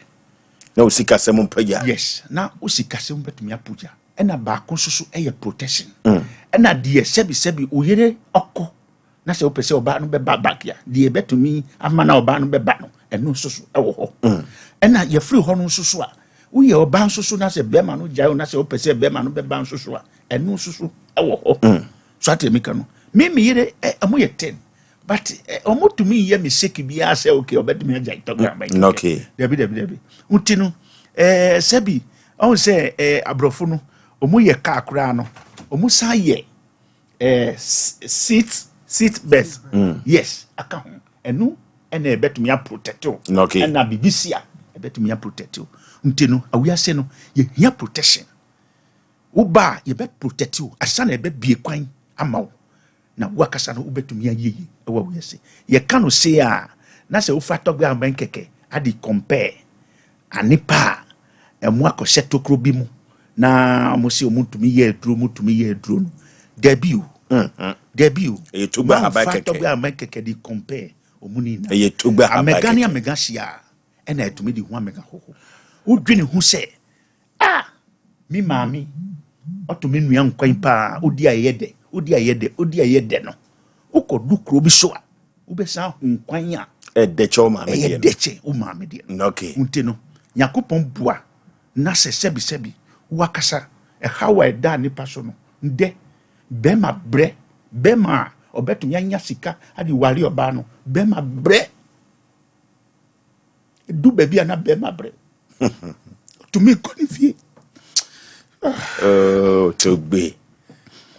Na wo sikasɛm mpagya. Yes, na wo sikasɛm bɛtumi apogya. Ɛna baako nso so ɛyɛ protection. Ɛna deɛ sɛbisɛbi wo yere ɔkɔ na sɛ wopɛ sɛ ɔbaa no bɛba back a, deɛ ɛbɛtumi ama na ɔbaa no bɛba no, ɛno nso so ɛwɔ hɔ. Ɛna yɛfiri hɔ no nso so a, woyɛ ɔbaa nso so na sɛ bɛrima no gyae wo na sɛ wopɛ sɛ bɛrima no bɛba nso so a, ɛno nso so ɛwɔ hɔ. So ate meka no, me yere ɔmo yɛ 10 but ɔmo tumi yɛ mistake biara sɛ okay, ɔbɛtumi agyae Tɔgbe Ahaban. Dabi, dabi, dabi. Nti no sɛbi ɔmo sɛ aborɔfo no ɔmo yɛ kaa koraa no, ɔmo san yɛ seat belt. Yes, aka ho. Ɛno ɛna ɛbɛtumi aprotect wo. Ɛna biribi si a ɛbɛtumi aprotect wo. Nti no awiase no yɛhia protection. Woba a yɛbɛ protect wo asa na ɛbɛbie kwan ama wo. Na woakasa no wobɛtumi ayɛ yie wɔ wiase. Yɛka no sei a, na sɛ wofa tɔgbe abɛn kɛkɛ ade compare anipa a ɛmo akɔhyɛ tokuro bi mu na wɔn se wɔn tumi yɛ aduro, wɔn tumi yɛ aduro no. Dabi o. Mm-hmm. Dabi o. Ɛyɛ togbe ahaban Mamfa kɛkɛ. tɔgbe abɛn kɛkɛ de compare wɔn ne nyinaa. Ɛyɛ togbe ahaban Amega ne kɛkɛ. amega hyia a, ɛna ɛtumi de ho amega hoho. Wodwene ho sɛ, ah, me maame ɔto me nua nkwan paa, odi a ɛyɛ dɛ, odi a ɛyɛ dɛ, odi a ɛyɛ dɛ no. Wokɔdu kuro bi so a, wobɛsan ahu nkwan a Ɛdɛ kyɛ wo maame ɛyɛ deɛ no. dɛ kyɛ wo maame deɛ no. Okay. Nti no, Nyankopɔn boa na sɛ sɛbisɛbi wakasa ɛhaw a ɛda nipa so no, ndɛ bɛrima brɛ, bɛrima a ɔbɛtumi anya sika ade ware ɔbaa no, bɛrima brɛ. Du baabi a na bɛrima brɛ. Tumi kɔ ne fie. Oh, Togbe.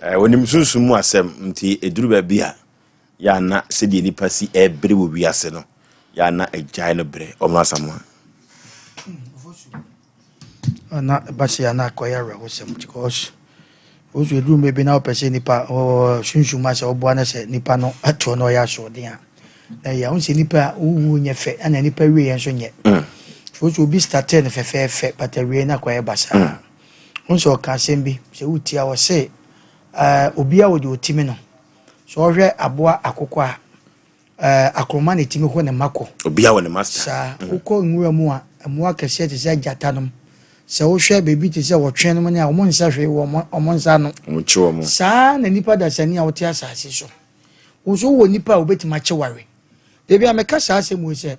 Eh, wɔnim sunsum mu asɛm nti ɛduru baabi a yɛ ana sɛdeɛ nipa si ɛbere wɔ wiase no yɛ ana agyae no berɛ ɔmo asamoa. Na ɛba sɛ ana akɔyɛ awerɛhosɛm because wosu eduru mmerɛ bi na wopɛ sɛ nipa sunsum asɛ woboa no sɛ nipa no atoɔ na ɔyɛ asoɔden a na ɛyɛ wo sɛ nipa wowu nyɛ fɛ ɛna nipa wie yɛn nso nyɛ. So wosu obi startee no fɛfɛɛfɛ but awie no akɔyɛ basaa. Wo sɛ ɔka asɛm bi sɛ wotia wɔ se obi a wɔde ɔtimi no sɛ ɔhwɛ aboa akokɔ a akoroma na ɛtumi hɔ ne mma kɔ. Obi a wɔ ne master. Saa wokɔ nwura mu a mmoa kɛseɛ te sɛ gyata nom sɛ wohwɛ baabi te sɛ wɔtwe nom ne a wɔn nsa hwee wɔ wɔn nsa ano. Wɔn kye wɔn. Saa na nipa dasani a wote asase so wo nso wowɔ nipa a wobɛtumi akye ware. Ebi a meka saa asɛm wei sɛ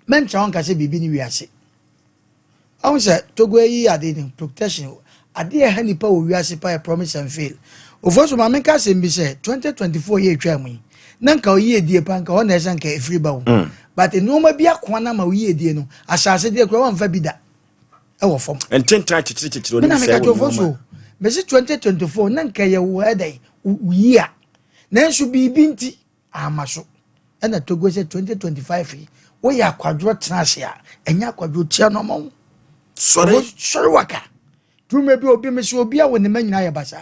mɛntra wo nka sɛ biribi ne wiase. Ɔhu sɛ Togo ayi ade no protection ade a ɛha nipa wɔ wiase pa yɛ promise and fail. Ofo so maame nka asɛm bi sɛ 2024 yɛ atwa mu yi na nka oyi edie pa nka hɔ na ɛsɛ nka efiri ba wo. But nneɛma bi akoa na ma oyi edie no asase deɛ kura wɔnfa bi da ɛwɔ fam. Ntentan kyekyere kyekyere Me na onim meka sɛ kyerɛ wɔ ofo nneɛma. so mesi 2024 na nka yɛ wɔ ɛdɛn wo yi a nanso biribi nti ama so ɛna Togo sɛ 2025 yi woyɛ akwadworɔ tena ase a ɛnyɛ akwadworɔ tia no ɔma wo Sɔre. Sɔre waka duruma bi obi mesi obi a wɔ ne ma nyinaa yɛ basaa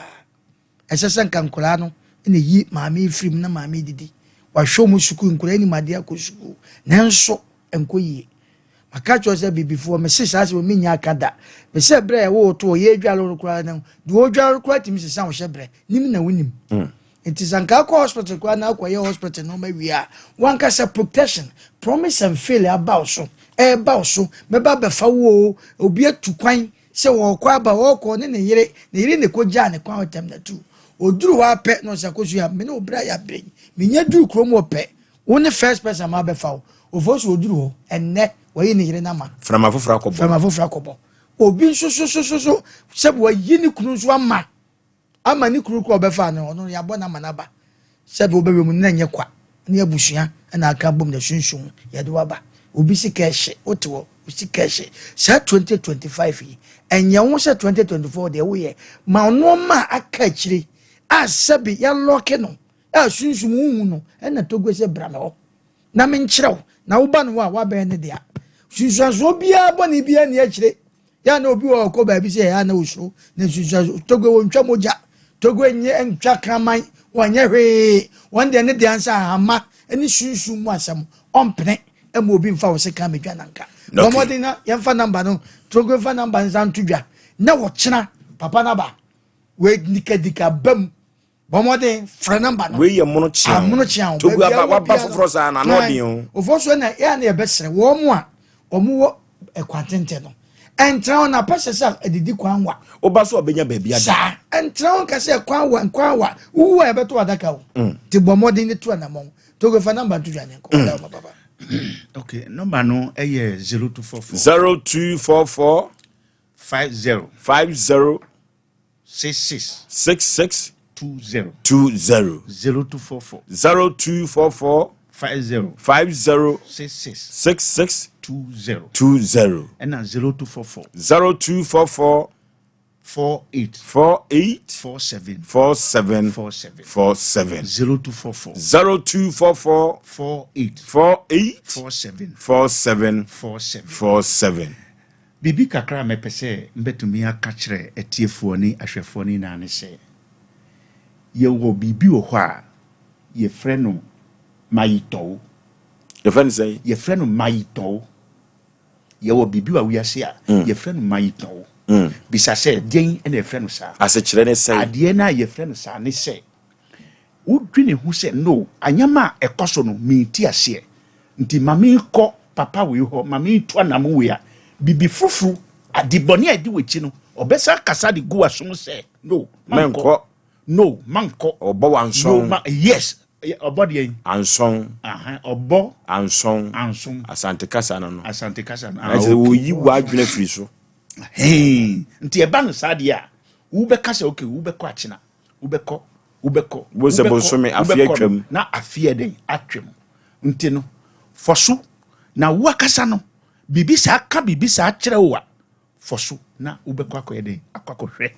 ɛsɛ sɛ nka nkwadaa no na yi maame firi mu na maame didi wahwɛ wɔn sukuu nkwadaa anim adeɛ akɔ sukuu nanso nkɔ yie maka kyerɛ sɛ bibifoɔ mese saa sɛ wɔn nya aka da mesɛ berɛ a ɛwɔ to ɔyɛ adwale no koraa no deɛ ɔdwale koraa tumi sesa wo hyɛ berɛ nim na wonim nti sɛ nka akɔ hospital koraa na akɔyɛ hospital na ɔma wie a wankasa protection promise and fail aba wo so ɛɛba wo so mɛba bɛfa wo o obi atu kwan sɛ wɔkɔ aba wɔkɔ ne ne yere ne yere ne kɔgyaa ne kwan ɔtɛm na tu oduru hɔ apɛ na ɔsɛ akɔsu ya me ne wo bra yɛ abere menya duru kurom wɔ pɛ wo ne first person ma bɛfa wo ofo so oduru hɔ ɛnnɛ wɔyi ne yere n'ama Frama foforɔ akɔbɔ. frama foforɔ akɔbɔ obi nso so so so so sɛ wɔyi ne kunu nso ama ama ne kunu kɔ ɔbɛfa no ɔno yɛabɔ n'ama n'aba sɛbi wobɛwɛ mu na nyɛ kwa ne abusua ɛna aka bom na sunsun yɛde waba obi sika ɛhye wote hɔ sika ɛhye saa 2025 yi ɛnyɛ ho sɛ 2024 deɛ woyɛ ma nneɛma a aka akyire a sɛbi yɛalɔke no a sunsun huhu no ɛna Togo sɛ bra me hɔ na menkyerɛ wo na woba no hɔ a woabɛn ne dea sunsuansoɔ biara bɔne biara ni akyire yɛ na obi wɔ ɔkɔ baabi sɛ ɛyɛ na osuro na nsunsuanso Togo wɔntwa mogya Togo nyɛ ntwa kraman wɔnyɛ hwee wɔn deɛ ne deɛ nsa ahama ne sunsun mu asɛm ɔmpene ɛma obi nfa wɔ se kan medwa nanka Okay. wɔn mɔden na yɛmfa namba no Togo nfa namba nsa nto dwa na wɔkyena papa naba wei nikadika bam wɔn mɔden frɛ namba no Wei yɛ mono kyea. amono kyea o Togo Baabi a aba wɔ waba biara no. foforɔ saa na ano ɔden o. Ofo so na yɛ na yɛbɛsrɛ wɔn mu a wɔn wɔ ɛkwan tenten no ɛntena hɔ na pɛsɛ sɛ adidi kwan wa Woba so a ɔbɛnya baabi ada. saa ɛntena hɔ nkasa kwan wa nkwan wa wuwu a yɛbɛto adaka o te bɔ mmɔden ne to anamɔn Togo fa namba nto dwa ne nkɔ ɔda wɔn papa. Okay, number no ɛyɛ 0244 0244 50 50 66 66 20 20 0244 0244 50 50 66 66 20 20 ɛna 0244 0244 48 48 47 47 47 47 0244 0244 48 48 47 47 47 47. Biribi kakra a mɛpɛ sɛ mbɛtumi aka kyerɛ atiefoɔ ne ahwɛfoɔ no nyinaa ne sɛ yɛwɔ biribi wɔ hɔ a yɛfrɛ no mayitɔwo. Yɛfrɛ no sɛn? Yɛfrɛ no mayitɔwo. Yɛwɔ biribi wɔ wiase a yɛfrɛ no mayitɔwo. Bisa sɛ deɛn na yɛfrɛ no saa? Asekyerɛ ne sɛn? Adeɛ no a yɛfrɛ no saa ne sɛ wodwene ho sɛ no anyɛma a ɛkɔ so no mente aseɛ nti ma menkɔ papa wei hɔ ma mentu anamo wei a biribi foforo ade bɔne a ɛdi w'akyi no ɔbɛsa kasa de gu w'asom sɛ no mankɔ no mankɔ ɔbɔ wansɔn no ma yes ɔbɔ deɛ yi ansɔn ɔbɔ ansɔn ansɔn asante kasa no no asante kasa no ah, okay. wɔyi w'adwene firi so nti ɛba no saa deɛ a wobɛka sɛ okay wobɛkɔ akyena wobɛkɔ wobɛkɔ wobɛkɔ bosome afe atwam na afe ɛdɛn atwam nti no fɔ so na woakasa no biribi saa ka biribi saa kyerɛ wo a fɔ so na wobɛkɔ akɔyɛ dɛn akɔ akɔhwɛ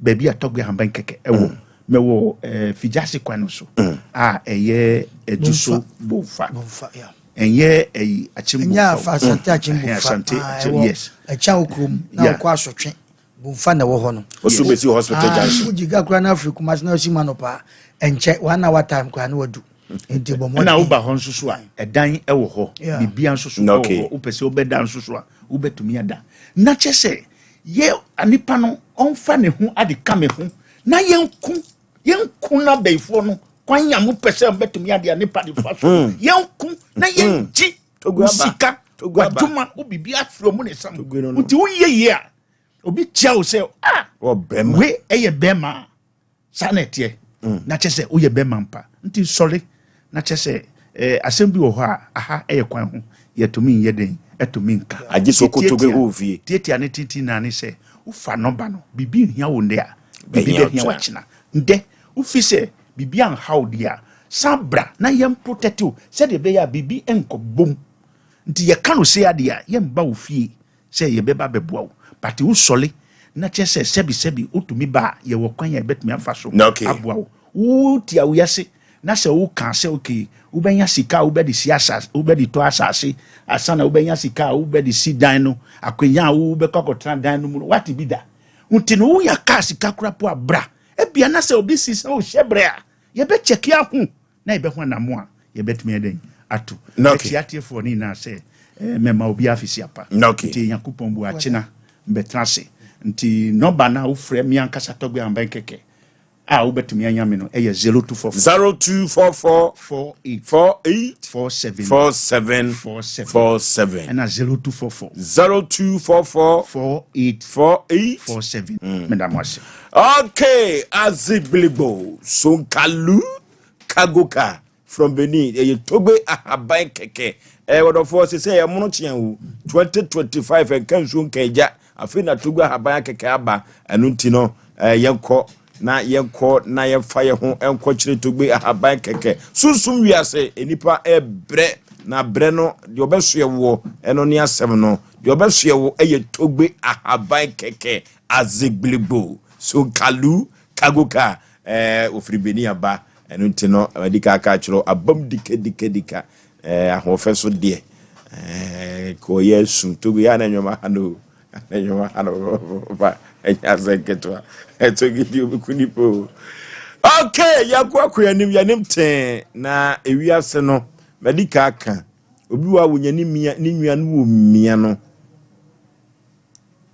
baabi a tɔgbe ahaban kɛkɛ ɛwɔ mm. mɛwɔ ɛɛ eh, figyase kwan no so mm. a ɛyɛ ɛdu so bomfa ɛnyɛ ɛyi akyem bomfa ɛnyɛ afa asante akyem bomfa asante akyem yes ɛkyɛn wo kurom na wokɔ asɔtwe Bomfa na ɛwɔ hɔ no. Osu besi hospital ah, junction. Wogye ga koraa na afiri Kumasi na osi mu anɔpa ɛnkyɛ one hour time koraa na wadu. Nti bɔ mmɔden. Ɛna woba hɔ nso so a ɛdan ɛwɔ hɔ. Biribiara nso so ɛwɔ hɔ. Wopɛ sɛ wobɛda nso so a wobɛtumi ada. Na kyɛ sɛ yɛ nipa no ɔmfa ne ho ade ka me ho na yɛnko yɛnko na abɛyifoɔ no kwan a mopɛ sɛ mobɛtumi ade a nipa de fa so hmm. yɛnko na hmm. yɛngye wo sika wadwuma wo biribi afiri ɔmo ne nsam nti woyɛ yie a obi kyia wo sɛ ah we ɛyɛ bɛrima a saa na ɛteɛ mm. na kyɛ sɛ woyɛ bɛrima mpa nti sɔre na kyɛ sɛ eh, asɛm bi wɔ hɔ a aha ɛyɛ kwan ho yɛtumi nyɛ den ɛtumi nka agye sɛ kotogo wɔ fie tiatia ne tenten naa ne sɛ wofa nɔba no biribi nhia wo ndɛ a biribi bɛhia wakyena ndɛ wofi sɛ biribi anha wo deɛ a san bra na yɛn protect wo sɛdeɛ ɛbɛyɛ a biribi nkɔ bom nti yɛka no sei adeɛ a yɛmba wo fie sɛ yɛbɛba abɛboa wo but wo sɔle na kyerɛ sɛ sɛbi sɛbi wotumi ba a yɛwɔ kwan a yɛbɛtumi afa so aboa wo wo te awiase na sɛ wo ka sɛ okay wobɛnya sika a wobɛde si asase wobɛde tɔ asase asa na wobɛnya sika a wobɛde si dan no akwanya a wobɛkɔ akɔtena dan no mu no wate bi da nti no wonya kaa sika kora po a bra ebia na sɛ obi si sɛ wohyɛ brɛ a yɛbɛkyɛke ahu na yɛbɛho anamo a yɛbɛtumi ayɛ dɛn ato. Mɛkyia atiefoɔ no nyinaa sɛ eh, mɛma obi afisi apa. Nti Nyankopɔn bu akyena mbɛtena ase. Nti nɔba no a wofrɛ me ankasa Tɔgbe Ahamban kɛkɛ a wobɛtumi anya me no ɛyɛ 0244 0244 48 48 47 47 47 47 ɛna 0244 0244 48 48 47 meda mo ase. Okay, Azigbiligbo, Sonkalu, Kagoka from Benin. Ɛyɛ Togbe ahaban kɛkɛ. Ɛyɛ wɔdɔfoɔ sɛ sɛ ɛyɛ mono kyeɛ o. 2025 ɛnka nsuo nka agya. Afei na Togbe ahaban akɛkɛ aba. Ɛno nti no, yɛnkɔ na yɛnkɔ na yɛmfa yɛn ho nkɔ kyerɛ Togbe ahaban kɛkɛ. Sunsum wiase, nnipa ɛbrɛ na brɛ no deɛ ɔbɛsoɛ woɔ ɛno ne asɛm no. Deɛ ɔbɛsoɛ wo ɛyɛ Togbe ahaban kɛkɛ. Azigbiligbo, Sonkalu, Kagoka, ɛɛ ofiri Benin aba, ɛno nti no madi ka aka akyerɛ abam dika dika dika, ɛɛ ahoɔfɛ so deɛ, ɛɛ kɔyɛ asu, Togo yɛ ana nnwoma ha no, ana nnwoma ha no, papa, ɛnyɛ asɛ nketewa, Togo di obi ku nipa o. Okay, yɛakɔ akɔ yɛnim yɛnim tee na ewiase no madi ka aka obi wɔ a wonya ne mia ne nua no wɔ mia no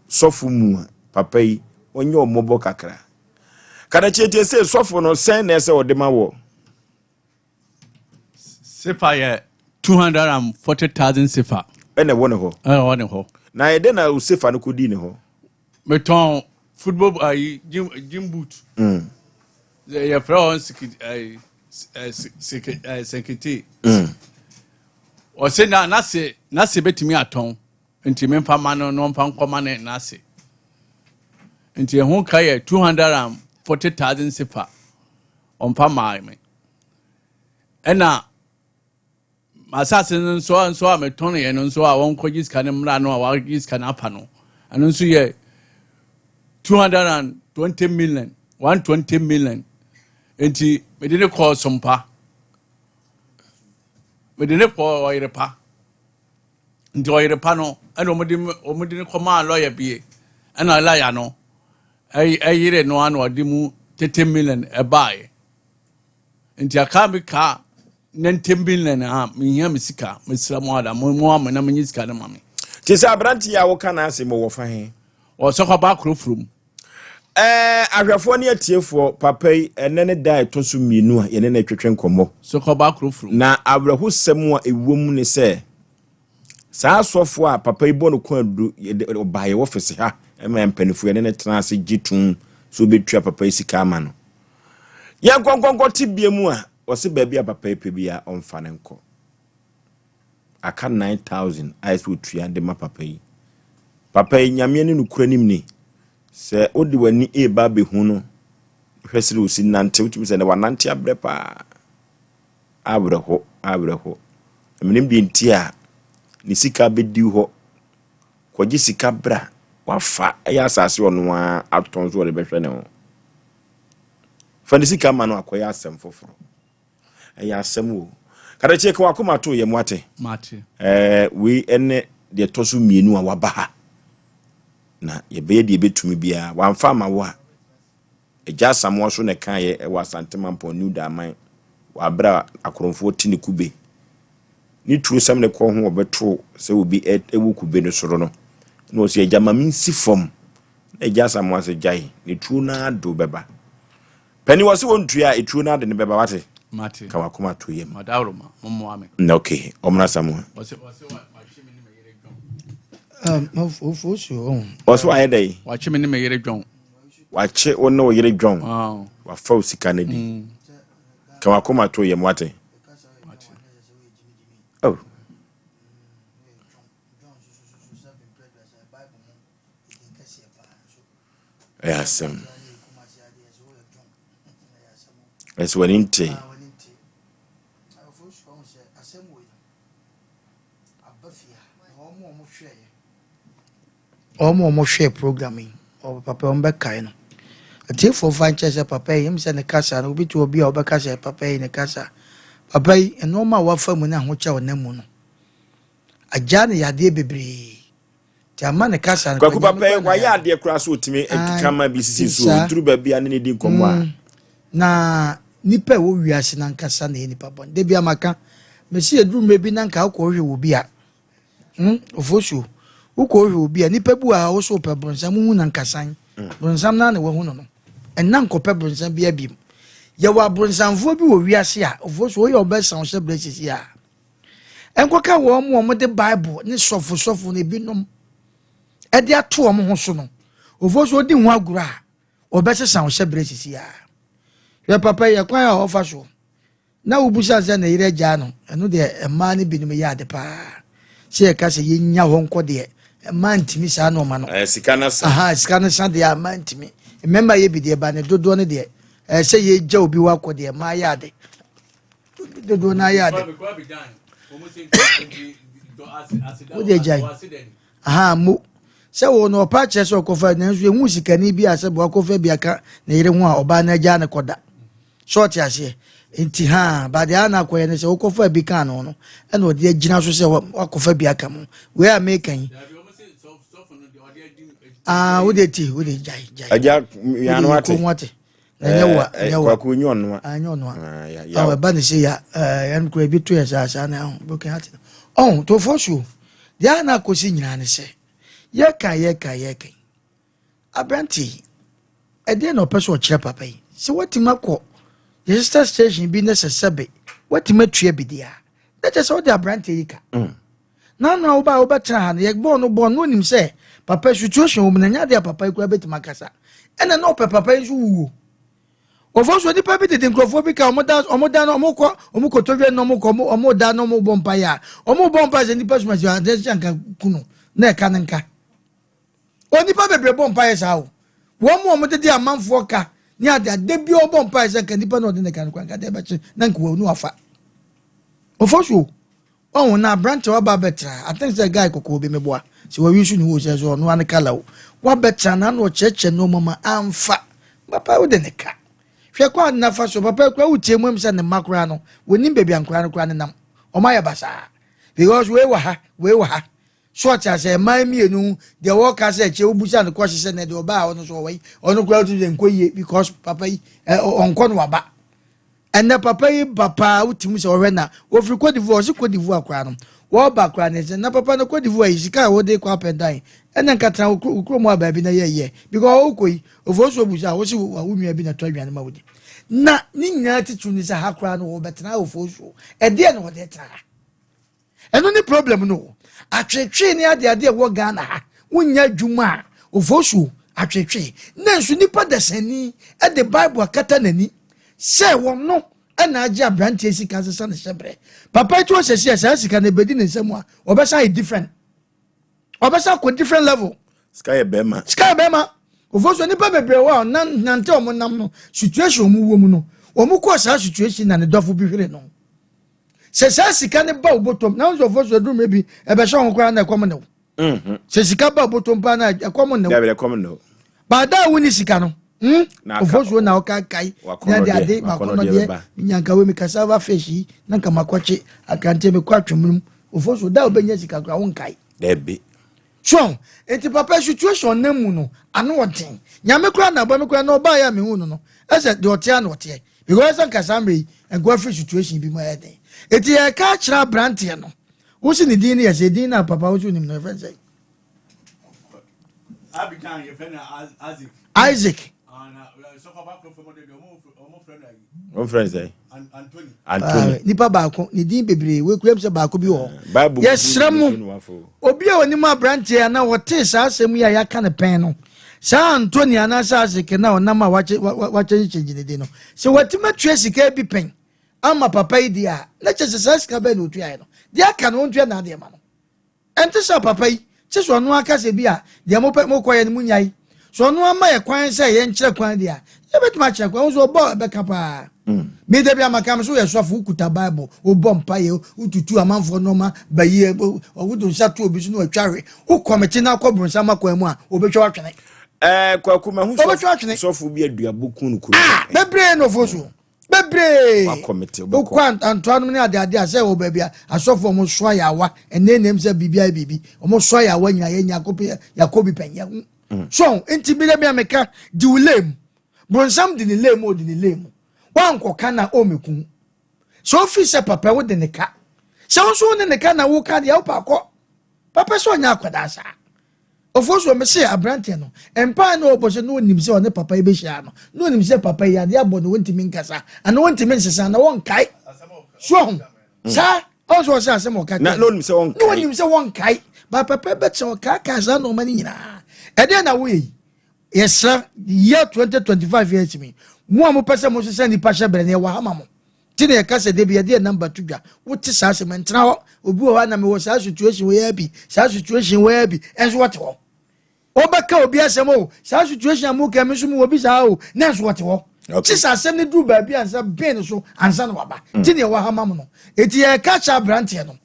sɔfo mu a, papa yi, ɔnyɛ wo mmɔbɔ kakra. Kadakyie tie sɛ sɔfo no sɛn na ɛsɛ ɔde ma wɔ. Sefa yɛ 240,000 sefa. Ɛna ɛwɔ ne hɔ. Ɛna ɛwɔ ne hɔ. Na ɛdɛ na sefa no kɔdii ne hɔ. Metɔn football ayi gym gym boot. Mm. Yɛfrɛ wɔn siki ayi siki sɛnkete. Mm. Ɔsɛ na n'ase n'ase betumi atɔn. Nti memfa mma no na ɔmfa nkɔma ne n'ase. Nti ɛho ka yɛ 240,000 sefa. Ɔmfa maa me. Ɛna m'asase no nso a nso a metɔneɛ no nso a wɔnkɔgye sika no mmra no a wɔagye sika no afa no, ɛno nso yɛ 220 million, 120 million. Nti mede ne kɔɔ Sompa. Mede ne kɔɔ Ɔyerepa. Nti ɔyere pa no ɛna wɔde wɔde no kɔmaa lɔya bie ɛna lɔya no ɛyere no ano ɔde mu tete million ɛbaeɛ. Nti aka me ka ne ntem bi ne na mehia me sika mesrɛ mo ada mo mo ama na menye sika no ma me. Te sɛ aberante yi a woka n'asɛm wɔ fa he? Ɔsɛ kɔba koro furum. Ɛɛ, ahwɛfoɔ ne atiefoɔ, papa yi, ɛnnɛ ne da a ɛtɔ so mmienu a yɛne no retwetwe nkɔmmɔ. Sɛ kɔba koro furum. Na awerɛhosɛm a ɛwɔ mu ne sɛ, saa asɔfoɔ a papa yi bɔ no kwaadu, yɛde, ɔbaa yɛn ɔfese ha ma mpanimfoɔ yɛne no tena ase gye tom sɛ ɔbɛtua papa yi sika ama no. Yɛnkɔ nkɔnkɔ tebea mu a, ɔse baabi a papa yi pɛ biara ɔmfa no nkɔ. Aka 9000 a ɛsɛ ɔtua de ma papa yi. Papa yi, Nyame ne nokorɛ nim ni, sɛ wode w'ani reba abɛhu no, hwɛ sɛdeɛ ɔsi nante, wotumi sɛ na wanante abrɛ paa. Awerɛho, awerɛho. Menim deɛ nti a ne sika bɛdi hɔ. Kɔgye sika bra, wafa ɛyɛ asase ɔno ara atɔn so ɔde bɛhwɛ ne ho. Fa ne sika ma no akɔyɛ asɛm foforɔ. Ɛyɛ asɛm o. Kadakyie ka wakoma to yɛ mu ate. Mate. Ɛɛ wei ɛne deɛ ɛtɔ so mmienu a waba ha. Na yɛbɛyɛ deɛ yɛbɛtumi biara. Wamfa ama wo a, Agya Asamoah so na ɛkaeɛ ɛwɔ Asante Mampɔn New Daman wɔ aberɛ a akorɔmfoɔ te ne kube. Ne tuo sɛm ne kɔɔ ho wɔbɛtoo sɛ obi ɛwɔ kube no soro no. Na ɔsɛ agya ma mensi fam. Na Agya Asamoah sɛ gyae, ne tuo no ara de wobɛba. Panin wɔ se wɔntua a, etuo no ade no bɛba wate. Mate. Ka wakoma to yam. Madaworoma, mommoa me. Na okay, ɔmra Samoa. Ɔse ɔse wakye me ne me yere dwɔn. Ofosuo ɔn. Ɔse wayɛ dɛ? Wakye me ne me yere dwɔn. Wakye wo ne wo yere dwɔn. Oh. Wafa wo sika no di. Ka wakoma to yam wate. Mate. Oh. Ɛyɛ asɛm. Ɛsɛ w'ani nte. Wɔn a wɔhwɛɛ program yi, papa yi wɔbɛkae no. Atiefoɔ fa nkyɛ sɛ papa yi, ɛmu sɛ ne kasa no, obi te obi a ɔbɛka sɛ papa yi ne kasa. Papa yi, nneɛma a wafa mu ne ahokyɛ a ɔnam mu no, agya ne yadeɛ bebree. Nti ama ne kasa no. Kwaku papa yi wayɛ adeɛ koraa so otumi keka ma bi sisi so duru baabi a ne ne di nkɔmmɔ a. Mm. Na nipa a ɛwɔ wiase nankasa na ɛyɛ nipa bɔne. Da bi amaka, mesi eduru mmerɛ bi na nka wokɔ hwehwɛ wɔ bi a, hmm, ofosuo, wokɔ hwehwɛ wɔ bi a, nipa bi wɔ ha wo so wopɛ bronsam, wohu nankasan. Mm. Bronsam naa na wahu no no. Ɛnna nkɔpɛ bronsam bi abiem. Yɛwɔ abronsamfoɔ bi wɔ wiase a, ofosuo, woyɛ ɔbɛsan wo hyɛ berɛ sisi a. Ɛnkɔka wɔn a wɔde Bible ne sɔfo sɔfo no ebinom de ato wɔn ho so no. Ofo so odi ho agorɔ a, wɔbɛsesa wo hyɛ berɛ sisi a. Hwɛ papa yi ɛkwan a ɔfa so na wobusa sɛ ne yere agyaa no, ɛno deɛ mmaa no binom yɛ ade paa. Sɛ yɛka sɛ yɛnya hɔ nkɔ deɛ, mmaa ntumi saa nneɛma no. Eh, sika no sa. Aha, sika no sa deɛ a mmaa ntumi. Mmarima yɛ bi deɛ ba ne dodoɔ no deɛ, ɛsɛ yɛgya obi hɔ akɔ deɛ mmaa yɛ ade. dodoɔ no ayɛ ade wode agyae aha mo sɛ wɔ no ɔpa kyerɛ sɛ ɔkɔfa nanso ɛhu sikani bi a sɛ wakɔfa bi aka ne yere ho a ɔbaa no agyaa no kɔda sɛ ɔte aseɛ nti ha bade a na akɔyɛ no sɛ wokɔfa bi ka no no ɛna ɔde agyina so sɛ wakɔfa bi aka mu wei a meka yi ah wode ti wode gyae gyae agya wode wate Na ɛnyɛ wo a, Eh, ɛnyɛ wo a. Kwaku nyɛ ɔnoa. Ah, ɛnyɛ ɔnoa. Ah, ya, Ɔn, yaw. ɛba ne se ya, eh, yɛn kura ebi to yɛ saa saa na ɛho broken heart no. Ɔn, tofoɔ so, deɛ a na akɔsi nyinaa ne sɛ, yɛka yɛka yɛka yi, aberante yi, ɛdeɛ na ɔpɛ sɛ ɔkyerɛ papa yi, sɛ watumi akɔ yɛ sister station bi ne sɛ sɛbe, watumi atua bi deɛ a, na kyerɛ sɛ wode aberante yi ka. N'ano a wobaa wobɛtena ha no, yɛbɔɔ no bɔɔ no, onim sɛ papa situation wɔ mu na ɛnyɛ adeɛ a papa yi koraa bɛtumi akasa. Ɛna na ɔpɛ papa yi nso wuo. Wɔfɔ so nipa bi dede nkurɔfoɔ bi ka wɔn da wɔn da no wɔn kɔ wɔn kɔtɔ dwa no wɔn kɔ wɔn da no wɔn bɔ mpa yɛ a wɔn bɔ mpa sɛ nipa suma si adeɛ sɛ nka kunu na ɛka ne nka. Onipa bebree bɔ mpa yɛ saa o. Wɔn mu wɔn dede amanfoɔ ka ne ade ade bi wɔn bɔ mpa yɛ sɛ nka nipa na ɔde ne ka no kora nka deɛ bɛkye na nka wɔn afa. Wɔfɔ so. Wahu na aberanteɛ waba abɛtra I think sɛ guy kɔkɔɔ bi meboa sɛ wawi so ne ho sɛ sɛ ɔno ano kala o wabɛtra na ano ɔkyerɛkyerɛ nneɛma ma amfa papa wode ne ka hwɛ kɔ ade nafa so papa kura wotie mu sɛ ne mma koraa no wɔnim baabi a nkoraa no koraa ne nam ɔma yɛ basaa because wei wɔ ha wei wɔ ha so ɔte asɛ mmaa mmienu deɛ wɔka sɛ ɛkyɛ wobusa no kɔhye sɛ na deɛ ɔbaa ɔno so ɔwɔ yi ɔno koraa wotumi sɛ nkɔ yie because papa yi ɔnkɔ no waba. Ɛnɛ papa yi ba paa wotumi sɛ ɔhwɛ na wɔfiri Cote d'Ivoire ɔse Cote d'Ivoire koraa no wɔba koraa ne sɛ na papa no Cote d'Ivoire yi sika a wode kɔ apɛndan ɛna nka tena wo kurom a baabi na yɛyɛ because wokɔ yi ofosuo bu sɛ a wose wo nua bi na tɔ aduane ma wodi na ne nyinaa titiriw ne sɛ ha koraa no wɔbɛtena ofosuo ɛdeɛ na wɔde tena ha. Ɛno ne problem no o. Atwetwee ne adeade a ɛwɔ Ghana ha, wonnya adwuma a, ofosuo, atwetwee. Nanso nipa dasani de Bible akata n'ani sɛ wɔno na agye aberanteɛ sika asesa ne hyɛbrɛ. Papa yi to ɔsɛsi a saa sika no ɛbɛdi ne nsam a, ɔbɛsan ayɛ different. Ɔbɛsan akɔ different level. Sika yɛ bɛrima. Sika yɛ bɛrima. Ofosuo nipa bebree wɔ a nante a wɔn nam no situation wɔn wɔ mu no, wɔn kɔɔ saa situation na ne dɔfo bi hwere no. Sɛ saa sika no ba wo bɔtɔm na nso fo so aduru mmerɛ bi ɛbɛhyɛ ho koraa na ɛkɔm ne wo. Mhm. Sɛ sika ba wo bɔtɔm paa na ɛkɔm ne wo. Dabi ɛkɔm ne wo. Baada a wonni sika no hmm ofosuo na ɔkaakae na de ade makɔnɔdeɛ nyankawe mi cassava fish yi na nka makɔkye akrante mekɔ atwom ofosuo da a wobɛnya sika koraa wonkae. Dabi. So nti papa situation na mu no ano ɔden nyame koraa na abɔ me koraa na ɔbaa yɛ a mehu no no ɛsɛ deɛ ɔteɛ na ɔteɛ because ɛsɛ nka saa mmerɛ yi nka wafiri situation bi mu ayɛ den eti yɛka akyerɛ aberanteɛ no wosi ne din no yɛ sɛ din na papa wosi onim no yɛfrɛ sɛ Isaac. Wɔn sɛ Anthony. Nipa baako ne din bebree wekura mu sɛ baako bi wɔ hɔ. Yɛsrɛ mo obi a onim aberanteɛ anaa wɔtee saa asɛm yi a yɛaka no pɛn no saa Anthony anaasɛ Isaac na ɔnam a wakyɛnkyɛn ne din no sɛ watumi atua sika bi pɛn ama papa yi deɛ a na kyɛ sɛ saa sika bɛn na otuaeɛ no deɛ aka no ɔntua n'adeɛ ma no. Ɛnte sɛ papa yi, kye sɛ ɔno ara ka sɛ bi a deɛ mopɛ mokɔyɛ no monyae. Sɛ ɔno ara ma yɛ kwan sɛ yɛnkyerɛ kwan deɛ a, yɛbɛtumi akyerɛ kwan. Wo nso ɔbɔ a ɛbɛka paa. Mm. Me da bi a maka me so yɛ sɔfo, wokuta Bible, wobɔ mpaeɛ, wotutu amanfoɔ nneɛma, bayie, wode nsa to obi so na watwa hwe. Wokɔmete na akɔ bronsam akwan mu a, wɔbɛtwa watwene. Eh, kwaku mahu sɔfo bi aduabo kun no kuro. Ah, bebree na ɔfo so. Bebree! Wokɔ antoa nom ne adeade a sɛ wɔ baabi a asɔfo wɔn soa yaawa ɛnɛ nam sɛ biribi ayɛ biribi wɔn soa yaawa nyinaa yɛ nya akɔpɛ yakɔ bi pɛn yɛ ho. So nti bi dɛ bi a meka di wo lay mu bronsam di ne lay mu odi ne lay mu wankɔka na ɔmɛku sɛ ofi sɛ papa wo de ne ka sɛ wo nso wo ne ne ka na wo ka deɛ wopɛ akɔ papa sɛ ɔnyɛ akwadaa saa. Ofosuo, mese aberanteɛ no, mpaeɛ na ɔbɔ sɛ na ɔnim sɛ ɔne papa yi bɛhyia no, na ɔnim sɛ papa yi adeɛ abɔ no ɔntumi nkasa, anaa ɔntumi nsesa, anaa ɔnkae. So ɔho, mm. saa, ɔho sɛ ɔsɛ asɛm ɔka na ɔnim sɛ ɔnkae. Na ɔnim sɛ ɔnkae. Ba papa bɛkyɛ ɔkaakaa saa nneɛma no nyinaa. Ɛdeɛ na woyɛ yi? Yɛsrɛ, year 2025 yɛ akyi mo a mopɛ sɛ mosesa nnipa hyɛ berɛ no yɛwɔ ha ma mo. Nti na yɛka sɛ dabi yɛde yɛn number to dwa. Wote saa asɛm ntena hɔ. Obi wɔ hɔ a na mewɔ saa situation wei ara bi, saa situation wei ara bi, ɛnso wɔte hɔ. Wobɛka obi asɛm o, saa situation a moka me nso mewɔ bi saa o, na nso wɔte hɔ. Kye sɛ asɛm no duru baabi ansa ben so ansa na waba. Mm. Nti na yɛwɔ ha ma mo no. Enti yɛka kyerɛ aberanteɛ no,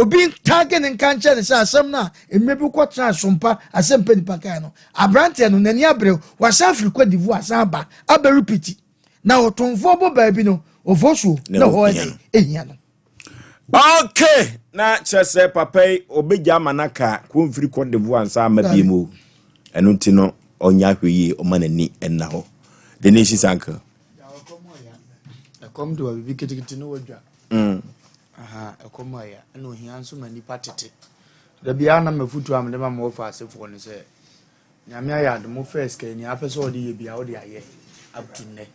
obi ntage ne nka nkyerɛ ne sɛ asɛm no a mmerɛ bi kɔtena sompa asɛm pɛ nipa kae no, aberanteɛ no n'ani abere, wasan firi Cote d'Ivoire asan aba abɛ repeat. Na ɔtomfoɔ bɔ baabi no, ofosuo na hɔ ɛde ehia no. Okay, na kyerɛ sɛ papa yi ɔbɛgya ama no aka kɔ mfiri Cote d'Ivoire nsa ama bie mu ɛno nti no ɔnyɛ ahwɛ yie ɔma n'ani nna hɔ the nation's uncle. Ɛkɔm de wa biribi ketekete ne wadwa. Mm. Aha, ɛkɔm ayɛ ɛna ohia nso ma nipa tete. Da biara na mafutu a mede ma ma wɔfa asefoɔ no sɛ Nyame ayɛ adom wo first ka nea apɛ sɛ ɔde yɛ bia wode ayɛ up to nnɛ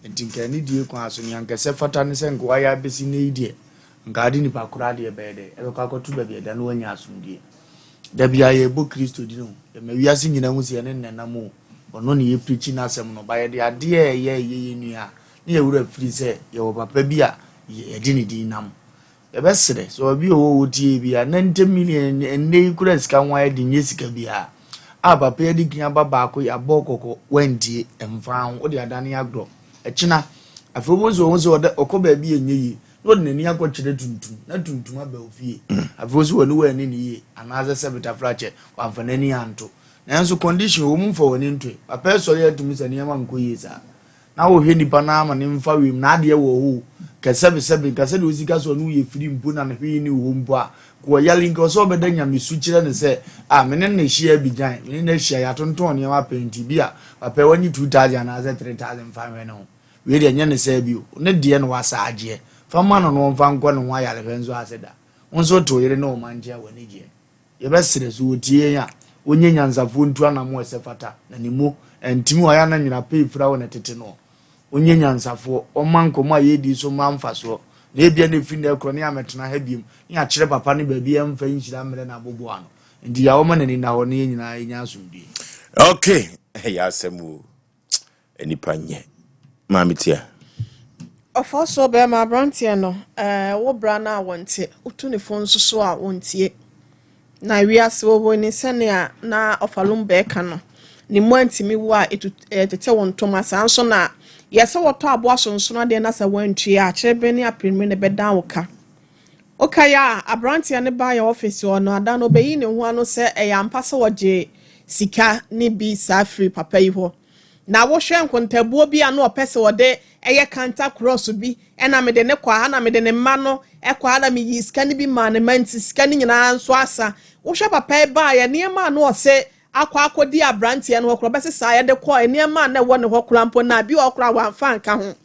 nti nka anidie kwan so nea nka ɛsɛ fata ne sɛ nka wayɛ abɛsi nnɛ yi deɛ nka ade nipa koro adeɛ bɛyɛ dɛ ɛbɛkɔ akɔto baabi ɛda no wanya asomdie da bia yɛbɔ Kristo din o yɛma wiase nyina hu sɛ yɛne nnɛ nam o ɔno ne yɛprikyi n'asɛm no ba yɛde adeɛ a ɛyɛ ɛyɛ yɛ nua a ne yɛwerɛ afiri sɛ yɛwɔ papa bi a yɛde ne din nam Yɛbɛsrɛ sɛ obi a ɔwɔ hɔ tie bi a, 90 million ɛnnɛ yi koraa sika ho ayɛ den nyɛ sika biara. A papa yi adi kan aba baako yɛabɔ kɔkɔ wantie ɛmfa ho wode adane agorɔ. Ɛkyena afei wobɛhu sɛ ɔhu sɛ ɔda ɔkɔ baabi a ɛnyɛ yie na ɔde n'ani akɔkyerɛ tuntum na tuntum aba ofie. Afei wo sɛ w'ani w'ani ne yie anaasɛ sɛ betafrakyɛ wamfa n'ani anto. Nanso condition wɔ mu mfa w'ani ntoe. Papa yi sɔre atumi sɛ nneɛma nkɔ yie saa. Na wohwɛ nipa no ara ma ne mfa wiem na adeɛ wɔ hɔ o, kɛ sɛbe sɛbe nka sɛdeɛ osi ka sɛ ɔne wo yɛ firi mpo na ne hwee nni wo hɔ mpo a, kɔ ɔyare nka ɔsɛ ɔbɛda nyamesu kyerɛ no sɛ ah me ne no ahyia Abidjan, me ne no ahyia yɛatontɔn nneɛma pɛn nti bi a papa yi wanye 2000 anaasɛ 3000 mfa nhwɛ ne ho. Wei deɛ nyɛ ne saa bio. Ne deɛ na wasa agyeɛ. Fa ma no na ɔmfa nkɔ ne ho ayarehwɛ nso ase da. Wo nso wote wo yere ne wo mma nkyɛn a w'ani gyeɛ. Yɛbɛsrɛ sɛ ɔtie yɛn a, ɔnyɛ nyansafoɔ ntu anamo a ɛsɛ fata, na ne mu antim hɔ a na nwera pɛ fira wɔ ne tete noɔ. Ɔnyɛ nyansafoɔ, ɔmma nkɔmmɔ a yɛredi so mmra mfasoɔ, na ebia na ɛfiri nnɛ rekorɔ ne yɛammɛtena ha biom, na yɛakyerɛ papa no baabi a ɛmfa nhyira mmrɛ no aboboano. Enti yɛ a ɔmma n'ani nna hɔ na yɛn nyinaa yɛnya asomdwoeɛ. Okay, ɛyɛ asɛm o. Nnipa nyɛ. Maame tia. Ɔfa so bɛrima aberanteɛ no, ɛɛ wo bra no a wɔnte, wotu ne fo nso so a wɔntie. Na wiase wɔ hɔ ni sɛnea na ɔfalum bɛɛka no, ne mu antumi wo a etu ɛtetɛ wo ntoma saa nso na yɛ sɛ wɔtɔ aboa sonsono adeɛ na sɛ wɔantua a kyerɛbere ne apirimire na ɛbɛdan wo ka. Wokae a, aberanteɛ no baa yɛn ɔfese hɔ no, ada no ɔbɛyii ne ho ano sɛ ɛyɛ ampa sɛ ɔgyee sika no bi saa firii papa yi hɔ. Na wohwɛ nkontabuo bi a na ɔpɛ sɛ ɔde yɛ kanta krɔs bi, ɛna mede no kɔ ha, na mede ne mma no kɔ ha, na meyii sika no bi maa ne mma nti sika no nyinaa nso asa. Wohwɛ papa yi baeɛ, nneɛma a na ɔse akɔ akɔdi aberanteɛ no hɔ koraa, ɔbɛsesa yɛde kɔɔ nneɛma a na ɛwɔ ne hɔ koraa mpo no a, bi wɔ hɔ koraa wamfa anka ho.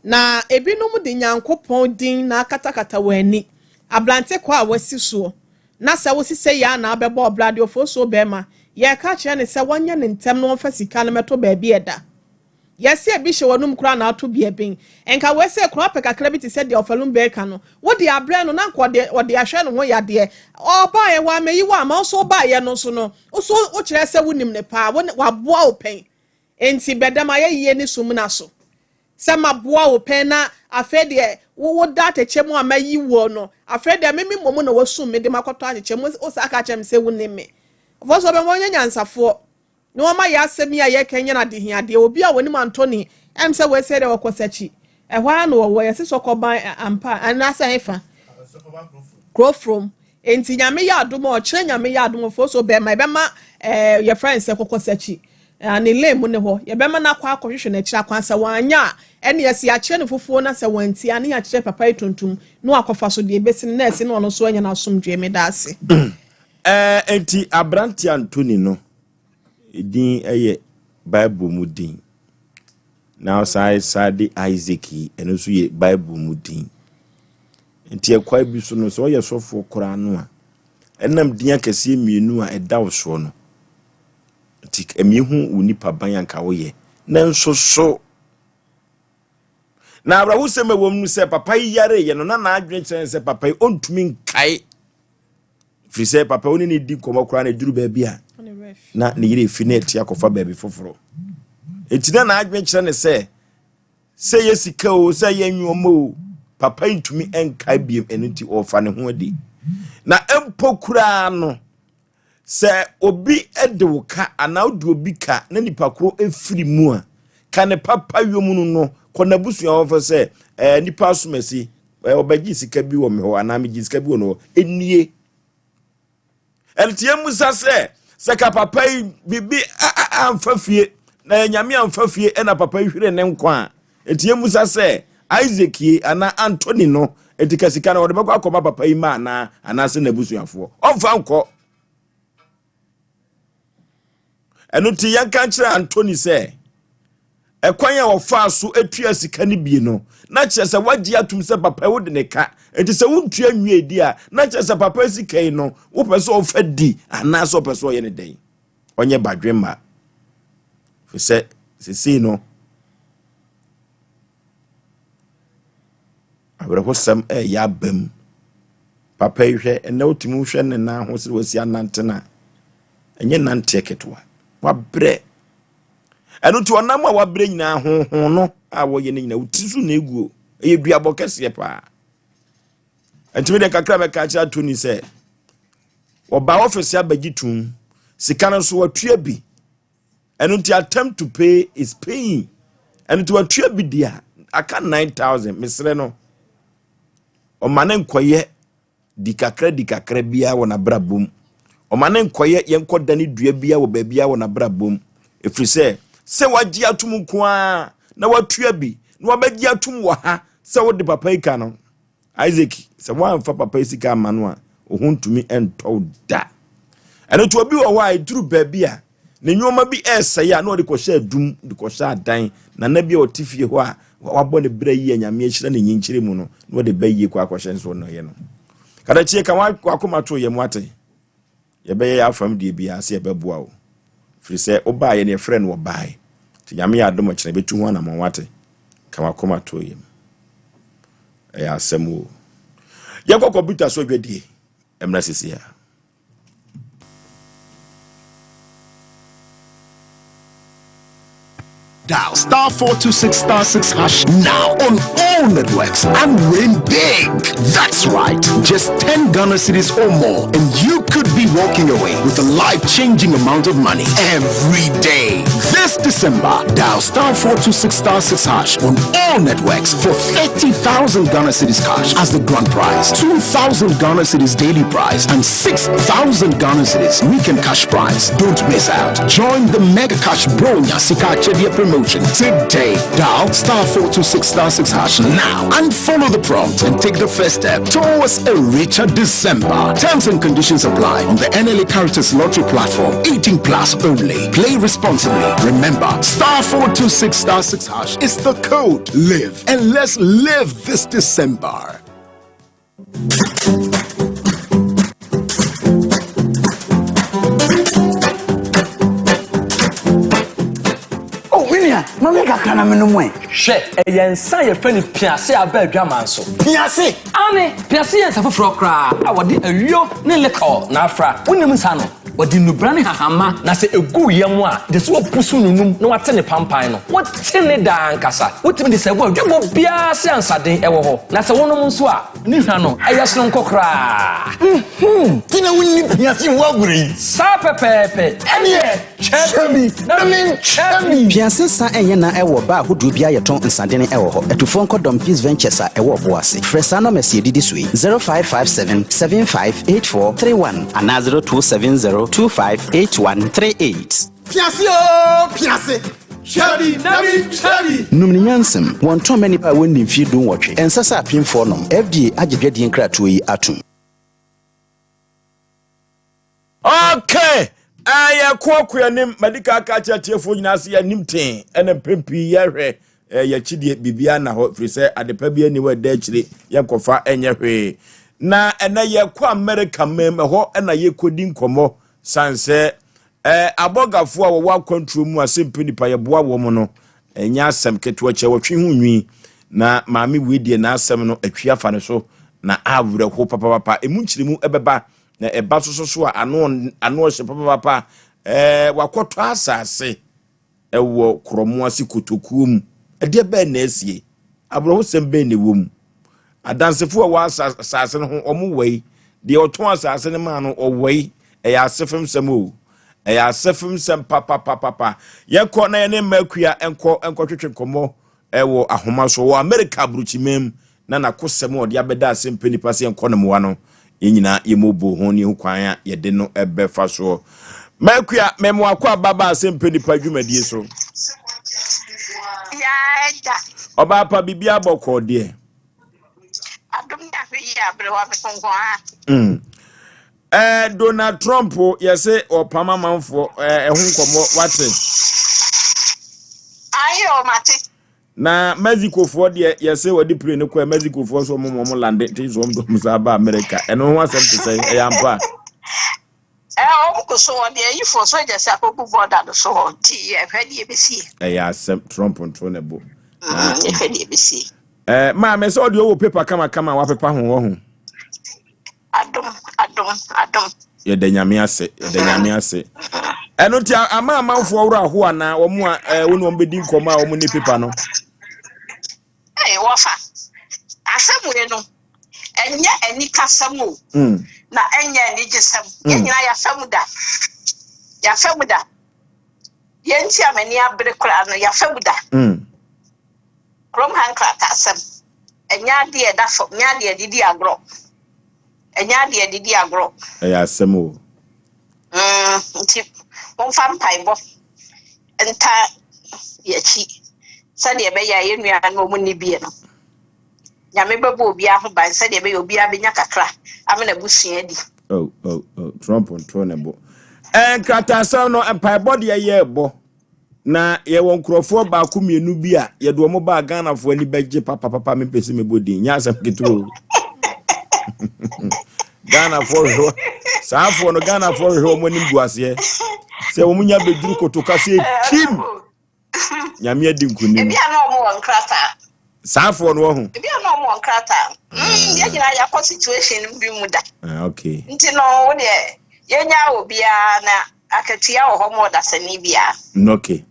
Na ebinom de Nyankopɔn din na akatakata wɔn ani. Abrante kɔ a wasi soɔ, na sɛ wosi sɛ yɛ a na abɛbɔ ɔbra deɛ ofosuo bɛɛma, yɛreka akyerɛ no sɛ wɔnyɛ no ntɛm na wɔmfa sika no mɛto baabi a ɛda. Yɛse ebi hyɛ w'anum koraa na ato bi ɛben. Nka wei sɛ koraa pɛ kakra bi te sɛ deɛ Ɔfalum bɛɛka no, wode abrɛ no na nka ɔde ɔde ahwɛ ne ho yadeɛ. Ɔbaeɛ wamɛyi wo amma, wo nso wobaeɛ no nso no, wo nso wokyerɛ sɛ wonim no paa, wo ne waboa wo pɛn. Enti bɛda m'ayɛyie ne sumina so sɛ maboa wo pɛn na afei deɛ wo woda atɛkyɛ mu a mayi woɔ no, afei deɛ me me mmom na wasum me de makɔtɔ atɛkyɛ mu, wo saa ka kyerɛ me sɛ wonim me. Ɔfɔ so ɔbɛma wɔnyɛ nyansafoɔ na wɔma yɛ asɛm yi a yɛka nyɛ no adehiadeɛ. Obi a wɔnim Anthony, ɛm sɛ wei sɛ deɛ wɔkɔ sakyi, ɛhɔ ara na wɔwɔ, yɛse sɔkɔban ampa anaasɛ hefa? Kurofrom. Enti Nyame yɛ adom a ɔkyerɛ Nyame yɛ adom ɔfoɔ so bɛma yɛbɛma ɛɛ yɛfrɛ no sɛ kɔkɔsakyi ɛɛ ne lane mu ne hɔ yɛbɛma no akɔ akɔhwehwɛ n'akyiri akwan sɛ wanyɛ a ɛne yɛsi yɛakyerɛ no fufuo na sɛ wantie a ne yɛakyerɛ papa yi tuntum na wakɔfa so deɛ ebesi no na ɛsi na ɔno nso anya n'asomdwoeɛ meda ase. Ɛɛ enti aberante Anthony no din yɛ Bible mu din. Na ɔsan san de Isaac yi, ɛno nso yɛ Bible mu din. Nti ɛkwan bi so no, sɛ ɔyɛ sɔfoɔ koraa no a, ɛnam din akɛseɛ mmienu a ɛda wo soɔ no, nti ɛmi hu wo nipa ban anka woyɛ. Nanso so, na awerɛhosɛm a ɛwɔ mu no sɛ papa yi yareeɛ no, na n'adwene kyerɛ no sɛ papa yi ɔntumi nkae. Firi sɛ papa wo ne ne di nkɔmmɔ koraa na ɛduru baabi a na ne yere fi na ɛte akɔfa baabi foforɔ. Nti na n'adwene kyerɛ ne sɛ sɛ yɛ sika o sɛ yɛ nneɛma o papa yi ntumi nkae biem ɛno nti ɔrefa ne ho adi. Na mpo koraa no sɛ obi de wo ka anaa wode obi ka na nipa koro firi mu a ka ne papa yom no no kɔ n'abusua hɔ fɛ sɛ ɛɛ nipa asomasi ɔbɛgye sika bi wɔ me hɔ anaa megye sika bi wɔ no hɔ ɛnie ɛnti yɛmmusa sɛ sɛ ka papa yi biribi amfa fie na nyame amfa fie ɛna papa yi hwere ne nkwa a ɛnti yɛmmusa sɛ Isaac yi anaa Anthony no ɛnti ka sika no ɔde bɛkɔ akɔma papa yi ma anaa anaasɛ n'abusuafoɔ ɔmfa nkɔ Ɛno nti yɛnka nkyerɛ Anthony sɛ ɛkwan a ɔfaa so atua sika no bie no, na kyerɛ sɛ wagye atum sɛ papa wode ne ka. Nti sɛ wontua nwie di a, na kyerɛ sɛ papa sika yi no, wopɛ sɛ ɔfa di anaasɛ ɔpɛ sɛ ɔyɛ ne dɛn? Ɔnyɛ badwemma. Fi sɛ sesei no, Awerɛhosɛm reyɛ aba mu. Papa yi hwɛ, ɛnɛ wotumi hwɛ ne nan ho sɛ wasi anante no a, ɛnyɛ nanteɛ ketewa. Wabrɛ. Ɛno nti ɔnam a wabrɛ nyinaa honhon no a wɔyɛ no nyinaa, wo ti so na eguo. Ɛyɛ duabɔ kɛseɛ paa. Ɛntumi deɛ kakra bɛka akyerɛ Tony sɛ, ɔbaa ɔfisi abɛgye tum, sika no nso watua bi. Ɛno nti attempt to pay is paying. Ɛno nti watua bi di a aka 9000 mesrɛ no ɔma ne nkɔyɛ di kakra di kakra biara wɔ n'abrabɔ mu. Ɔma ne nkɔyɛ yɛnkɔ da ne dua biara wɔ baabiara wɔ n'abrabɔ mu. Ɛfiri sɛ sɛ wagye atom nko ara na watua bi na wabɛgye atom wɔ ha sɛ wode papa yi ka no Isaac, sɛ woamfa papa yi sika amma no a, wo ho ntumi ntɔ wo da. Ɛno nti obi wɔ hɔ a ɛduru baabi a ne nneɛma bi ɛresɛe a na ɔde kɔhyɛ adum, de kɔhyɛ adan. Nana bi a ɔte fie hɔ a wabɔ ne berɛ yie Nyame ahyira ne nyinkyerɛ mu no na wɔde bɛ yie kɔ akɔhyɛ nso ɔno yɛ no. Katakyie ka wakoma to yɛ mu ate. Yɛbɛyɛ yɛ afam deɛ biara sɛ yɛbɛboa wo. Firi sɛ wobaeɛ no yɛfrɛ no wɔbaeɛ. Nti Nyame yɛ adom ɔkyena yɛbɛtu ho anamɔn wate. Ka wakoma to yɛ mu. Ɛyɛ asɛm o. Yɛnkɔ kɔmputa so adwadie mmra sisi a. Dial star 426 star 6 hash now on all networks and win big. That's right, just 10 Ghana cedis or more, and you could be walking away with a life changing amount of money every day. This December, dial star 426 star 6 hash on all networks for 30,000 Ghana cedis cash as the grand prize, 2,000 Ghana cedis daily prize, and 6,000 Ghana cedis weekend cash prize. Don't miss out. Join the Mega Cash Bronya Sika Chedia promotion today. Dial star 426 star 6 hash now and follow the prompt and take the first step towards a richer December. Terms and conditions apply on the NLA Caritas Lottery platform. 18 plus only. Play responsibly. Remember, star 426 star 6 hash is the code. Live and let's live this December. Oh, me nua, ma me kakra na menom ɛ. Hwɛ, ɛyɛ nsa a yɛfrɛ no piase a aba adwaman so. Piase? Aane, piase yɛ nsa foforɔ koraa a wɔde ayuo ne liquor na afra. Wonim nsa no? Wɔde nnubra ne hahamma, na sɛ ɛgu wo yam a, gye sɛ woapusu no num na woate ne pampan no. Wote ne daa ankasa. Wotumi de sɛ gu a, dwabɔ biara ase ansaden wɔ hɔ. Na sɛ wonom nso a, ne hwa no, ɛyɛ sononko koraa. Nhuu, nti na wonni piase ho agorɔ yi. Saa pɛpɛɛpɛ. Ɛnneɛ, twa bi na mentwa bi. Piase nsa nyɛ na ɛwɔ baa ahodoɔ bi a yɛtɔn nsadene wɔ hɔ. Atufoɔ nkɔ Dɔm Peace Ventures a ɛwɔ Ɔboase. Frɛ saa nɔmɛs yi ɛdidi so yi, 0557 75 84 31 anaa 0270 25 81 38. Piase oo piase, twa bi na mentwa bi. Nom no nyansam. Wɔntɔn mma nnipa a wɔnni mfeɛ dunwɔtwe. Ɛnsɛ sɛ apemfoɔ nom. FDA agye dwadie nkratoɔ yi atom. Okay, eh, yɛkɔ ɔko anim. Madi ka aka akyerɛ atiefoɔ nyinaa sɛ yɛanim tee ɛna mpɛn pii yɛhwɛ eh, yɛakyi deɛ biribiara nna hɔ firi sɛ adepa bi ani hɔ ɛda akyire yɛnkɔfa ɛnyɛ hwee. Na ɛnɛ yɛkɔ Amerika mam ɛhɔ ɛna yɛkɔdi nkɔmmɔ san sɛ eh, abɔgafoɔ a wɔwɔ akwantuo mu a sɛ mpɛ nipa yɛboa wɔn no ɛnyɛ asɛm ketewa kyɛ wɔtwe ho nwi na maame wei deɛ n'asɛm no atwi afa ne so na awerɛho papapapa ɛmu nkyerɛmu ɛbɛba Na ɛba so so a ano ano ɔhye papapapa. Ɛɛ wakɔtɔ asase ɛwɔ korɔmo ase kotokuo mu. Ɛdeɛ bɛn na asie? Awerɛhosɛm bɛn na ɛwɔ mu? Adansefo a ɛwɔ asase no ho wɔn wɔ yi. Deɛ ɔtɔn asase no maa no ɔwɔ yi. Ɛyɛ asefem sɛm o. Ɛyɛ asefem sɛm papapapapa. Yɛnkɔ na yɛne mma akua nkɔ nkɔtwetwe nkɔmmɔ ɛwɔ ahoma so wɔ Amerika aburokyiman mu na n'akosɛm a ɔde abɛda ase mpɛ nipa sɛ yɛnkɔ no mmoa no, yɛn nyinaa yɛmmɔbɔ ho ne yɛhu kwan a yɛde no bɛfa soɔ. Makua, mema wakɔ aba ba asɛmpɛ nipa dwumadie so. Ɔbaa pa, biribi abɔ kɔɔ deɛ. Adom ne ahwɛ yie aberewa me nko ara. Mm. Eh, Donald Trump yɛse ɔpam amanfoɔ ɛho eh, nkɔmmɔ wate. Ayɛ ɔmate. Na Mexico foɔ deɛ yɛse wɔde plane no kɔɛ Mexico foɔ so wɔn wɔn lande nti so wɔn de wɔn saa ba America ɛno ho asɛm te sɛ ɛyɛ ampa. Ɛ wɔn kò so wɔn deɛ ayifoɔ so agya sɛ akɔgu border no so hɔ nti yɛhwɛ deɛ ɛbɛsie. Ɛyɛ asɛm Trump nto ne bo. Yɛhwɛ deɛ ɛbɛsie. Ɛɛ maame sɛ ɔde ɔwɔ paper kamakama wapepa ho wɔ ho. Adom, adom, adom. Yɛda Nyame ase, yɛda Nyame ase. Ɛno nti ama amanfoɔ werɛ aho anaa wɔn a ɛɛ wɔn ne wɔn bɛdi nkɔmɔ a wɔn ne paper no. Ee wɔfa asɛm wei no ɛnyɛ anikasɛm o na ɛnyɛ anigyesɛm. Yɛn nyinaa yɛafa mu da, yɛafa mu da. Deɛ nti a m'ani abere koraa no yɛafa mu da. Kurom ha nkrataasɛm, ɛnyɛ adeɛ a ɛda fam, ɛnyɛ adeɛ a yɛde di agorɔ. Ɛnyɛ adeɛ a yɛde di agorɔ. Ɛyɛ asɛm o. Mm, nti momfa mpaebɔ nta yɛakyi sɛdeɛ ɛbɛyɛ a yɛn nuanom a wɔn nni bie no, Nyame bɛbɔ obiara ho ban sɛdeɛ ɛbɛyɛ obiara bɛnya kakra ama n'abusua adi. Oh, oh, oh, Trump nto ne bo. Nkrataasɛm no, mpaebɔ deɛ yɛrebɔ. Na yɛwɔ nkurɔfoɔ baako mmienu bi a yɛde wɔn baa Ghanafoɔ ani bɛgye papapapa mempɛ sɛ mebɔ din nyɛ asɛm ketewa o. Ghanafoɔ hwehwɛ saafoɔ no Ghanafoɔ hwehwɛ wɔn anim gu aseɛ sɛ wɔn nya bɛduru kotoka sɛ kim Nyame adi nkunim. Ebi a na wɔn wɔ nkrataa. Saafoɔ no wɔho. Ebi a na wɔn wɔ nkrataa. Yɛn nyinaa yɛakɔ situation bi mu da. Ah, okay. Nti no wo deɛ yɛnya obiara na Akatua wɔ hɔ ma ɔdasani biara. Okay.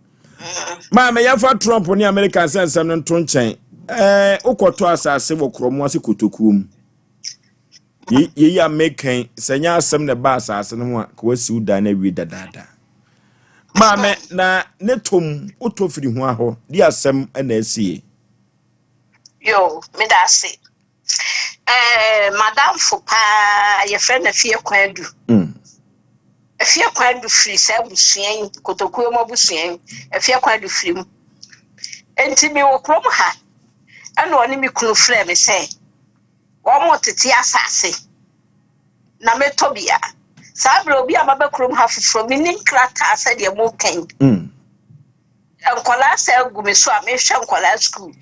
Maame, yɛmfa Trump ne Amerika nsɛnsɛm no nto nkyɛn. Ɛɛ, wokɔtɔ asase wɔ korɔmo ase kotokuo mu. Yeyi a mekɛn, sɛ nyɛ asɛm na ɛba asase no ho a, ka wasi wo dan no awie dadaada. Maame, na ne tom, wotɔ firi ho ahɔ, di asɛm na asie. Yo, meda ase. Eh, madamfo paa yɛfrɛ no Afie Kwadu. Afie Kwadu firi saa abusua yi, Kotokuo mu abusua yi, Afie Kwadu firi mu. Enti mewɔ kurom ha, ɛna ɔne me kunu frɛ me sɛ wɔn tete asase na mɛtɔ bi a. Saa berɛ obi a maba kurom ha foforɔ, menni nkrataa sɛdeɛ moka yi. Nkwadaa saa gu me so a mehwɛ nkwadaa sukuu.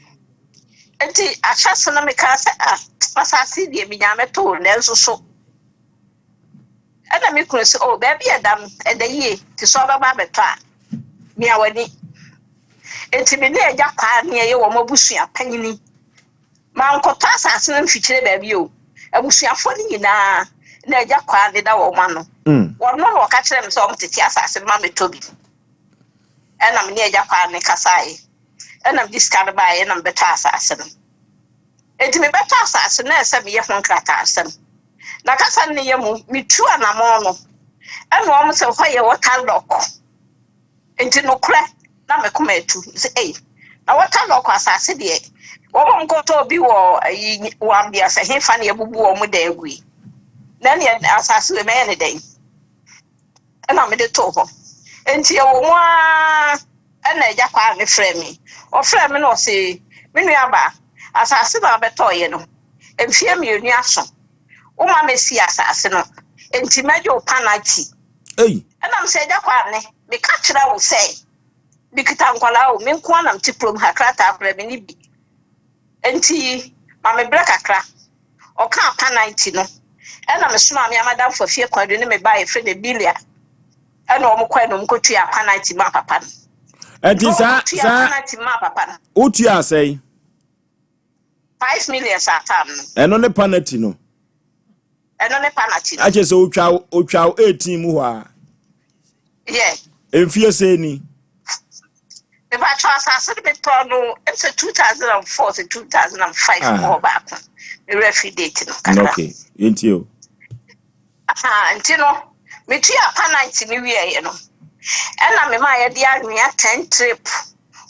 Nti ahyɛse no mekaa sɛ ah asase deɛ menya mɛtɔ o nanso so ɛna me kunu sɛ oh baabi ɛda no ɛda yie te sɛ ɔbɛba abɛtɔ a mia w'ani. Nti me ne agya kwaa ne ɛyɛ wɔn abusua panyini mankɔtɔ asase no mfikyire baabi o abusuafoɔ no nyinaa na agya kwaa ne da wɔn ano. Wɔn no na wɔka kyerɛ me sɛ wɔn tete asase no ma mɛtɔ bi. Ɛna me ne Agya Kwame kasaeɛ. Ɛna mede sika no baeɛ ɛna mebɛtɔ asase no. Enti mebɛtɔ asase no na ɛsɛ meyɛ ho nkrataasɛm. Na kasa no yɛ mu, metu anamɔn no, ɛna wɔn sɛ hɔ yɛ water lock. Enti nokorɛ na me koma atu. Sɛ ei, na water lock asase deɛ, wɔn a wɔkɔtɔɔ bi wɔ ayi wɔ ambea sɛ hefa na yɛbubu wɔn dan agu yi. Na ɛneɛ asase wei mɛyɛ ne dɛn? Ɛna mede too hɔ. Enti ɛwɔ mu ara ɛna Agya Kwame frɛɛ me. Ɔfrɛɛ me na ɔse, Me nuabaa, asase no a wobɛtɔeɛ no, mfeɛ mmienu aso. Woma mɛsi asase no, enti mɛgye wo panati. Ei! Ɛna mese, Agya Kwame, meka kyerɛ wo sɛ mekita nkwadaa o, me nko ara na mete kurom ha, krataa koraa menni bi. Enti ma me berɛ kakra. Ɔkaa panati no, ɛna mesomaa me amadamfo Afie Kwadu ne me ba a yɛfrɛ no Emilia, ɛna wɔn kɔɛ na wɔn kɔtuaa panati maa papa no. Ɛnti saa saa panati maa papa no. Wotuaa sɛn? 5 million saa time no. Ɛno ne panati no. Ɛno ne panati no. Akyɛ sɛ otwa otwa 18 mu hɔ a. Yeah. Mfie sɛn ni? Mepakyɛw asase no metɔɔ no ɛsɛ 2004 sɛ 2005 mu hɔ baako. Me werɛ fi date no kakra. Okay, yɛntie o. Aha, nti no metua panite no wieɛ no ɛna mema yɛde anwea 10 trip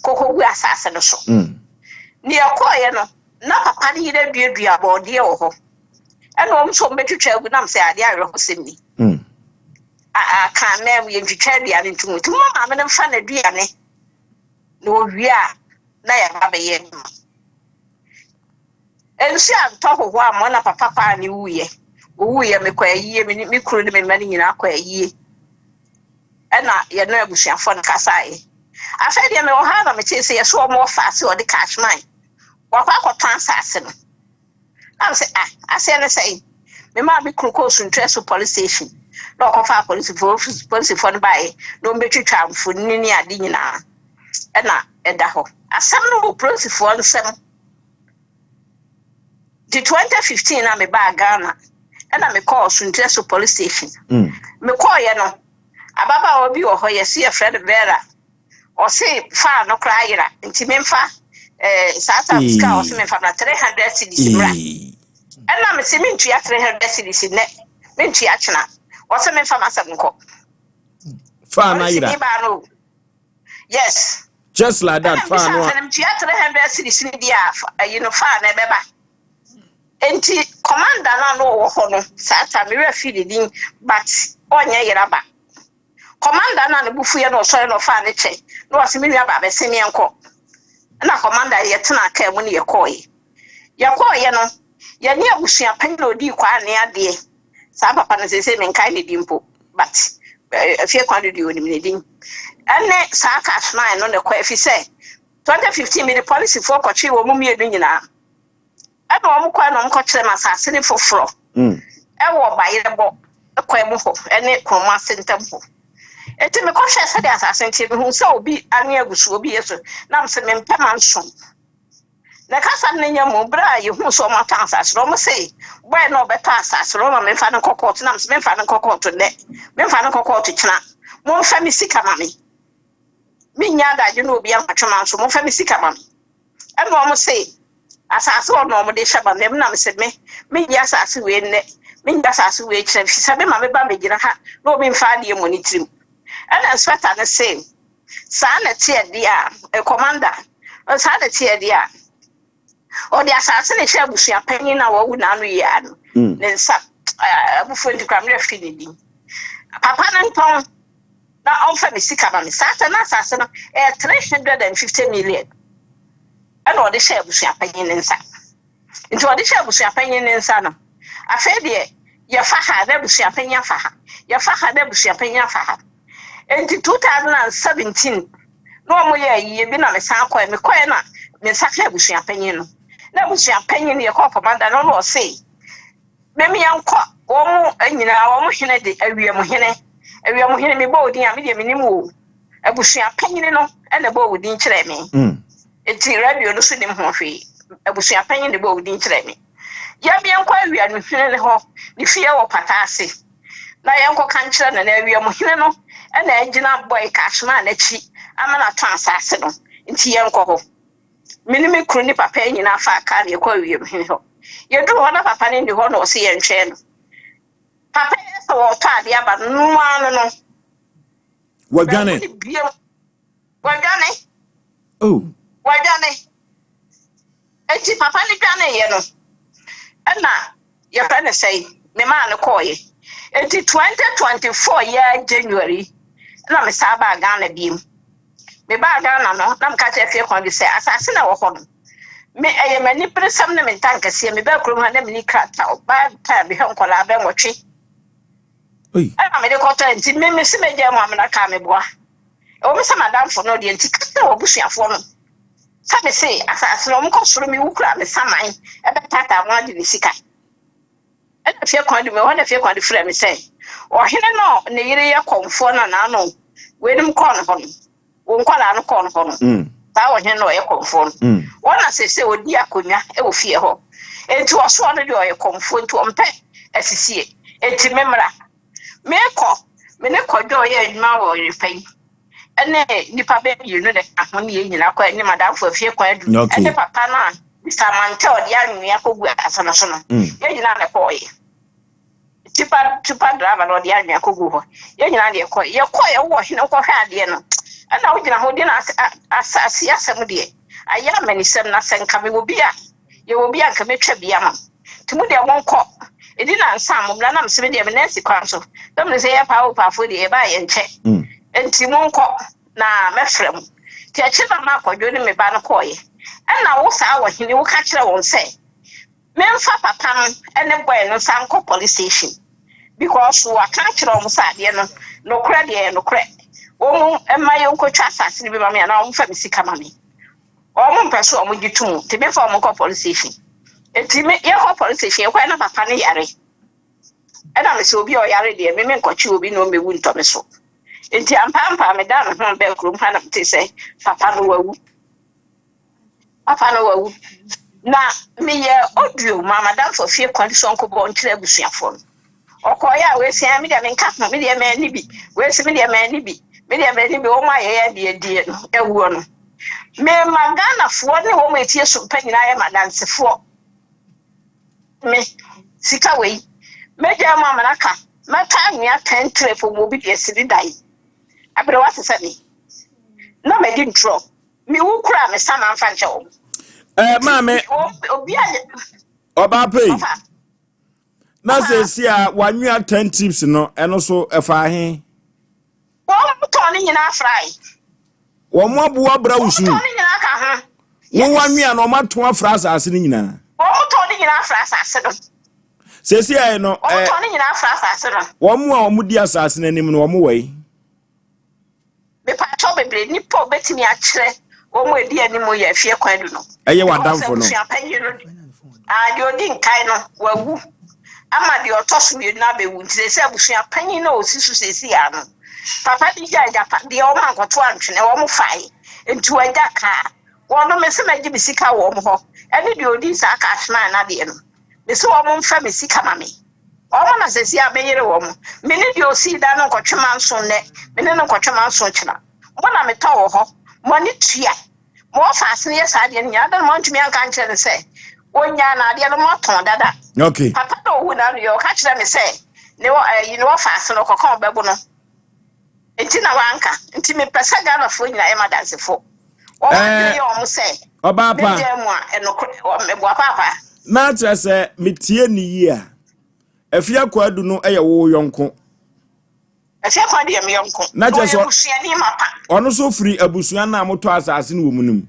kɔkɔgu asase no so. Ne yɛkɔɔeɛ no na papa no yere aduadua bɔɔdeɛ wɔ hɔ ɛna wɔn nso wɔbɛtwitwa agu nam sɛ adeɛ awerɛhosɛm ni. Aka na yɛntwitwa aduane nto mu. Nti moma maame no mfa n'aduane na owie a na yɛaba bɛyɛ adwuma. Nsu antɔ hoho ammɔ na papa paa ne wuiɛ. Owuiɛ mekɔ ayie, me ne me kunu ne me mma no nyinaa kɔ ayie. Ɛna yɛne abusuafoɔ no kasaeɛ. Afei deɛ mewɔ ha na metee sɛ yɛso wɔn wɔ faase ɔde cash man. Wakɔ akɔtɔn asase no. Na me sɛ, ah, aseɛ ne sɛn? Memaa me kunu kɔɔ Suntreso police station na ɔkɔfaa apolisifoɔ polisifoɔ no baeɛ na wɔbɛtwitwaa mfonini ne ade nyinaa ɛna ɛda hɔ. Asɛm no wɔ polisifoɔ nsam. Nti 2015 na mebaa Ghana ɛna mekɔɔ Suntreso police station. Mekɔɔeɛ no, ababaawa bi wɔ hɔ yɛse yɛfrɛ no Vera. Ɔse faa no koraa yera nti memfa eh, saa time sika a ɔse memfa mmra 300 cedis mmra. Ɛna mese mentua 300 cedis nnɛ, mentua kyena. Ɔse memfa m'asɛm nkɔ. Faa no ayera. Polisini baa no. Yes. Just like that, Ɛna faa no. mbisa sɛ metua 300 cedis no di a, ayi no faa no ɛbɛba. Nti commander no a na ɔwɔ hɔ no, saa time me werɛ fii ne din but ɔnyɛ yera ba. Commander no a ne bo fuiɛ na ɔsɔre na ɔfaa ne kyɛ na ɔse me nua baa bɛsen me yɛnkɔ. Ɛna commander yɛtenaa kaa mu ne yɛkɔɔeɛ. Yɛkɔɔeɛ no yɛne abusua panyin a ɔdii kwaa ne adeɛ saa papa no seesei menkae ne din mpo but afie kwan do deɛ ɔnim ne din. Ɛne saa Cashman no na ɛkɔ efisɛ 2015 mede polisifoɔ kɔkyee wɔn mmienu nyinaa. Ɛna wɔn kɔɛ na wɔn kɔkyerɛ me asase no foforɔ ɛwɔ Bayerɛbɔ kwan mu hɔ ɛne Kumasi ntam hɔ. Eti mekɔhwɛɛ sɛdeɛ asase no teɛ mehuu sɛ obi anwea agu so obi yɛ so na mese mempɛ manso. Na kasa no nya mu berɛ a yɛhuu sɛ wɔatɔn asase no wɔn se bɔɛ na ɔbɛtɔ asase no wɔma memfa no nkɔ kɔɔto na mese memfa no nkɔ kɔɔto nnɛ memfa no nkɔ kɔɔto kyena momfa me sika ma me mennya adagye na obi amatwe manso momfa me sika ma me. Ɛna wɔn se, Asase wɔ na wɔn de hyɛ ma me. Ɛna me se, Me, mennye asase wei nnɛ, mennye asase wei kyena, ɛfiri sɛ me ma me ba mmɛgyina ha na obi mfa adeɛ mmɔ ne tirim. Ɛna inspector no se, Saa na ɛteɛ deɛ a, eh, commander, saa na ɛteɛ deɛ a, ɔde asase no hyɛ abusua panyin na wawu n'ano yi ara no, mm. ne nsa, eh, abufuo nti koraa merɛ fi ne din. Papa no ntɔn na ɔmfa me sika ma me. Saa sɛ na asase no ɛyɛ 350 million ɛna ɔde hyɛ abusuapanyin ne nsa. Nti ɔde hyɛ abusuapanyin ne nsa no, afei deɛ yɛfa ha na abusuapanyin afa ha, yɛfa ha na abusuapanyin afa ha. Nti 2017 na wɔn yɛ ayie bi na mesan kɔɛ, mekɔɛ na me nsa ka abusuapanyin no. Na abusuapanyin yɛkɔɔ kɔmanda no na ɔse Mem yɛnkɔ, wɔn nyinaa, wɔn hene de, awiamuhene, awiamuhene, mebɔ wo din a, me deɛ menim wo o. Abusua panyini no na ɛbɔɔ wo din kyerɛɛ me. Enti radio no so nim ho hwee. Abusua panyin na ɛbɔɔ wo din kyerɛɛ me. Yɛm yɛnkɔ awiamuhene no hɔ, ne fie wɔ pata ase, na yɛnkɔka nkyerɛ no, na awiamuhene no na agyina Boy Cashman akyi ama no atɔn asase no, nti yɛnkɔ hɔ. Me ne me kunu ne papa yi nyinaa faa kaa na yɛkɔɔ wiemhene hɔ. Yɛduruu hɔ na papa no nni hɔ na ɔse yɛntwɛn no. Papa yi sɛ wɔretɔ adeɛ aba no, no ara no no. Wadwane. Manhu no bio. Wadwane. Oh. Wadwane. Enti papa no dwaneeɛ no, ɛna yɛfrɛ no sɛn, memaa no kɔɔeɛ. Enti 2024 yɛ January na mesan baa Ghana bio. Mebaa Ghana no, na meka kyerɛ fie kwan bi sɛ asase na ɛwɔ hɔ no, me ɛyɛ m'aniberesɛm ne me ntankɛseɛ. Mebaa kurom ha na menni krataa, ɔbaa time mehwɛ nkwadaa bɛnwɔtwe ɛna mede kɔtɔ nti me mese mɛgya mu amena kaa meboa. Ɛwɔ me sɛ madamfo no deɛ nti ka kyerɛ w'abusuafoɔ no sɛ mese asase no wɔkɔ soro mewu kura me saman ɛbɛtaataa wɔn agye ne sika. Ɛna fie kwan de me hɔ na fie kwan de frɛ me sɛ ɔhene no ne yere yɛ kɔmfoɔ no naano weinom kɔɔ no hɔ no wo nkwadaa no kɔɔ no hɔ no mm. saa ɔhene no ɔyɛ kɔmfoɔ no mm. wɔn na sɛ sɛ ɔdi akonnwa wɔ fie hɔ enti ɔsoɔ no deɛ ɔyɛ kɔmfoɔ nti ɔmpɛ asisie enti memmra mekɔ me ne kɔdwo ɔyɛ adwuma wɔ ɔyerefa yi ɛne nnipa bɛyɛ mmienu na ɛka ho ne yɛn nyinaa kɔ ɛne madamfo afie kwan adu ɛne papa no a Mr. Mantell ɔde anwea kɔgu asase no so no mm. yɛn nyinaa na ɛkɔɔyɛ tipa tipa driver na ɔde anwea kɔgu hɔ yɛn nyinaa na yɛkɔɛ yɛkɔɛ wɔ hene wokɔhwɛ adeɛ no ɛna wogyina hɔ de na asase asɛm deɛ ayɛ amanisɛm na sɛ nka mewɔ bi a Yɛwɔ bi a nka mɛtwa bi ama mo. Nti mo deɛ monkɔ. Ɛdi nansa a mommra na mese me deɛ me nan si kwan so. Na mene sɛ yɛ paa o paafoɔ deɛ yɛbaa yɛnkyɛ. Nti monkɔ na mɛfrɛ mo. Nti akyire na maa Kwadwo ne me ba no kɔeɛ. Ɛna wo saa ɔhene woka kyerɛ wɔn sɛ memfa papa no ne boy no nsa nkɔ police station because waka akyerɛ wɔn sɛ adeɛ no nokorɛ deɛ ɛyɛ nokorɛ. Wɔn mma yɛnkɔtwa asase no bi ma me anaa wɔmfa me sika ma me. Wɔn mpɛ so wɔn gye to mu nti mefa wɔn kɔ police station. Nti me yɛkɔ police station yɛkɔɛ na papa no yare. Ɛna me sɛ obi a ɔyare deɛ me menkɔkye obi na ɔmmɛwu ntɔ me so. Nti ampaampa meda me ho bɛɛ kurom ha na mete sɛ papa no wawu. Papa no wawu. Na meyɛ audio ma madamfo fie kwan so nkɔbɔ nkyerɛ abusuafoɔ no. Ɔkɔeɛ a wei se me deɛ menka ho, me deɛ manni bi, wei se me deɛ manni bi, me deɛ manni bi, wɔn a yɛyɛ adeɛ die no, awuo no. Mema Ghanafoɔ ne wɔn a ɛtie sompa nyinaa yɛ m'adansefoɔ. Me, sika wei, mɛgyaa mu amena ka, mɛtɔ anwea 10 trip wɔ obi deɛ si ne dan. Aberewa te sɛ me, na madi ntorɔ. Mewu koraa me sa mamfa nkyɛ wɔn. Eh, maame. Obi a. Ɔbaa pɛ yi. Na seesie a wanwea 10 tips no, ɛno so ɛfa he? Wɔn tɔn ne nyinaa frae. Wɔn aboa bra wusu. Wɔn tɔn ne nyinaa ka ho. Wɔn wanwea no wɔn ato afra asase no nyinaa. Wɔn tɔn ne nyinaa fra asase no. Seesie ayɛ no. Wɔn tɔn ne nyinaa fra asase no. Wɔn a wɔn di asase no anim no wɔn wɔ yi. Mepaakyɛw bebree, nnipa a obetumi akyerɛ wɔn a edi anim yɛ Afie Kwadu no. Ɛyɛ Because w'adamfo no. abusua panyin no, ah, deɛ odi nkan no, wawu ama deɛ ɔtɔ so mmienu no abɛwu. Nti seesei abusua panyin no a osi so seesei ara no, papa bi gyaa agyapadeɛ, wɔn ankɔto antwene, wɔn fae. Nti wagya kaa. Wɔn no, mese mɛgye me sika wɔ wɔn hɔ, ɛne deɛ odii saa cash man no adeɛ no. Mese wɔn mfa me sika ma me. Wɔn na seesei a meyere wɔn. Me ne deɛ ɔsii dan no nkɔtwe manso nnɛ, me ne no nkɔtwe manso kyena. Mo na metɔ wɔ hɔ, mo ani tua. Mo ɔfaase no yɛ saa adeɛ no nyinaa, adɛn na moantumi anka ankyerɛ no sɛ wɔnyaa no adeɛ no moatɔn dada? Okay. Papa na ɔwu n'ano yɛ, ɔka kyerɛ me sɛ ne wɔ ɛyi ne wɔfaase no ɔkɔka ɔbɛbo no. Nti na wanka. Nti mepɛ sɛ Ghanafoɔ nyinaa yɛ m'adansefo. Wɔn adwene yɛ wɔn sɛ Ɔbaa pa. me dan mu a ɛnokorɛ meboa paapaa. Na kyerɛ sɛ metie ne yie a, Afia Kwadu no yɛ wo yɔnko. Afia Kwadu yɛ me yɔnko. Na kyerɛ sɛ Ɔyɛ busuani mapa. Ɔno nso firi abusua no a motɔ asase no wɔ mu no mu.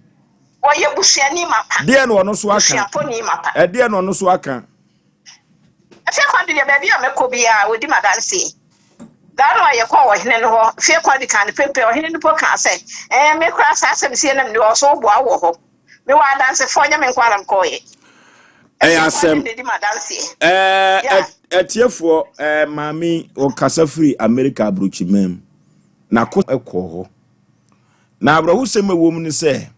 Ɔyɛ busuani mapa. Deɛ na ɔno nso aka. Busuapɔni mapa. Ɛdeɛ na ɔno nso aka. Afia Kwadu deɛ baabi a mɛkɔ biara ɔdi m'adanseɛ. Da no a yɛkɔɔ ɔhene no hɔ, fie kwan de kaa no pempen, ɔhene no mpo kaa sɛ, Ɛɛ, me koraa saa asɛm sie na mene wɔ so woboa wɔ hɔ. Mewɔ adansefoɔ, ɛnyɛ me nko ara na mekɔeɛ. Ɛyɛ Fie kwan asɛm. de na ɛdi m'adanseɛ. Ɛɛ, Yeah. atiefoɔ, ɛɛ, maame yi, ɔkasa firi Amerika aburokyiman mu. N'ako kɔɔ hɔ. Na awerɛhosɛm a ɛwɔ mu ne sɛ,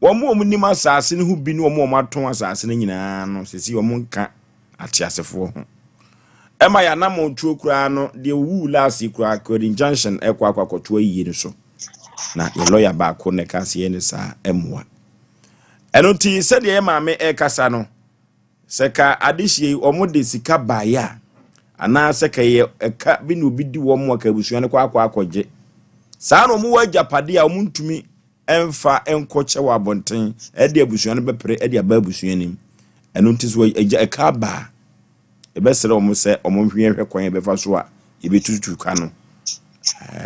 Wɔn a wɔnim asase no ho bi ne wɔn a wɔatɔn asase no nyinaa no, sisi wɔn nka ateasefoɔ ho. Ɛma yɛn anammɔntuo koraa no, deɛ ɔwuu last yi koraa, Kwɛrin Junction ɛkɔ akɔ akɔto ayie no so. Na yɛn lɔya baako na ɛka sɛ yɛn ne saa mmoa. Ɛno nti sɛdeɛ yɛn maame ɛrekasa no, sɛ ka adehyeɛ yi wɔn de sika baeɛ a, anaasɛ ka yɛ ɛka bi na obi di wɔn a ka abusua no kɔ akɔ akɔgye. Saa na wɔn wɔ agyapadeɛ a wɔn ntumi ɛmfa nkɔkyɛ wɔ abɔnten, ɛde abusua no bɛpere de aba abusua no mu. Ɛno nti so agya ɛka aba a, yɛbɛsrɛ wɔn sɛ wɔn nhwɛ hwɛ kwan yɛbɛfa so a yɛbɛtutu ka no.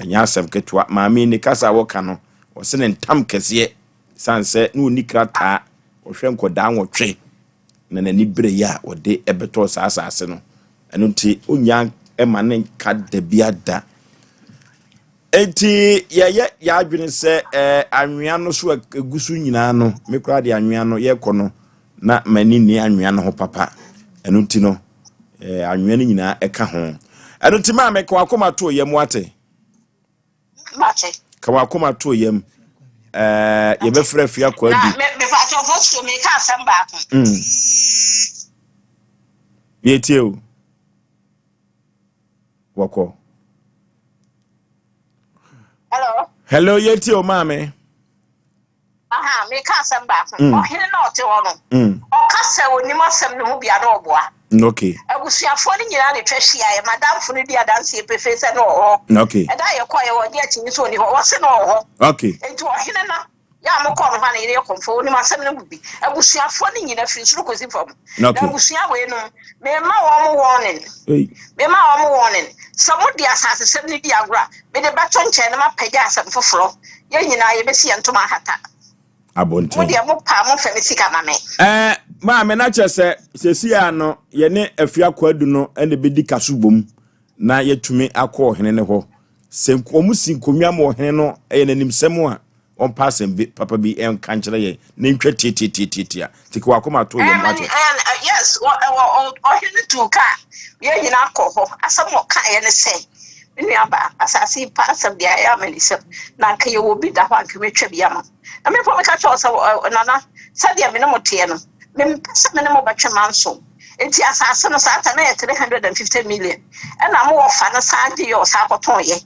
Ɛnyɛ asɛm ketewa. Maame ne kasa a wɔka no, ɔse ne ntam kɛseɛ sane sɛ na ɔnni krataa, ɔhwɛ nkɔdaa nwɔtwe na n'ani bereeɛ a ɔde bɛtɔɔ saa asase no. Ɛno nti ɔnnya ma ne nka da biara Enti yɛyɛ yɛn adwene sɛ ɛɛ anwea no so a egu so nyinaa no, me koraa de anwea no yɛkɔ no na m'ani nni anwea no ho papa. Ɛno nti no, ɛɛ anwea no nyinaa ɛka ho. Ɛno nti maame ka wakoma to yam wate. Mate. Ka wakoma to yam. Ɛɛ yɛbɛfrɛ afia kwadu. Na me me fa to fo so me ka asɛm baako. Yɛtie o. Wɔkɔ. Hello. Hello, yɛtie o maame. Aha, meka asɛm baako. Ɔhene na ɔte hɔ no. Ɔka sɛ onim asɛm no ho bia na ɔboa. Okay. Abusuafoɔ no nyinaa na etwa hyiaeɛ. Madamfo no di adanseɛ pefee sɛ na ɔwɔ hɔ. Okay. Ɛda a yɛkɔeɛ wɔgye akyinnye sɛ ɔni hɔ. Wɔse na ɔwɔ hɔ. Okay. Enti ɔhene no Yɛ a mokɔɔ no hɔ a ne yere yɛ kɔmfoɔ, wɔnim asɛm no mu bi. Abusuafoɔ no nyina firi soro kɔsi fam. Na abusua wei nom, mema wɔn warning, mema wɔn warning, sɛ mode asasesɛm no di agorɔ a, mede bɛto nkyɛn na mapagya asɛm foforɔ. Yɛn nyinaa yɛbɛsi yɛn ntoma ahata. Abɔnten. Mo deɛ mopɛ a momfa me sika ma me. Ɛɛ, maame na kyerɛ sɛ seesei ara no yɛne Afia Kwadu no na ɛbɛdi kaso bom na yɛatumi akɔ ɔhene no hɔ. Sɛ wɔsi nkonnwa ma ɔhene no yɛ n'animsɛm a, ɔmpa asɛm bi papa bi nka nkyerɛ yɛn na ntwa tiatiatiatia. Nti ka w'akoma to yam wate. Yes, ɔhene tuu kaa yɛn nyinaa kɔ hɔ. Asɛm a ɔkaeɛ ne sɛ, me nuabaa, asase yi pa asɛm deɛ ayɛ amanisɛm, na anka yɛwɔ bi da hɔ a anka mɛtwa bi ama wo. Na me mpo meka kyerɛ wo sɛ, Nana, sɛdeɛ me ne mo teɛ no, mempɛ sɛ me ne mo bɛtwe manso. Enti asase no saa ta na yɛ 350 million ɛna mo wɔfa no san gye yɛ ɔsan kɔtɔn yɛ.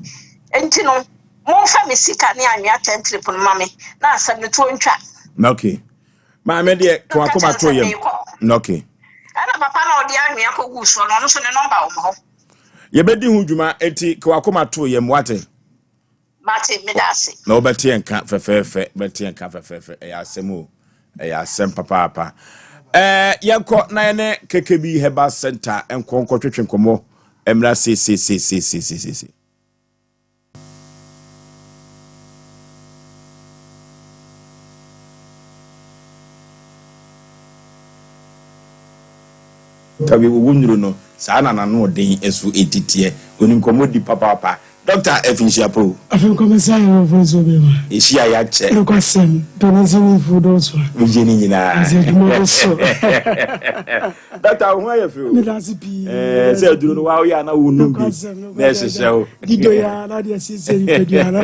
Enti no momfa me sika ne anwea 10 trip no ma me na asɛm no tuo ntwa. Okay. Maame deɛ to akoma to yam. Okay. Ɛna papa na ɔde anwea kɔguu soɔ no ɔno nso ne nɔmba wɔ me hɔ. Yɛbɛdi ho dwuma enti ka wakoma to yam wate. Mate, meda ase. Na wobɛte yɛn nka fɛfɛɛfɛ, wobɛte yɛn nka fɛfɛɛfɛ. Ɛyɛ asɛm o, ɛyɛ asɛm papaapa. Ɛɛ yɛnkɔ na yɛne KKB Herbal Center nkɔ nkɔtwetwe nkɔmmɔ mmra seesieseesieseesiesie. Tawi wo nnuru no, saa na n'anoɔden nso di teɛ. Onim nkɔmmɔdi papaapa. Dɔkta afinhyia pa o. Afei nkɔmɛsɛ ayɛ wɔ fo nso bɛma. Yɛhyia yɛakyɛ. Nokwasɛm, mpaninfoɔ ne mfuo dɔɔso a. Megye ne nyinaa. Ase adwuma no so. Dɔkta wo ho ayɛ fɛ o. Meda ase pii. Ɛɛ sɛ aduro no wa woyɛ a na wo num bi na ɛhyehyɛ wo. Dido ya na deɛ siesie nipadua no.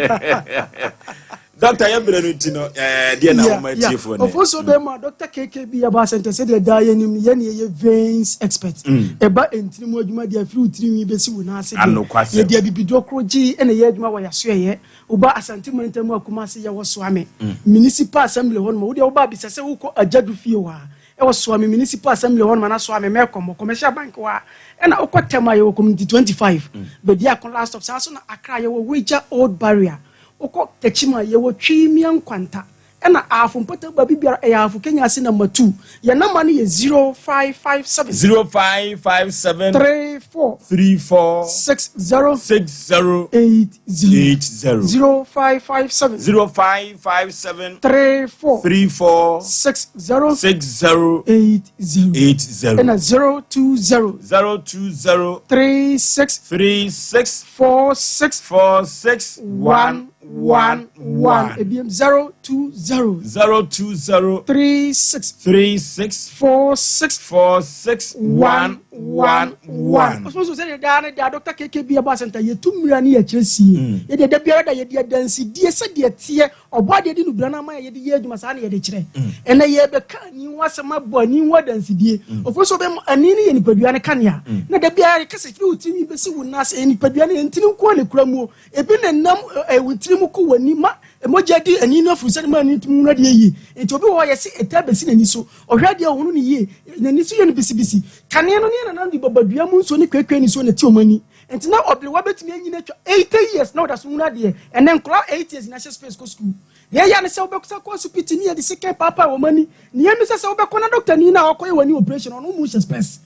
Dɔkta yɛ berɛ no nti no ɛɛ deɛ na wɔn atiefoɔ nɛ. Ofosuo bɛn mu a Dɔkta KKB yɛ ba asɛntɛ sɛdeɛ daa yɛnim no yɛne yɛyɛ veins expert. Ɛba ntini mu adwuma deɛ afiri wo tirinwi bɛsi wo nan ase deɛ yɛde abibiduro koro gyee ɛna ɛyɛ adwuma wɔ yɛasoɛyɛ. Woba Asante mantam mu a Kumasi yɛwɔ Soame Municipal Assembly hɔ nom a wodeɛ woba abisa sɛ wokɔ Agyadu fie hɔ a ɛwɔ Soame Municipal Assembly hɔ nom anaa Soame Mɛkɔmɔ Commercial Bank hɔ a ɛna wokɔ Tema yɛwɔ Community 25 Bediako last stop saa nso na Accra yɛwɔ Weija Old Barrier Wokɔ Techiman, yɛwɔ Twi Mia Nkwanta, ɛna Ahafo mpɔtam baabi biara ɛyɛ Ahafo Kenya ase number 2. Yɛn namba no yɛ 0557. 0557. 34. 34. 60. 60. 80. 80. 0557. 0557. 34. 34. 60. 60. 80. 80. Ɛna 020. 020. 36. 36. 46. 46. 1 1 1. Ebiem 020. 020. 36. 36. 46. 46. 1 1 1. Ɔsoma so sɛdeɛ daa ne daa Dr. KKB ɛbɔ asɛnta yɛtu mmira ne yɛkyerɛ sie. Yɛdeɛ da biara da yɛde adansidie sɛdeɛ teɛ ɔbɔ adeɛ de no dura no ama yɛde yɛ adwuma saa na yɛde kyerɛ. Ɛnɛ yɛbɛka ani ho asɛm abɔ ani ho adansidie. Ɔfo so bɛma ani no yɛ nipadua no kanea. Na da biara yɛka sɛ firi wo tirinwi bɛsi wo nan ase ɛyɛ nipadua no yɛ ntini nko a na ɛkura muo. Ebi na ɛnam wo tiri mu kɔ w'ani ma mogya di ani no afuru sɛde ma ani tumi hunu adeɛ yie. Nti obi wɔ hɔ yɛse ɛtaa bɛsi n'ani so. Ɔhwɛ adeɛ a ɔhunu no yie. N'ani so yɛ no bisibisi. Kane no ne yɛn nananom de babadua mu nsuo ne kuakua nisuo na ɛte wɔn ani. Nti na ɔberewa bɛtumi anyini atwa 80 years na ɔda so hunu adeɛ. Ɛnnɛ nkwadaa 8 years nyinaa hyɛ space kɔ sukuu. Nea ɛyɛ ne sɛ wobɛsa kɔ asupiti ne yɛde sekan paapaa wɔn ani. Nea ɛmi sɛ sɛ wobɛkɔ na dɔktani no a ɔkɔyɛ w'ani operation ɔno mu hyɛ space.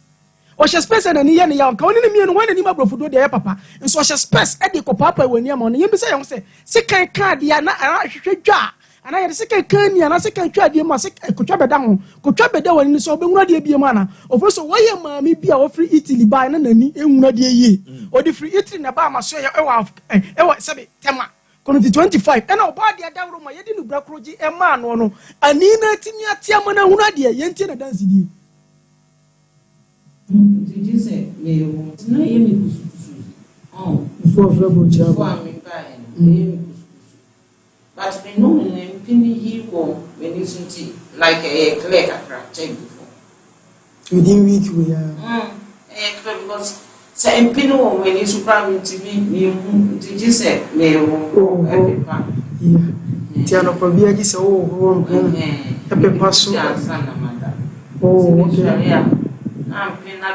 Ɔhyɛ space a n'ani yɛ ne yaw. Nka ɔne ne mmienu hwan na nim aborɔfo duro deɛ ɛyɛ papa. Nso ɔhyɛ space de kɔpaapaa w'ani ama wo. Na yɛmmisa yɛn ho sɛ sekan ka adeɛ a na ahwehwɛ dwa a anaa yɛde sekan ka ani anaa sekan twa adeɛ mu a sek kotwa bɛda ho. Kotwa bɛda w'ani no so a wobɛhunu adeɛ biom anaa? Ɔfiri so wɔyɛ maame bi a ɔfiri Italy baeɛ na n'ani nhunu adeɛ yie. Ɔde firi Italy na ɛbaa Amasoɛyɛ ɛwɔ ɛwɔ sɛbe Tema Community 25 ɛna ɔbaa adeɛ adaworo ma yɛde nubra korogye ɛmaa noɔ no ani no atumi ate ama no ahunu adeɛ. Yɛntie n'adansedie. Nti gye sɛ meyɛ wo. Nti na ɛyɛ me kusukusu oh. Before ɔfrɛ bɔkyia ba. Before a me baeɛ no, ɛyɛ me kusukusu. But me nom no mpini yi wɔ m'ani so nti like ɛyɛ clear kakra kyɛn before. Within week wei ara. Mm, ɛyɛ clear because sɛ mpini wɔ m'ani so koraa mentumi menhu nti gye sɛ mehohoro ɛpepa. Yeah, nti anɔpa biara gye sɛ wohohoro mpini no ɛpepa so. Ɛhɛn, ansa na mada. Oh, Nti okay. mesɔre a, na mpini no.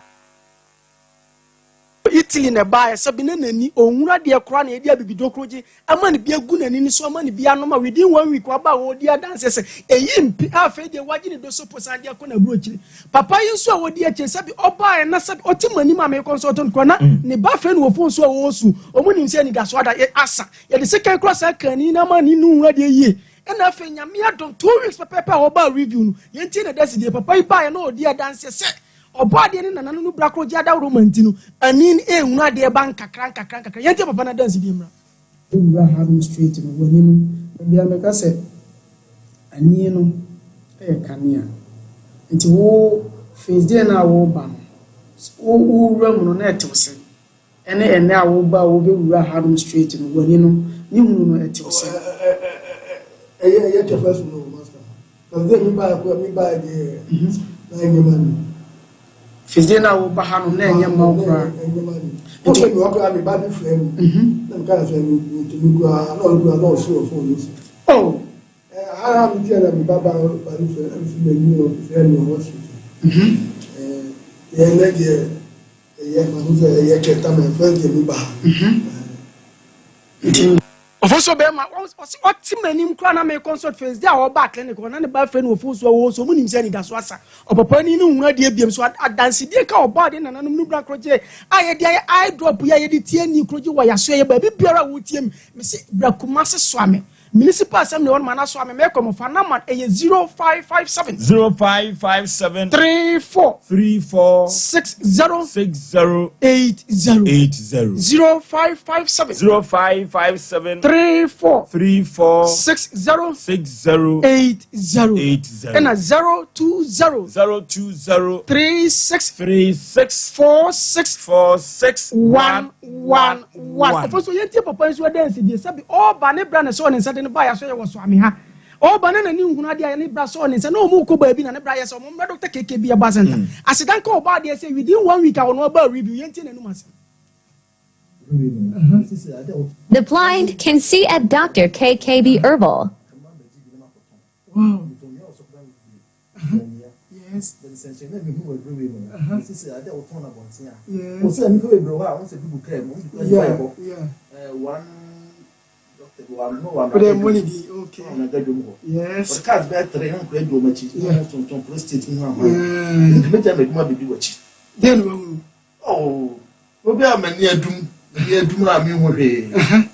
Italy na ɛbaeɛ sɛ bi na n'ani ɔnhunu adeɛ koraa na yɛde abibidokuro gye ama no bi agu n'ani no so ama no bi anom a within one week waba a ɔredi adanseɛ sɛ ɛyi mpi a afei deɛ wagye ne dosopo san de akɔ n'aburokyire. Papa yi nso a ɔdi akyire sɛbi ɔbaeɛ na sɛbi ɔte m'anim a merekɔ nso ɔtɔ no koraa na ne ba afei na wɔ phone so a ɔresu. Wɔn nim sɛ anidasoɔ ada asa. Yɛde sekan koraa saa kan ni na ama ne nu nhunu adeɛ yie. Ɛna afei Nyame adom 2 weeks pɛpɛɛpɛ a ɔbaa review no yɛntie na dasidie papa yi baeɛ na ɔredi adanseɛ sɛ Ɔbɔ adeɛ ne nananom no bra koro gye adaworo ma nti no, ani no ɛnhunu adeɛ ba nkakra nkakra nkakra. Yɛntie papa no adansedie mmra. Wowura hanom straight no, w'ani no, da biara meka sɛ ani no yɛ kanea. Nti wo face day no a woreba no, wo wowura mu no na ɛtew sɛn? Ɛne ɛnnɛ a woreba a wobɛwura hanom straight no, w'ani no, ne hunu no ɛtew sɛn? Ɛyɛ ɛyɛ kyɛ first no master. First day mi ba yɛ mi ba yɛ deɛ na ɛnyɛ ma mi. First day na wo ba ha no na ɛnyɛ mma wo koraa. Ɛnyɛ ma mi. Nti mi wɔ koraa mi ba bi frɛ mi. Na mi ka sɛ mi mi tumi koraa na ɔno koraa na ɔsi wɔ fone so. Oh. Ɛɛ mi tiɛ na mi ba ba ba mi frɛ mi fi mi mi wɔ frɛ mi wɔ hospital. Ɛɛ yɛ nɛ deɛ ɛyɛ ma ho sɛ ɛyɛ kyɛ tam first day mi ba ha. Nti. Ofosuo bɛrima ɔse ɔte m'anim koraa na me consult first day a ɔbaa clinic hɔ na ne ba frɛ no ofosuo a ɔwɔ so ɔmo nim sɛ anidaso asa ɔpapa ni no nhunu adeɛ biam so adansedie ka ɔbaa de nananom no bra korogye a yɛde ayɛ eye drop yi a yɛde tie ni korogye wɔ yaso yɛ baabi biara a wotie me mese bra Kumase soa me. Municipal Assembly hɔ nom anaa Soame Mɛkɔ fa number no ɛyɛ 0557. 0557. 34. 34. 60. 60. 80. 80. 0557. 0557. 34. 34. 60. 60. 80. 80. Ɛna 020. 020. 36. 36. 46. 46. 1 1 1. Ɔfo so yɛntie papa nso adansidie sɛbi ɔɔba ne bra ne sɛ ɔne nsa de ne ba yɛ so yɛ wɔ so ame ha. Ɔɔba ne n'ani nhunu adeɛ a ne bra sɛ ɔne nsa na ɔmo kɔ baabi na ne bra yɛ sɛ ɔmo mmra Dr. KKB Herbal Center. Aseda nka ɔbaa deɛ sɛ within one week a ɔno aba review yɛntie n'anum asɛm. The blind can see at Dr. KKB Herbal. Wow. Yes. Yes. Yeah, yeah. Wode money di, okay. Yes. Yeah. Deɛ na wahunu. Oh, obi a m'ani adum, m'ani adum na mi hu hwee.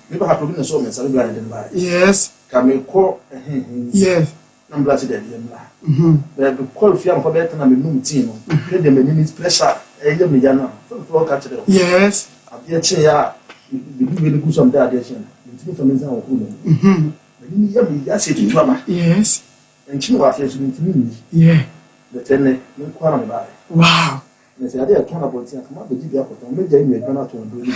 Me ba ha obi na so me nsa me bra ne den ba. Yes. Ka me kɔ ɛhɛn. Yes. Na mbra se dɛbi mbra. Bɛ me kɔ fie amfa bɛ tena me num tii no. Hwɛ deɛ m'ani ni pressure ɛyɛ me ya na. So me fɔ ka kyerɛ. Yes. Adeɛ kye ya me bi wei gu so am da adeɛ kye na. Me ntumi fa me nsa wɔ kuro mu. M'ani ni yɛ me ya sɛ tutu ama. Yes. Nkyene wɔ afei so me ntumi nni. Yeah. Bɛtɛ nɛ me nko ara me ba. Wow. Na sɛ adeɛ ɛtɔn abɔnten a kama abɛgye bi akɔtɔn mɛgya yi adwa no atɔn duro no bi.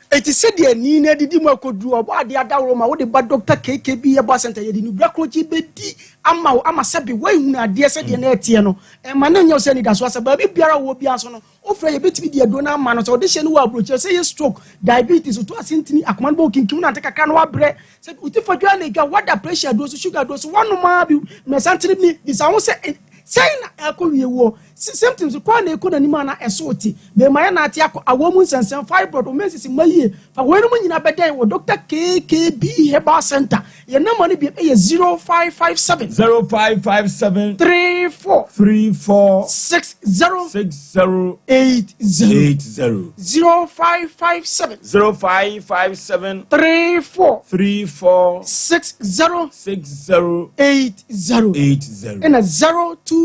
Eti sɛdeɛ ani no adidi mu akɔduru ɔbɔ adeɛ adaworo ma wode ba Dr. KKB Herbal Center yɛde nnubra korɔgye bɛdi ama wo ama sɛbe woahunu adeɛ sɛdeɛ na ɛteɛ no ɛma no nyɛ wo sɛ anidasoɔ asɛ baabi biara wɔ biara so no wofrɛ yɛbɛtumi de aduro no ama no sɛ wode hyɛ no wɔ aburokyerɛ sɛ yɛ stroke diabetes woto ase ntini akoma no bɔ kinkim nante kakra no wabrɛ sɛ woti fa dwa na edwa wada pressure aduro so sugar aduro so woanom ara bi mmerɛsantene ni bisa ho sɛ sɛn na ɛkɔ wie woɔ symptoms kɔ na ɛkɔ n'anim ana ɛso te bɛma yɛ naate akɔ awɔ mu nsɛnsɛm fibroid ɔmɛnsisi ma yie fa wɔn mu nyinaa bɛdɛn wɔ Dr. KKB Herbal Center yɛn namba no bi yɛ 0557 0557 34 34 60 60 80 80 0557 0557 34 34 60 60 80 80 ɛna 020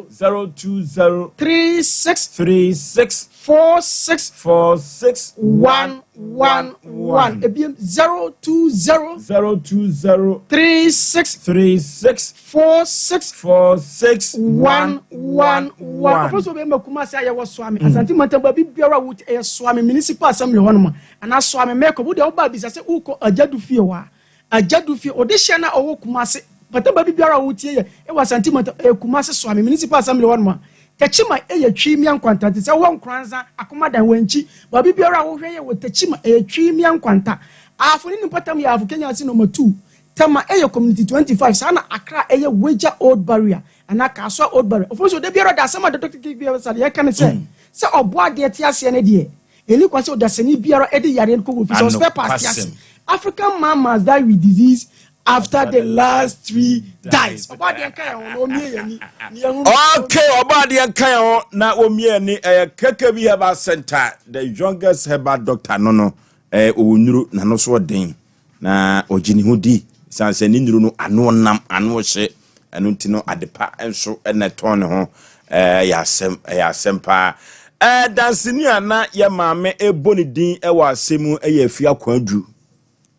020 36 36 46 46 1 1 1 ebiem 020 020 36 36 46 46 1 1 1 ɔfɔ so bɛma Kumasi a yɛwɔ Soame Asante mantam baabi biara wo ɛyɛ Soame Municipal Assembly hɔ nom anaa Soame Mɛkɔ wo deɛ woba bisa sɛ wokɔ Agyadu fie hɔ a Agyadu fie ɔde hyɛ no a ɔwɔ Kumasi pata baabi biara a wotie yɛ ɛwɔ Asante mantam ɛyɛ Kumasi Soame Municipal Assembly hɔ nom a Techiman ɛyɛ Twimia Nkwanta nti sɛ wowɔ Nkoranza Akomadan Wankyi baabi biara a wohwɛ yɛ wɔ Techiman ɛyɛ Twimia Nkwanta Ahafo ne ne mpɔtam yɛ Ahafo Kenya ase number 2 Tema ɛyɛ Community 25 saa na Accra ɛyɛ Weija Old Barrier anaa Kasoa Old Barrier ɔfo nso da biara da asɛm a Dr. KKB sɛ yɛka ne sɛ sɛ ɔboa adeɛ te aseɛ ne deɛ ɛni kwan sɛ ɔdasani biara ɛde yareɛ no kɔ wɔ fi sɛ ɔspare parts te ase African man must die with disease after the last tree dies. Ɔbɔ adeɛ nka yɛn ho na ɔmie yɛn ani. Ne yɛn ho. Okay, ɔbɔ adeɛ nka yɛn ho na ɔmie yɛn ani. Ɛyɛ KKB Herbal Center, the youngest herbal doctor no no. Ɛɛ ɔwɔ nnuro na no so ɔden na ɔgye ne ho di. San sɛ ne nnuro no ano nam ano hye. Ɛno nti no adepa nso na ɛtɔn ne ho. Ɛɛ yɛ asɛm ɛyɛ asɛm paa. Ɛɛ danseni a na yɛ maame ɛbɔ ne din ɛwɔ asɛm mu ɛyɛ Afia Kwadwo.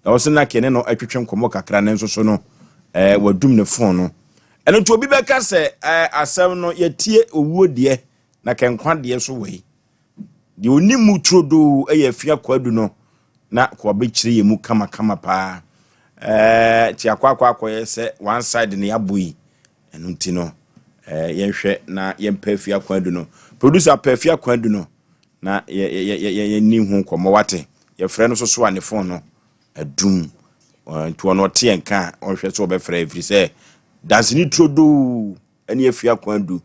Na ɔsɛ na kene no ɛtwetwe nkɔmmɔ kakra ne nso so no ɛɛ wadum ne phone no. Ɛno nti obi bɛka sɛ ɛɛ asɛm no yɛtie owuo deɛ na kɛnkwa deɛ so wɔ yi. Deɛ onim mu turodoo ɛyɛ Afia Kwadwo no na kɔ abɛkyerɛ yɛ mu kamakama paa. Ɛɛ ti akɔ akɔ akɔyɛ sɛ one side ne yɛabɔ yi. Ɛno nti no ɛɛ yɛnhwɛ na yɛmpɛ Afia Kwadwo no. Producer pɛ Afia Kwadwo no na yɛ yɛ yɛ yɛni ho nkɔmmɔ wate. Yɛfrɛ no so so a ne phone no adum. Nti ɔno ɔte yɛn ka a ɔnhwɛ sɛ ɔbɛfrɛ ɛfiri sɛ danseni turodoo ɛne Afia Kwadwo.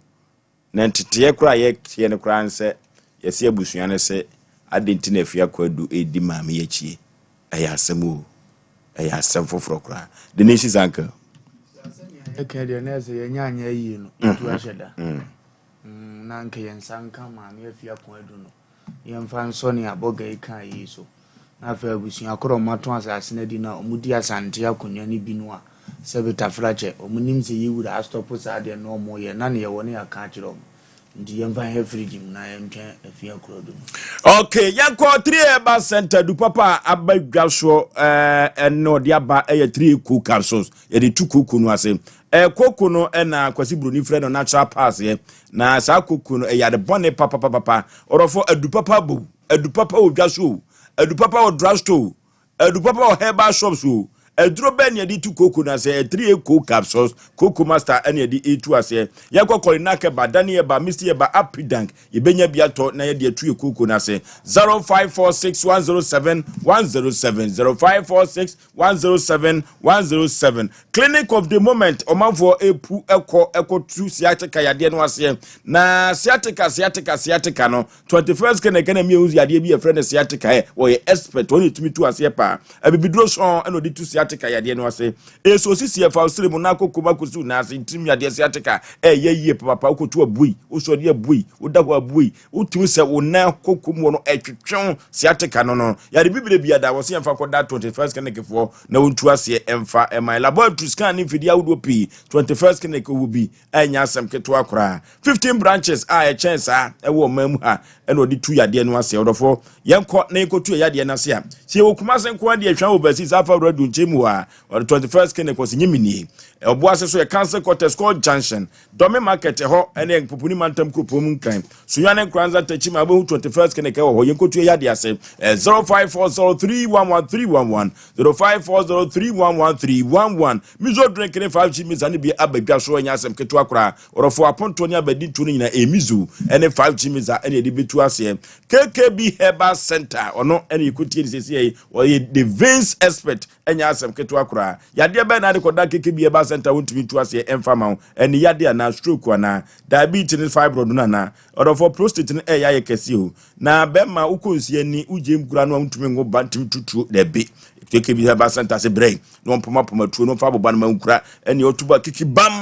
Na nteteɛ koraa yɛteɛ no koraa nsɛ yɛsɛ abusua no sɛ adɛn nti na Afia Kwadwo ɛredi maame yi akyi. Ɛyɛ asɛm o. Ɛyɛ asɛm foforɔ koraa. The Nation's Uncle. Yɛka deɛ na ɛsɛ yɛnyɛ anyɛ yie no tu ahyɛ da. Na nka yɛn nsa nka maame Afia Kwadwo no. Yɛmfa nsɔ ne abɔga yi ka yi so. Na afei abusua korɔ a wɔatɔn asase no adi no a wɔdi Asante akonnwa no bi no a sɛbe tafrakyɛ, wɔnim sɛ yɛ wura astɔpo saa adeɛ no na wɔyɛ na neɛ ɛwɔ no yɛaka akyerɛ wɔn. Nti yɛmfa nhɛ fridge mu na yɛntwɛn afie akorɔdo mu. Okay, yɛnkɔ 3 Herbal Center du papa a aba dwa soɔ ɛne ɔde aba ɛyɛ 3 co capsules yɛde tu koko no ase ɛɛ koko no ɛna Kwasi Buroni frɛ no natural pass yɛ na saa koko no ɛyɛ ade bɔne papapapapa ɔrɔfo adu papa bo adu papa wɔ dwa so o adu papa wɔ drugstore o Adu papa wɔ herbal shops o. Aduro bɛn na yɛde tu kooko no aseɛ? 3A Coke capsules, Coco Master ɛna yɛde retu aseɛ. Yɛnkɔ Kolinak ɛba, Dani ɛba, Misty ɛba, Apidank, yɛbɛnya bi atɔ na yɛde atu yɛ kooko no ase. 0546 107 107, 0546 107 107. Clinic of the moment, ɔmanfoɔ ɛpu ɛkɔ ɛkɔtu sciatica yadeɛ no aseɛ. Na sciatica, sciatica, sciatica no, 21st kɛ na ɛka na mi ehu yadeɛ bi yɛfrɛ no sciatica ɛ wɔyɛ expert wɔn na etumi tu aseɛ paa abibiduro sɔn ɛna ɔde tu sciatica yadeɛ no ase eso osisi ɛfa osiri mu na akoko mu akosi na ase ntirim yadeɛ sciatica ɛyɛ yie papapa okotu abui osɔre abui oda hɔ abui wotumi sɛ wo nan koko mu no ɛtwetwew sciatica no no yade bibire bi ada wɔsi ɛmfa kɔda 21st clinic foɔ na wɔntu aseɛ ɛmfa ɛman laboratory scan ne mfidie ahodoɔ pii 21st clinic wɔ bi ɛnyɛ asɛm ketewa koraa. 15 branches a ɛkyɛn saa ɛwɔ ɔman mu ha ɛna ɔde tu yadeɛ no ase. Ɔdɔfoɔ, yɛnkɔ na yɛnkɔtu yadeɛ no ase a, sɛ yɛwɔ Kumase nko ara deɛ Hwan Overseas Alpha Radio nkyɛn mu hɔ a, ɔde 21st Clinic ɔse nye menie. Ɔbo ase so yɛ Council Quarters Court Junction, Dɔme Market ɛhɔ ɛne Mpoponi Mantam Kuropɔn mu Nkran, Sunyani Nkoranza Techiman wobɛhu 21st Clinic ɛwɔ hɔ. Yɛnkɔtu yadeɛ ase. 0540311311, 0540311311. Mizo drink ne 5G mixer no bi aba dwa so, ɛnyɛ asɛm ketewa koraa. Ɔdɔfo apontoɔ ne abadintoɔ no nyinaa ɛyɛ Mizo ne 5G mixer ɛna yɛde bɛtu aseɛ. KKB Herbal Center, ɔno ɛna yɛkɔtie no seesei yi, ɔyɛ the veins expert, ɛnyɛ asɛm ketewa koraa. Yadeɛ bɛn na ade kɔda KKB Herbal Center wontumi ntu aseɛ ɛmfa ma wo? Ɛne yadeɛ anaa stroke anaa diabetes ne fibroid no anaa? Ɔdɔfoɔ prostate no ɛyɛ ayɛ kɛseɛ o. Na bɛma wokɔ nsia ni wogye nkura no a wontumi nwo ba ntumi tutuo dabi. KKB Herbal Center ase brɛ na wɔmpomapoma tuo no mfa aboba no ma nkura ɛne ɔto ba kiki bam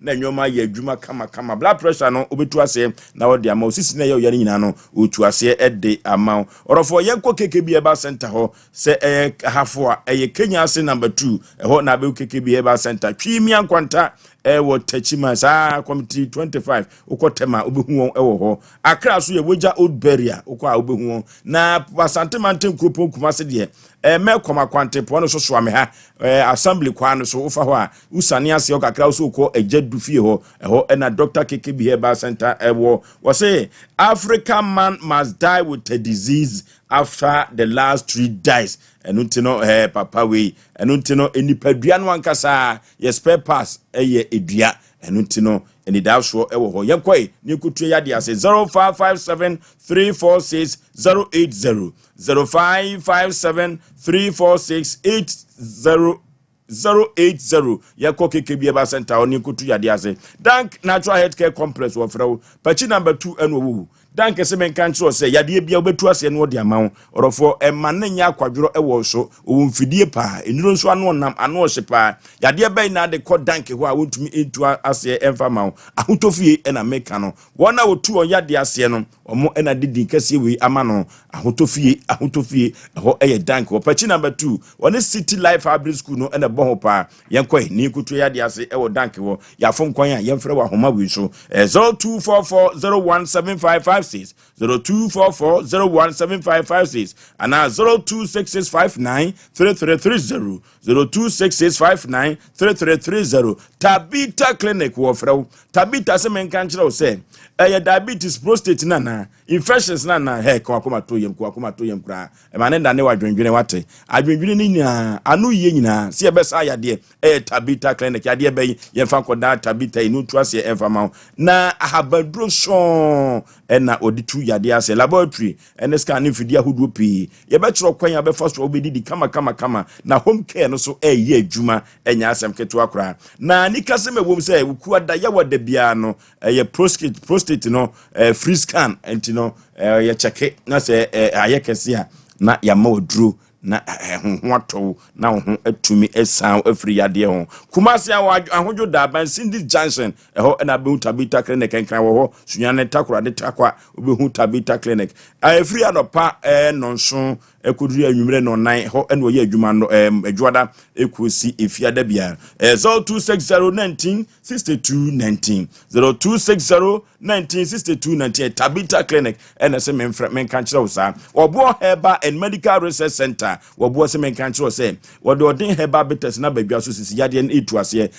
na nneɛma ayɛ adwuma kama kama. Blood pressure no wobɛtu aseɛ na wɔde ama wo. Sisi na ɛyɛ ɔya no nyinaa no wɔtu aseɛ ɛde ama wo. Ɔdɔfoɔ yɛnkɔ KKB Herbal Center hɔ sɛ ɛyɛ hafo a ɛyɛ Kenya ase number 2 ɛhɔ na abɛwu KKB Herbal Center. Twi Mia Nkwanta ɛwɔ Techiman saa committee 25 wokɔ Tema wobɛhu wɔn ɛwɔ hɔ. Accra so yɛ Wagya Old Barrier wokɔ a wobɛhu wɔn. Na Asante Mantam kuropɔn Kumase deɛ ɛmɛ kɔm akwantepɔn no so soa me ha ɛɛ assembly kwan no so wofa hɔ a wosane aseɛ hɔ kakra wo so wokɔ agya du fie hɔ ɛhɔ ɛna Dr. KKB Herbal Center ɛwɔ. Wɔse African man must die with a disease after the last tree dies. Ɛno nti no ɛɛ papa wei ɛno nti no nipadua no ankasa yɛ spare parts ɛyɛ edua ɛno nti no anidaasoɔ ɛwɔ hɔ. Yɛnkɔe ne yɛnkɔtua yadeɛ ase 0557 346 080 0557 346 80 080. Yɛkɔ KKB Herbal Center hɔ ne yɛnkɔtu yadeɛ ase. Dank Natural Healthcare Complex wɔfrɛ wo Pakyi number 2 ɛna ɔwɔ wu. Dank sɛ menka nkyerɛ wo sɛ yadeɛ bia wobɛtu aseɛ no ɔde ama wo. Ɔdɔfoɔ ɛma ne nyɛ akwadworɔ ɛwɔ so. Ɔwɔ mfidie paa nnuro nso ano ɔnam ano ɔhye paa. Yadeɛ bɛn na ade kɔ Dank hɔ a wontumi ntu aseɛ ɛmfa ma wo? Ahotɔ fie ɛna meka no. Wɔn a wɔtu wɔn yadeɛ aseɛ no wɔn ɛna de din kɛseɛ wei ama no. Ahotɔ fie, ahotɔ fie, ɛhɔ ɛyɛ Dank wɔ Pakyi number 2. Wɔne City Life Hybrid School no ɛna ɛbɔ ho paa. Yɛnkɔ ne yɛnkɔtua yadeɛ ase ɛwɔ Dank hɔ. Yɛafom kwan a yɛmfrɛ wɔ ahoma wei so 0244 017556, 0244 017556 anaa 0266 593330, 0266 593330. Tabita Clinic wɔfrɛ wo. Tabita sɛ menka nkyerɛ wo sɛ ɛyɛ diabetes, prostate no anaa infections no anaa hɛ ka wakoma to yam, ka wakoma to yam koraa ɛma ne nane wadwendwene wate adwendwene no nyinaa ano yie nyinaa sɛ yɛbɛsa yadeɛ ɛyɛ Tabita Clinic. Yadeɛ bɛyi yɛmfa nkɔdaa Tabita yi no ntu aseɛ ɛmfa ma wo na ahabaduro sɔn ɛna ɔde tu yadeɛ aseɛ. Laboratory ɛne scan ne mfidie ahodoɔ pii yɛbɛkyerɛ kwan a bɛfa so a wobɛdidi kama kama kama na home care no so ɛyɛ adwuma ɛnyɛ asɛm ketewa koraa. Na nika sɛm ɛwom sɛ woku ada yɛwɔ da biara no ɛyɛ prostate no free scan nti no yɛkyɛke na sɛ ayɛ kɛse a na yɛama waduro. na ɛho ho atɔ wo na wo ho atumi asan afiri yadeɛ ho. Kumasi a wɔ Ahodwo Daaban Cindy's Junction ɛhɔ ɛna abɛhu Tabita Clinic nkran wɔ hɔ Sunyani Takoradi Tarkwa wobɛhu Tabita Clinic. Ɛfiri anɔpa nnɔnson ɛkɔduru anwummerɛ nnɔnnan hɔ ɛna wɔyɛ adwuma no adwoada ɛkɔsi efiada biara. 0260 19 62 19 0260 1962 19 Tabita Clinic ɛna sɛ memfrɛ menka nkyerɛ wo saa. Wɔboɔ Herbal and Medical Research Center wɔboɔ sɛ menka nkyerɛ wo sɛ wɔde ɔden herbal bitters na badwa so sisi yadeɛ no ɛtu aseɛ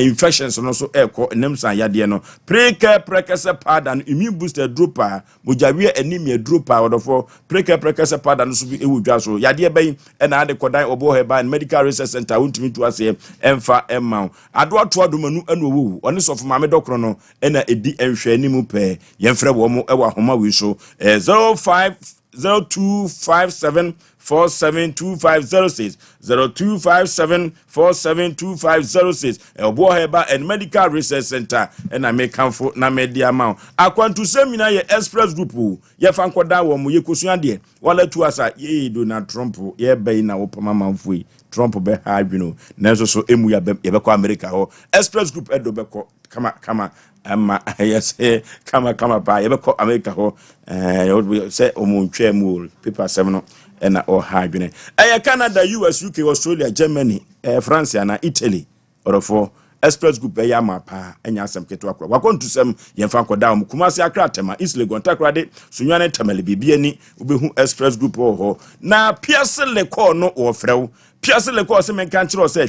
infections no so ɛkɔ nam san yadeɛ no prekɛ prɛkɛsɛ powder no immune booster aduro paa mogyaweɛ anemia aduro paa wɔdɔfoɔ prekɛ prɛkɛsɛ powder no so bi ɛwɔ dwa so yadeɛ bɛyi ɛna ade kɔdan ɔboɔ Herbal and Medical Research Center wontumi tu aseɛ ɛmfa ɛma wo adoatoa domanu ɛna ɔwɔ ɔne sɔfo maame dɔkorɔ no ɛna ɛdi nhwɛ anim pɛɛ. Yɛmfrɛ wɔ mo ɛwɔ ahoma wei so 05 0257 472506 0257 472506 Ɛboɔ Herbal and Medical Research Center ɛna mekamfo na mede ama wo. Akwantusɛm nyinaa yɛ Express Group o. Yɛfa nkɔda wɔ mo yɛkɔsua deɛ wala tu asa yee Donald Trump yɛba yi na wopam amanfo yi Trump bɛha adwene o nanso so emu yɛbɛkɔ America hɔ Express Group ɛdo bɛkɔ kama kama ama yɛsɛ kama kama paa yɛbɛkɔ America hɔ sɛ ɔmo ntwaa mu o paper asɛm no ɛna ɔha adwene. Ɛyɛ Canada, US, UK, Australia, Germany, France ana Italy. Ɔdɔfoɔ Express Group ɛyɛ ama paa ɛnyɛ asɛm ketewa kora wakɔntusɛm yɛmfa nkɔda wɔn Kumasi, Accra, Tema, East Legon, Takoradi, Sunyani, Tamale biribi ani wobɛhu Express Group wɔ hɔ. Na Piase Lekɔɔ no wɔfrɛ wo Piase Lekɔɔ sɛ menka nkyerɛ wo sɛ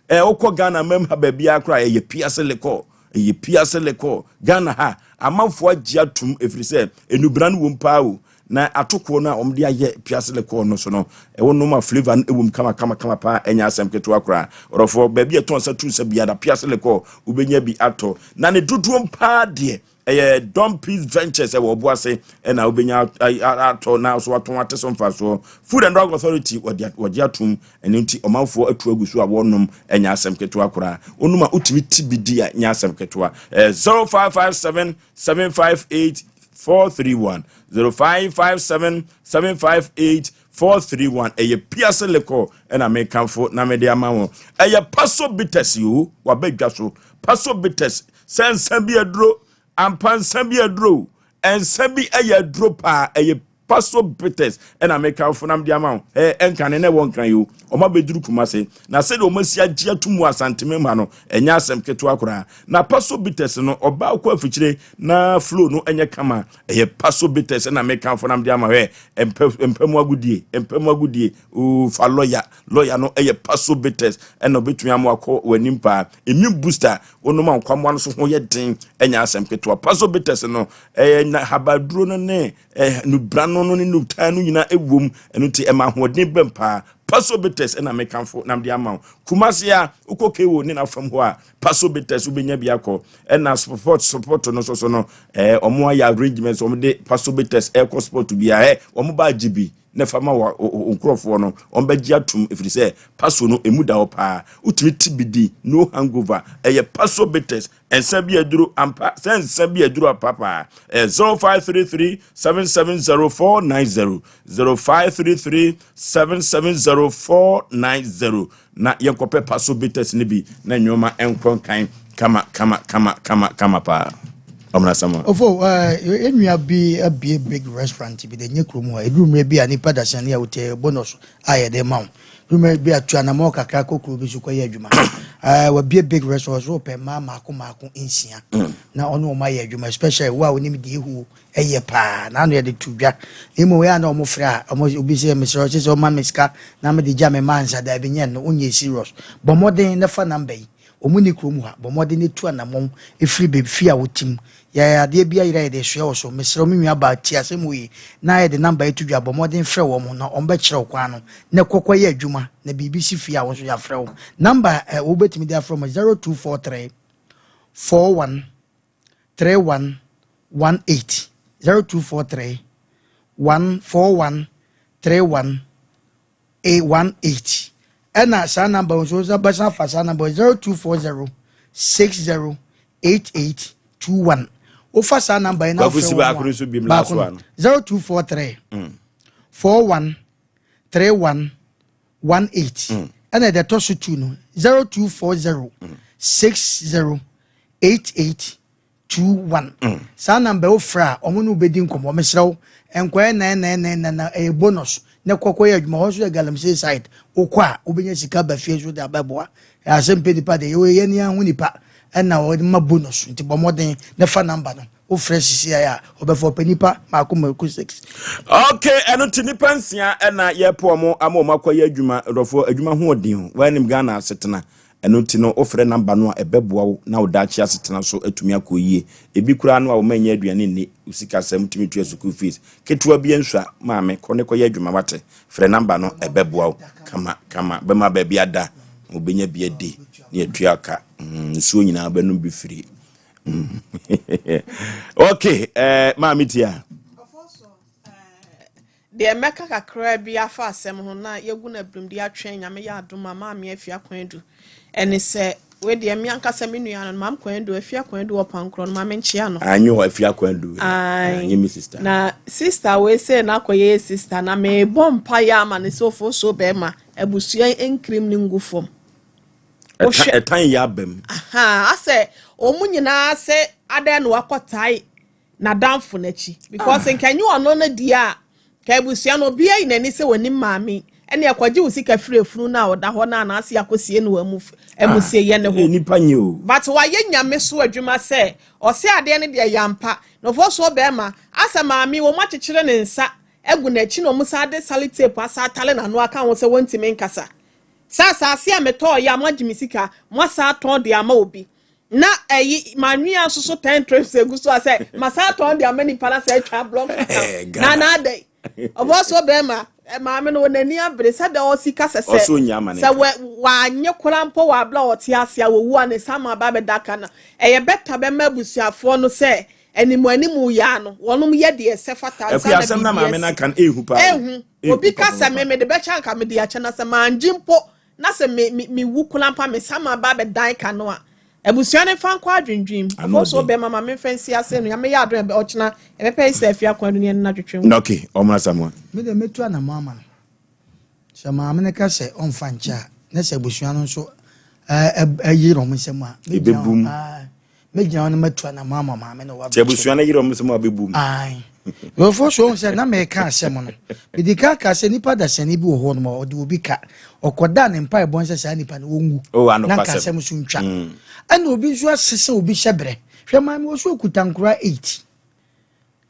hweɛ wokɔ Ghana mam ha baabiara koraa ɛyɛ Piase Lekɔɔ ɛyɛ Piase Lekɔɔ Ghana ha amanfoɔ agye atom ɛfiri sɛ enubena no wom paa o na atokoɔ no a wɔde ayɛ Piase Lekɔɔ no so no ɛwɔ nom a flavour no ɛwom kama kama kama paa ɛnyɛ asɛm ketewa koraa. Ɔdɔfoɔ baabi a ɛtɔn nsa tu nsa biara Piase Lekɔɔ wobɛnya bi atɔ na ne dodoɔ paa deɛ ɛyɛ Don Peace Ventures ɛwɔ Ɔboase ɛna wobɛnya atɔ na so atɔn ate so mfasoɔ. Food and Drug Authority wɔgye atom ɛno nti ɔmanfoɔ atu agu so a wɔnom ɛnyɛ asɛm ketewa koraa. Wonom a wotumi ti bi di a nyɛ asɛm ketewa. 0557 758 431 0557 758 431 ɛyɛ Piase Lekɔ ɛna mekamfo na mede ama wɔn. Ɛyɛ Paso Bitters o wabɛdwa so Paso Bitters sɛ nsa bi aduro ampa nsa bi aduro nsa bi ɛyɛ aduro paa ɛyɛ Paso Bitters ɛna mekamfo na mede ama wo. Ɛnkane na ɛwɔ nkran yi o ɔma bɛduru Kumase na sɛdeɛ ɔma si agye ato mu Asanteme ma no ɛnyɛ asɛm ketewa koraa. Na Paso Bitters no ɔbaa kɔ afikyire na flow no ɛnyɛ kama ɛyɛ Paso Bitters ɛna mekamfo na mede ama hɛ mpɛ mu agodie mpɛ mu agodie oo fa lɔya lɔya no ɛyɛ Paso Bitters ɛna ɔbɛtumi ama akɔ w'anim paa. Immune booster wonom a nkwamoa no so ho yɛ den ɛnyɛ asɛm ketewa. Paso Bitters no ɛyɛ na habaduro no ne nubra no no ne nutan no nyinaa ɛwom ɛno nti ɛma ahoɔden bɛm paa. Paso Bitters ɛna mekamfo na mede ama wo. Kumase a wokɔ kewo ne n'afam hɔ a Paso Bitters wobɛnya bi akɔ ɛna sport no so so no ɔmo ayɛ arrangements ɔmo de Paso Bitters ɛkɔ sport biara ɔmo ba agye bi na fa ma wɔ nkurɔfoɔ no ɔmo bɛgye atum ɛfiri sɛ Paso no emu da hɔ paa wotumi ti bi di no hangover. Ɛyɛ Paso Bitters nsa bi aduro ampa sɛ nsa bi aduro ampa paa. 0533 770490 0533 770490 na yɛnkɔpɛ Paso Bitters no bi na nneɛma nkɔ nkan kama kama kama kama kama paa. Ɔmena sama. Ofo yɛn bi abie big restaurant bi de nye kurom hɔ eduru mmerɛ bi a nipa dasani a wote bonus a yɛde ma wo eduru mmerɛ bi a tu anamɔ kakra kɔ kuro bi so kɔyɛ adwuma wabie big restaurant so pɛ mmaa maako maako 6 na ɔne wɔn ayɛ adwuma especially wo a wonim deɛ ehu ɛyɛ paa na ano yɛde to dwa na emu wɔyɛ a na wɔn frɛ a wɔn obi sɛ mesrɛ ɔsɛ sɛ ɔma me sika na mede gya me mmaa nsa daabi nyɛ no wonyɛ serious. Bɔ mmɔden ne fa number yi wɔn ni kurom ha. Bɔ mmɔden ne tu anamɔn efiri beebi fi a wɔtim yɛ adeɛ bi ayerɛ yɛde soa wɔ so. Mesrɛ me nua baa ti asɛm yi na yɛde number yi to dwa. Bɔ mmɔden frɛ wɔn na wɔn bɛkyerɛ wo kwan no na kɔkɔ yɛ adwuma na biribi si fie a wɔn nso yɛafrɛ wo number wobɛtumi de afrɛ wɔn 0243 41 31 18 0243 141 31 18 ɛna saa number nso nso bɛsan afa saa number 0240 60 88 21 wofa saa number yi na Kwaku si wofrɛ baako wɔn no a nso biem last baako no one. 0243 41 31. 18. Ɛna deɛ ɛtɔ so 2 no, 0240 60 88 21. Saa number wofrɛ a, ɔmo ne wobɛdi nkɔmmɔ. Mesrɛ wo, nkɔyɛ 9999 na ɛyɛ bonus na kɔkɔ yɛ adwuma hɔ so yɛ galamsey side. Wokɔ a, wobɛnya sika ba fie so de abɛboa. Asɛm pɛ nipa deɛ, yɛwɔ yɛ ni aho nipa ɛna wɔde ma bonus, nti bɔ mmɔden na fa number no. Wofrɛ sisi a, ɔbɛfɔ ɔpɛ nipa maako maako 6. Ok, ɛno nti nipa 6 ɛna yɛpɛ ɔmo ama ɔmo akɔyɛ adwuma. Dɔfoɔ, adwuma ho ɔden o, wɔanim Ghana asetena. Ɛno nti no, wofrɛ number no a, ɛbɛboa wo na wo daakye asetena so atumi akɔ yie. Ebi koraa no a, wɔma nyɛ aduane nni, wo sikasɛm tumi tua sukuu fees ketewa bi nso a, maame, kɔ ne kɔyɛ adwuma wate. Frɛ number no, ɛbɛboa wo kama kama, bɛma baabi ada, wobɛnya bi adi ne atua ka. Nsuo nyinaa bɛnom bi firi. Ok, maame tia. Deɛ mɛka kakra bi afa asɛm ho na yɛgu no abirim de atwɛn Nyame yɛ adom a maame afi akwan du ɛne sɛ, wei deɛ, me ankasa me nua no, maam kwan du, afi akwan du wɔ pankorɔ no, maame nkyea no. Anyɛ hɔ afi akwan du. Ae. Anyɛ me sister. Na sister wei sɛ na akɔyɛ yɛ sister na mebɔ mpa yɛ ama ne sɛ ofuo so bɛrima abusua nkirim ne ngu fam. Ɛtan yɛ aba mu. Aha, asɛ wɔn nyinaa sɛ adan na wakɔtae n'adamfo n'akyi because nka nye ɔno no deɛ a, ka abusua no obiara yi n'ani sɛ wɔnim maame ɛne ɛkɔgye wo sika firi efunu no a ɔda hɔ no anaasɛ akɔsie no wɔ amu amusieyɛ ne ho. Nipa nye o. But wayɛ Nyame so adwuma sɛ ɔsɛ adeɛ no deɛ yampa na ɔfɔ so bɛrima asɛ maame wɔn akyekyere ne nsa agu n'akyi na wɔn san de sellotape asa atale n'ano aka ho sɛ wɔntumi nkasa sɛ asase a metɔɔ yɛ a, moagye me sika, moasa atɔn de ama obi na ɛyi manwea nso so 10 trips egu so a sɛ masa atɔn de ama nipa na sɛ atwa block na na adɛ ɔfɔ so bɛrima maame no n'ani abere sɛ deɛ ɔsi kasa sɛ Ɔsɛ onya ama ne sɛ wɛ wanyɛ koraa mpo wɔ abla a ɔte ase a wɔwu a ne nsa ma aba abɛda ka no, ɛyɛ bɛta bɛma abusuafoɔ no sɛ animu animu yaa no wɔnom yɛ deɛ ɛsɛ fata ansa Akua na asɛm na biribi maame no asi. aka no ehu paa o. Ehu. Ehu Obi ka sɛ papa. me mede bɛkyɛ anka mede akyɛ na sɛ mangye mpo na sɛ me me mewu koraa mpo a me nsa ma aba abɛdan ka no a, abusua no mfa nkɔ adwendwen mu. Ano Ɔfo so ɔden. bɛma ma memfa nsi ase no, Nyame yɛ adom a ɔkyena yɛbɛpɛ yi sɛ afie akwan do ne yɛne no atwetwe Na ok, ɔmo Asamoah. Me deɛ, mɛtu anamɔ ama no. Sɛ maame no ka sɛ ɔmfa nkyɛ a, na sɛ abusua no nso ɛyere ɔmo nsɛm a, mɛgyina hɔ. Ɛbɛbum. Mɛgyina hɔ na matu anamɔ ama maame no. Nti abusua no yere ɔmo nsɛm a, bɛbum. Ae. Yɔfoɔ so, ohun sɛ na mɛka asɛm no, mede ka sɛ nipa dasani bi wɔ hɔ nom a ɔde obi ka, ɔkɔda ne mpa ɛbɔn sɛ saa nipa no wɔnwu Oh, na nka anokwasɛm. asɛm so ntwa. Ɛna obi nso asesa obi hyɛ berɛ. Hwɛ, maame wɔ so okuta nkora 8,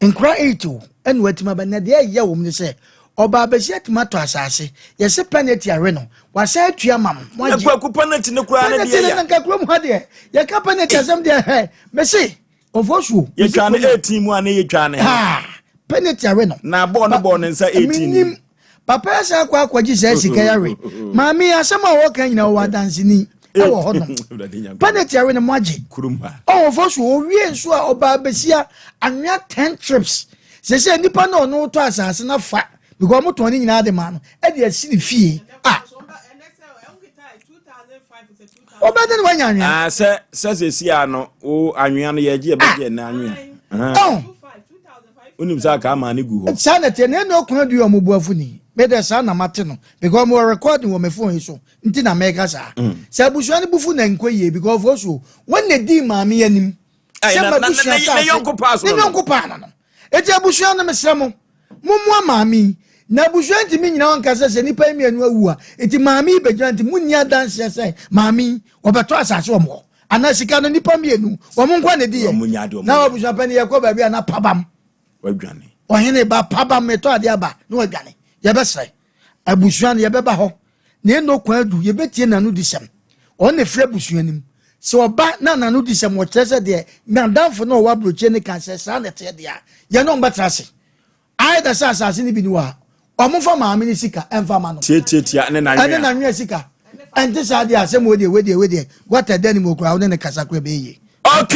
nkora 8 o, ɛna watumi aba. Na deɛ ɛyɛ wɔm ne sɛ ɔbaa bɛsi atumi atɔ asase, yɛsɛ penalty awe no, wasan atua ma mo. Na kwaku penalty ne koraa ne penalty deɛ no ya. nka kurom ha deɛ, yɛka penalty asɛm deɛ, hɛ, mese ɔfɔ suo. Yɛtwa ne 18 mu a, ne yɛtwa ne he? Penalty awe no. Na bɔɔl no bɔɔ ne nsa 18 mu. Menim papa yɛ sɛ akɔ akɔgye saa sika yare. Maame, asɛm a wɔka nyina, wɔwɔ adanseni ɛwɔ hɔ nom. Penalty awe no, mo agye. Kurom ha. Ɔwɔfɔ so owie nso a, ɔbaa bɛsia anwea 10 trips sɛ nipa na ɔno tɔ asase no fa because ɔmo tɔn ne nyinaa de ma no ɛde asi ne fie a ɔbɛde ne wanya anwea. Ah, sɛ sɛsi a no wo anwea no yɛgye, yɛbɛgye ɛnɛ anwea. Ɔn. Wonim sɛ aka ama ne gu hɔ. Saa na teɛ na ɛna ɔkwan du yɛ ɔmo bu afu ni. Mede saa na mate no because mo recording wɔ me phone yi so nti na mɛka saa. Sɛ abusua no bufu na nkɔ yie because ɔfɔ so wɔn na di maame anim Ɛy, sɛ na- ma na- abusua ne saase yɔnko paa so ne no no. yɔnko paa no. Eti abusua no, mesrɛ mo, mommoa maame yi na abusua ntumi nyina wɔn kasa sɛ nipa yi mmienu awu a, eti maame yi bɛgyina nti munni adanseɛ sɛ maame yi wɔbɛtɔ asase wɔn hɔ anaa sika no nipa mmienu wɔn nkwa na edi Wɔn yɛ nya adeɛ wɔn na yɛ. abusua panyin yɛ kɔ baabi a na pabam. Wadwane. Ɔhene ba pabam, metɔ adeɛ aba na wadwane. Yɛbɛsrɛ abusua no, yɛbɛba hɔ na ɛnɔ kwan du, yɛbɛtie n'ano di sɛm. Ɔno na ɛfiri abusua no mu sɛ ɔba na n'ano di sɛm wɔkyerɛ sɛ deɛ nadamfo na ɔwɔ aburokyire ne ka sɛ saa na ɛteɛ deɛ a, yɛne ɔmo bɛtena ase ayɛ da sɛ asase no bi ni wɔ ha, ɔmo fa maame no sika ɛmfa ma no. Tiatiatia ne ɛne n'anwea. N'anwea sika ɛnte saa deɛ, asɛm wɔ deɛ wedeɛ wata da ne mu okura wo ne ne kasa kora bɛyɛ yie. Ok,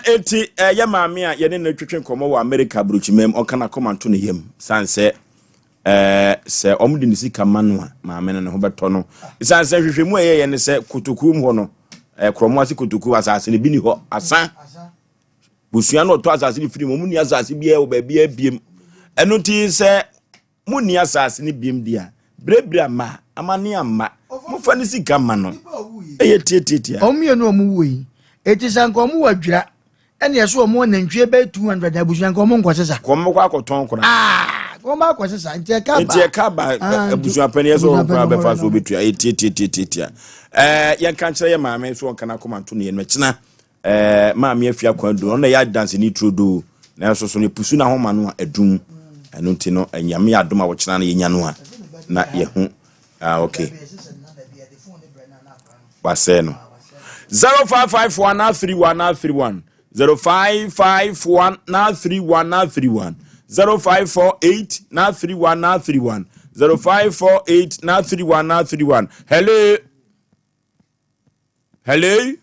eti yɛ maame a yɛne no twetwe nkɔmmɔ wɔ Amerika aburokyimam, ɔka n'akoma nto ne yam san sɛ ɔmo de ne sika ma no a, maame no ne ho bɛtɔ no, san sɛ nhwehwɛmu a ɛyɛyɛ ne sɛ kotokuom hɔ no, kurɔmo ase kotokuo asase no bi ni hɔ asa. Busua no ɔtɔ asase no firi mu, ɔmo ni asase biara wɔ baabi abiem. Ɛno nti sɛ mo ni asase no biem di a, Birabira mma, amane amma. Momfa ne sika mma no. Ɛyɛ tiatiatia. Wɔn mmienu a wɔn wuo yi, eti sɛ nka wɔn wɔ adwira ɛna ɛso wɔn wɔ nantwie bɛyɛ 200 na abusua nka wɔn nkɔ sesa. Kɔn bɛkɔ akɔtɔn koraa. Aa kɔn bɛ akɔ sesa nti ɛka ba. Nti ɛka ba ah, abusua panyin ɛsɛ wɔn koraa bɛfa so obetua ɛyɛ tiatiatiatia. Ɛɛ yɛn ka nkyerɛ yɛ maame so wɔn kana kɔma nto ne yɛn mɛkyena ɛɛ maame afia kwan du ɔno na ɛyɛ adanseni turodoo nanso so ne pusu n'ahoma no a ɛdum ɛno nti no nyame yɛ adom a wɔkyena no yɛnya no a na yɛho ah okay wasɛe no 0551 931 931 0551 931 931 0548 931 931 0548 931 931 hello hello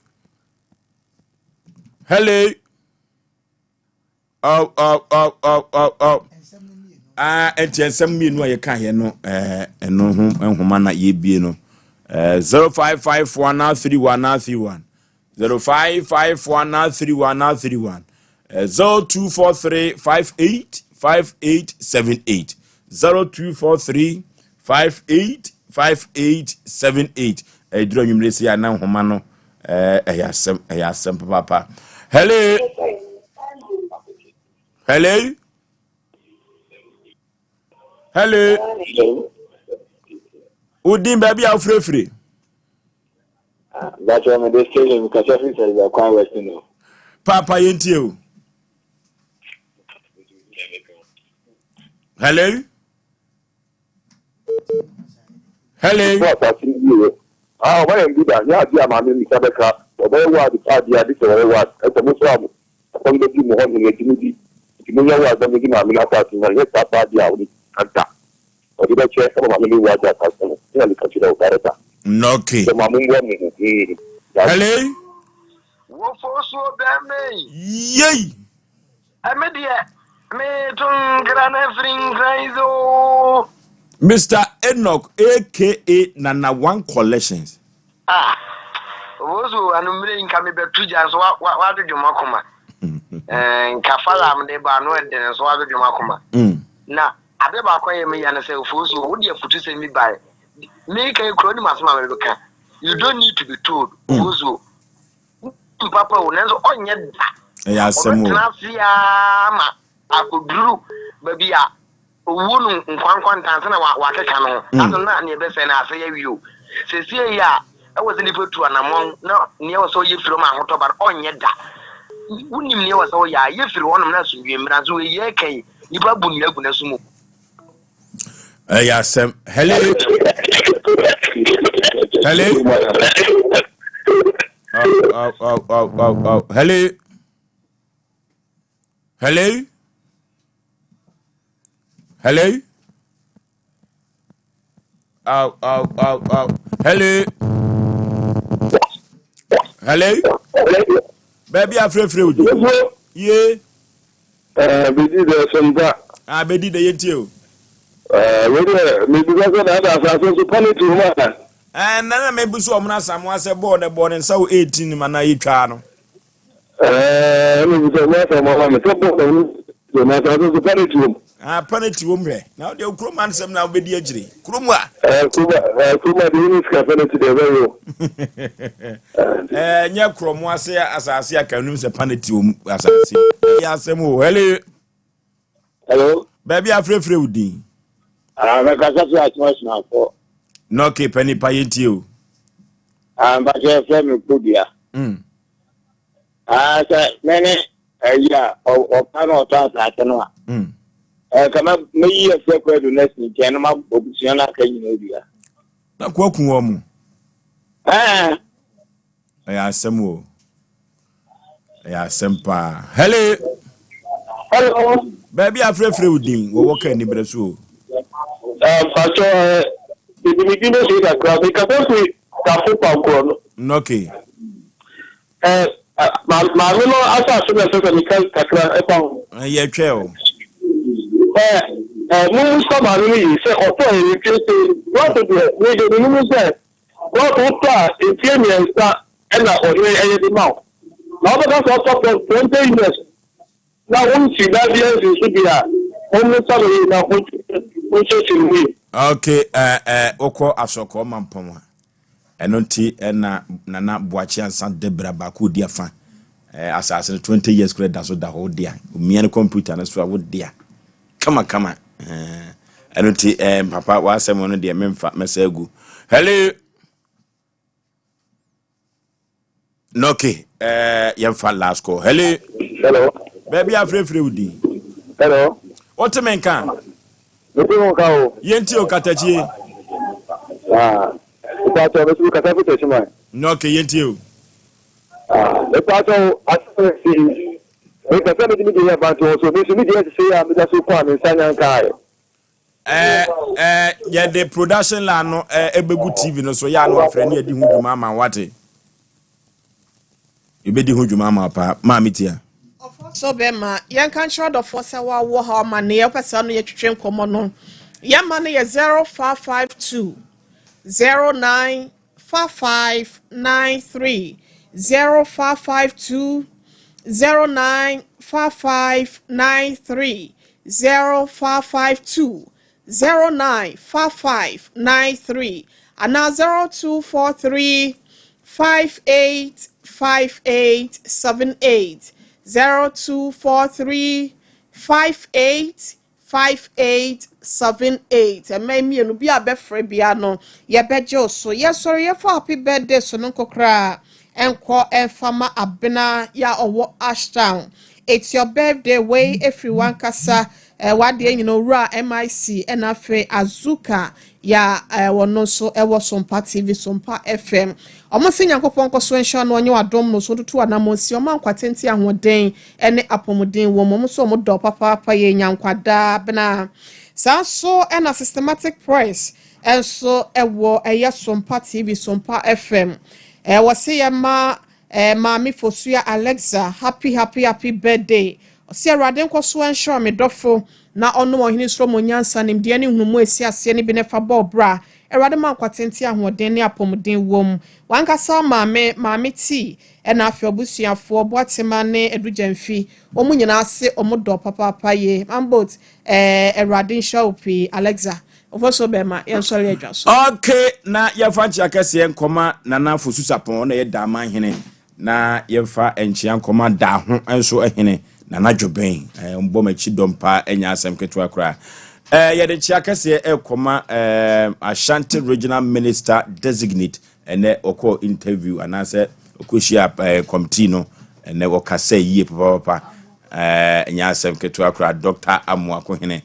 hello oh oh oh oh oh oh ah nti nsɛm mmienu a yɛka yɛ no ɛno ho nhoma na yɛbie no 0551 931 931 0551 931 931 0243 58 5878 0243 58 5878 ɛduru anwummere si a na nhoma no ɛyɛ asɛm ɛyɛ asɛm papaapa hello hello hello wodin baabi a wofirefire. Bàtchɛ mi de Sterling kasa fi sɛ kwan west no. Paapa yɛn tie o. Hello. Hello. Bɔ asase no wie yɛ. Ah, ɔba yɛn bi da, nyɛ adeɛ a maame misa bɛka. Ɔbɛyɛ ward pa adeɛ ade sɛ ɔyɛ ward. Ɛsɛ mo so a mo asɛm bɛdi mo hɔ nom agye mo di. Nti monyɛ ward na mogye maame no asase no. Nyɛ saa paa deɛ a ɔde ka da. Ɔde bɛkyɛ ama maame no wu agye asase no. Me na meka kyerɛ wo, director. Okay. Sɛ ma momboa mo ho. Hmm. Hello. Wofosuo bɛmɛ yi. Yei. Ɛme deɛ meto nkra no afiri nkran yi so. Mister Enoch aka Nana One Collections. Ah, Owosu anumere yi nka mebɛto gya nso wadwodwo m'akoma. Eh, nka fala a mede ba ano ɛden nso wadwodwo m'akoma. Mm. Na ade baako a ɛyɛ me ya no sɛ Ofosu wode afutusɛm bi bae. Meka yi kura wonim asɛm a mebɛka. You don't need to be told. Mm. Ofosu Nim papa o, nanso ɔnyɛ da. Ɛyɛ asɛm o. Ɔbɛtena ase ara ma akɔduru baabi a owuo no nkwankwa ntansa na wakeka no ho. Mm. Aso na nea ɛbɛsɛe no asɛe awie o. Seesei yi a ɛwɔ sɛ nipa tu anammɔn na nea ɛwɔ sɛ ɔyɛ firi hɔ ma ahotɔ ba no, ɔnyɛ da. Wonim nea ɛwɔ sɛ ɔyɛ a, yɛ firi hɔnom na asomdwoe mmra. Nso wei yɛreka yi, nipa abu nnua agu n'aso mu. Ɛyɛ asɛm. Hello. Hello. Oh, oh, oh, oh, oh, oh. Hello. Hello. Hello. Oh, oh, oh, oh. Hello. Hello. Baabi afrɛfrɛ wo di. Ye. Eh, bedi dɛ sɛmpa. Ah, bedi dɛ yɛntie o. Eh, wei deɛ mebisa sɛ na ada asase nso penalty wɔ mu ana? Eh, na na mebu so ɔmo asamoa sɛ bɔɔl na ɛbɔɔ ne nsa wɔ 18 no mu anaa yɛtwaa no. Eh, ɛna bisa ɔmo asamoa ma me sɛ bɔɔl na ɔmo na asase nso penalty wɔ mu. Ah, penalty wɔ mu hwɛ. Na wodeɛ kurom ansɛm na wobɛdi akyire. Kurom a. Eh, kurom a, eh, kurom a deɛ wonni sika penalty deɛ ɛbɛyɛ o. Eh, nyɛ korɔ mo ase asase aka nim sɛ paneti wɔ mu asase ɛyɛ asɛm o hello hello baabi afrɛfrɛ wo din ah mɛkasa fi asoma asuafo na ɔke pɛ nipa yɛntie o ah mpakyɛ fɛ me kodua mm. ah sɛ mene ayi a ɔpa na ɔtɔ asase no a mm. eh, kama mɛyi afia kwadu no asi nkyɛn na mabɔ busua no aka nyina dua Na kwaku wɔn mo. Ɛɛ. Ɛyɛ asɛm o. Ɛyɛ asɛm paa. Hello. Hello. Baabi afrɛfrɛ wo din wɔwɔ ka aniberɛ so o. Mpatsɔ ɛ mede me din bɛsie kakra mekasa firi Tafo Pankorɔ no. Okay. Ɛ maame no asase na ɛsɛ sɛ meka kakra ɛfa ho. Yɛtwɛ o. Ɛ ɛ mummusa maame no yie sɛ ɔtɔ yɛ mfie sɛ plɔt deɛ me deɛ menim sɛ plɔt wotɔ a mfie mmiɛnsa ɛna ɔhene ɛyɛ de ma wo na wobɛka sɛ ɔtɔ plɔt 20 years na wonsi dan biara nsi so deɛ a mommusa no yie na monkyerɛkyerɛ mu yie. Okay, ɛɛ ɛɛ wokɔ Asɔkɔɔ Mampɔn a, ɛno nti ɛna Nana Boakye Ansa Debra baako odi afa. Ɛɛ asase no 20 years kura da so da hɔ wode a, omia no computer no so a wode a. Kama kama. Ɛɛ ɛno nti ɛɛ papa w'asɛm no deɛ memfa mɛsɛ agu. Hello. No, okay. Yɛmfa last call. Hello. Hello. Baabi afrɛfrɛ wo din. Hello. Wote me nka? Mete wo nka o. Yɛnti o katakyie. Ah. Mpatsɔ bɛsi wo kasa fi tɛkyi man. No, okay, yɛnti o. Ah, mpatsɔ asɛm si. Mepɛ sɛ mede me deɛ yɛ mfantoho so. Me nso me deɛ sesei a meda so kɔ a me nsa nya nkaeɛ. Ɛɛ ɛɛ yɛde production line no ɛɛ ɛbɛgu TV no so yɛ ano afrɛ ne yɛdi ho dwuma ama wate. Yɛbɛdi ho dwuma ama paa maame tia. So bɛma yɛnka nkyerɛ ɔdɔfoɔ sɛ wɔawɔ ha ɔma wopɛ sɛ ɔno yɛtwetwe nkɔmmɔ no yɛma no yɛ 0552 09 5593 0552 09 5593 0552 09 5593 anaa 0243 58 58 78 0243 58 5878. Ɛmɛ mmienu bi a bɛfrɛ bia no yɛbɛgye wo so. Yɛsɔre yɛfa happy birthday so no nkokora ɛnkɔ ɛmfama Abena yɛ a ɔwɔ Ashtown. It's your birthday wei efiri wankasa wadeɛ nyina owura mic ɛna afei Azuka yɛ a wɔno nso ɛwɔ Sompa TV, Sompa FM. Ɔmo sɛ Nyankopɔn nkɔ so nhyɛ no ɔnyɛ wadom no so ntutu anammɔ nsi ɔma nkwatente, ahoɔden ɛne apɔmuden wɔ mu. Ɔmo nso ɔmo dɔ papaapa yɛ nyankwadaa bena. Saa nso ɛna Systematic Press ɛnso ɛwɔ ɛyɛ Sompa TV, Sompa FM. Wɔsi yɛ ma Maame Fosua Alexa happy happy happy birthday. Ɔsi Awurade nkɔ so nhyira me dɔfo na ɔnom ɔhene soro mo nyansa, nimdeɛ ne nhunumu esi aseɛ ne bi ne fa bɔɔ bra. Awurade ma nkwatente, ahoɔden ne apɔmuden wɔ mu. Wankasa maame, Maame Tii, ɛna afei abusuafoɔ Boatema ne Adugyamfi, wɔn nyinaa ase wɔn dɔ papaapa yie. Mambot, Awurade nhyira wo pii, Alexa. Ɔfɔ so bɛrima yɛnsɔre adwa so. Okay, na yɛmfa nkyea kɛseɛ nkɔma Nana Fosu Sapɔn na yɛ Daaman hene, na yɛmfa nkyea nkɔma Daaho nso hene Nana Dwobɛn. Mbɔ m'akyi dɔm paa, ɛnyɛ asɛm ketewa koraa. Yɛde nkyea kɛseɛ ɛkɔma Ashanti Regional Minister designate. Ɛnɛ ɔkɔ interview anaasɛ ɔkɔhyia committee no, ɛnɛ ɔkasa yie papapapa. Ɛnyɛ asɛm ketewa koraa, Dr. Amoako hene.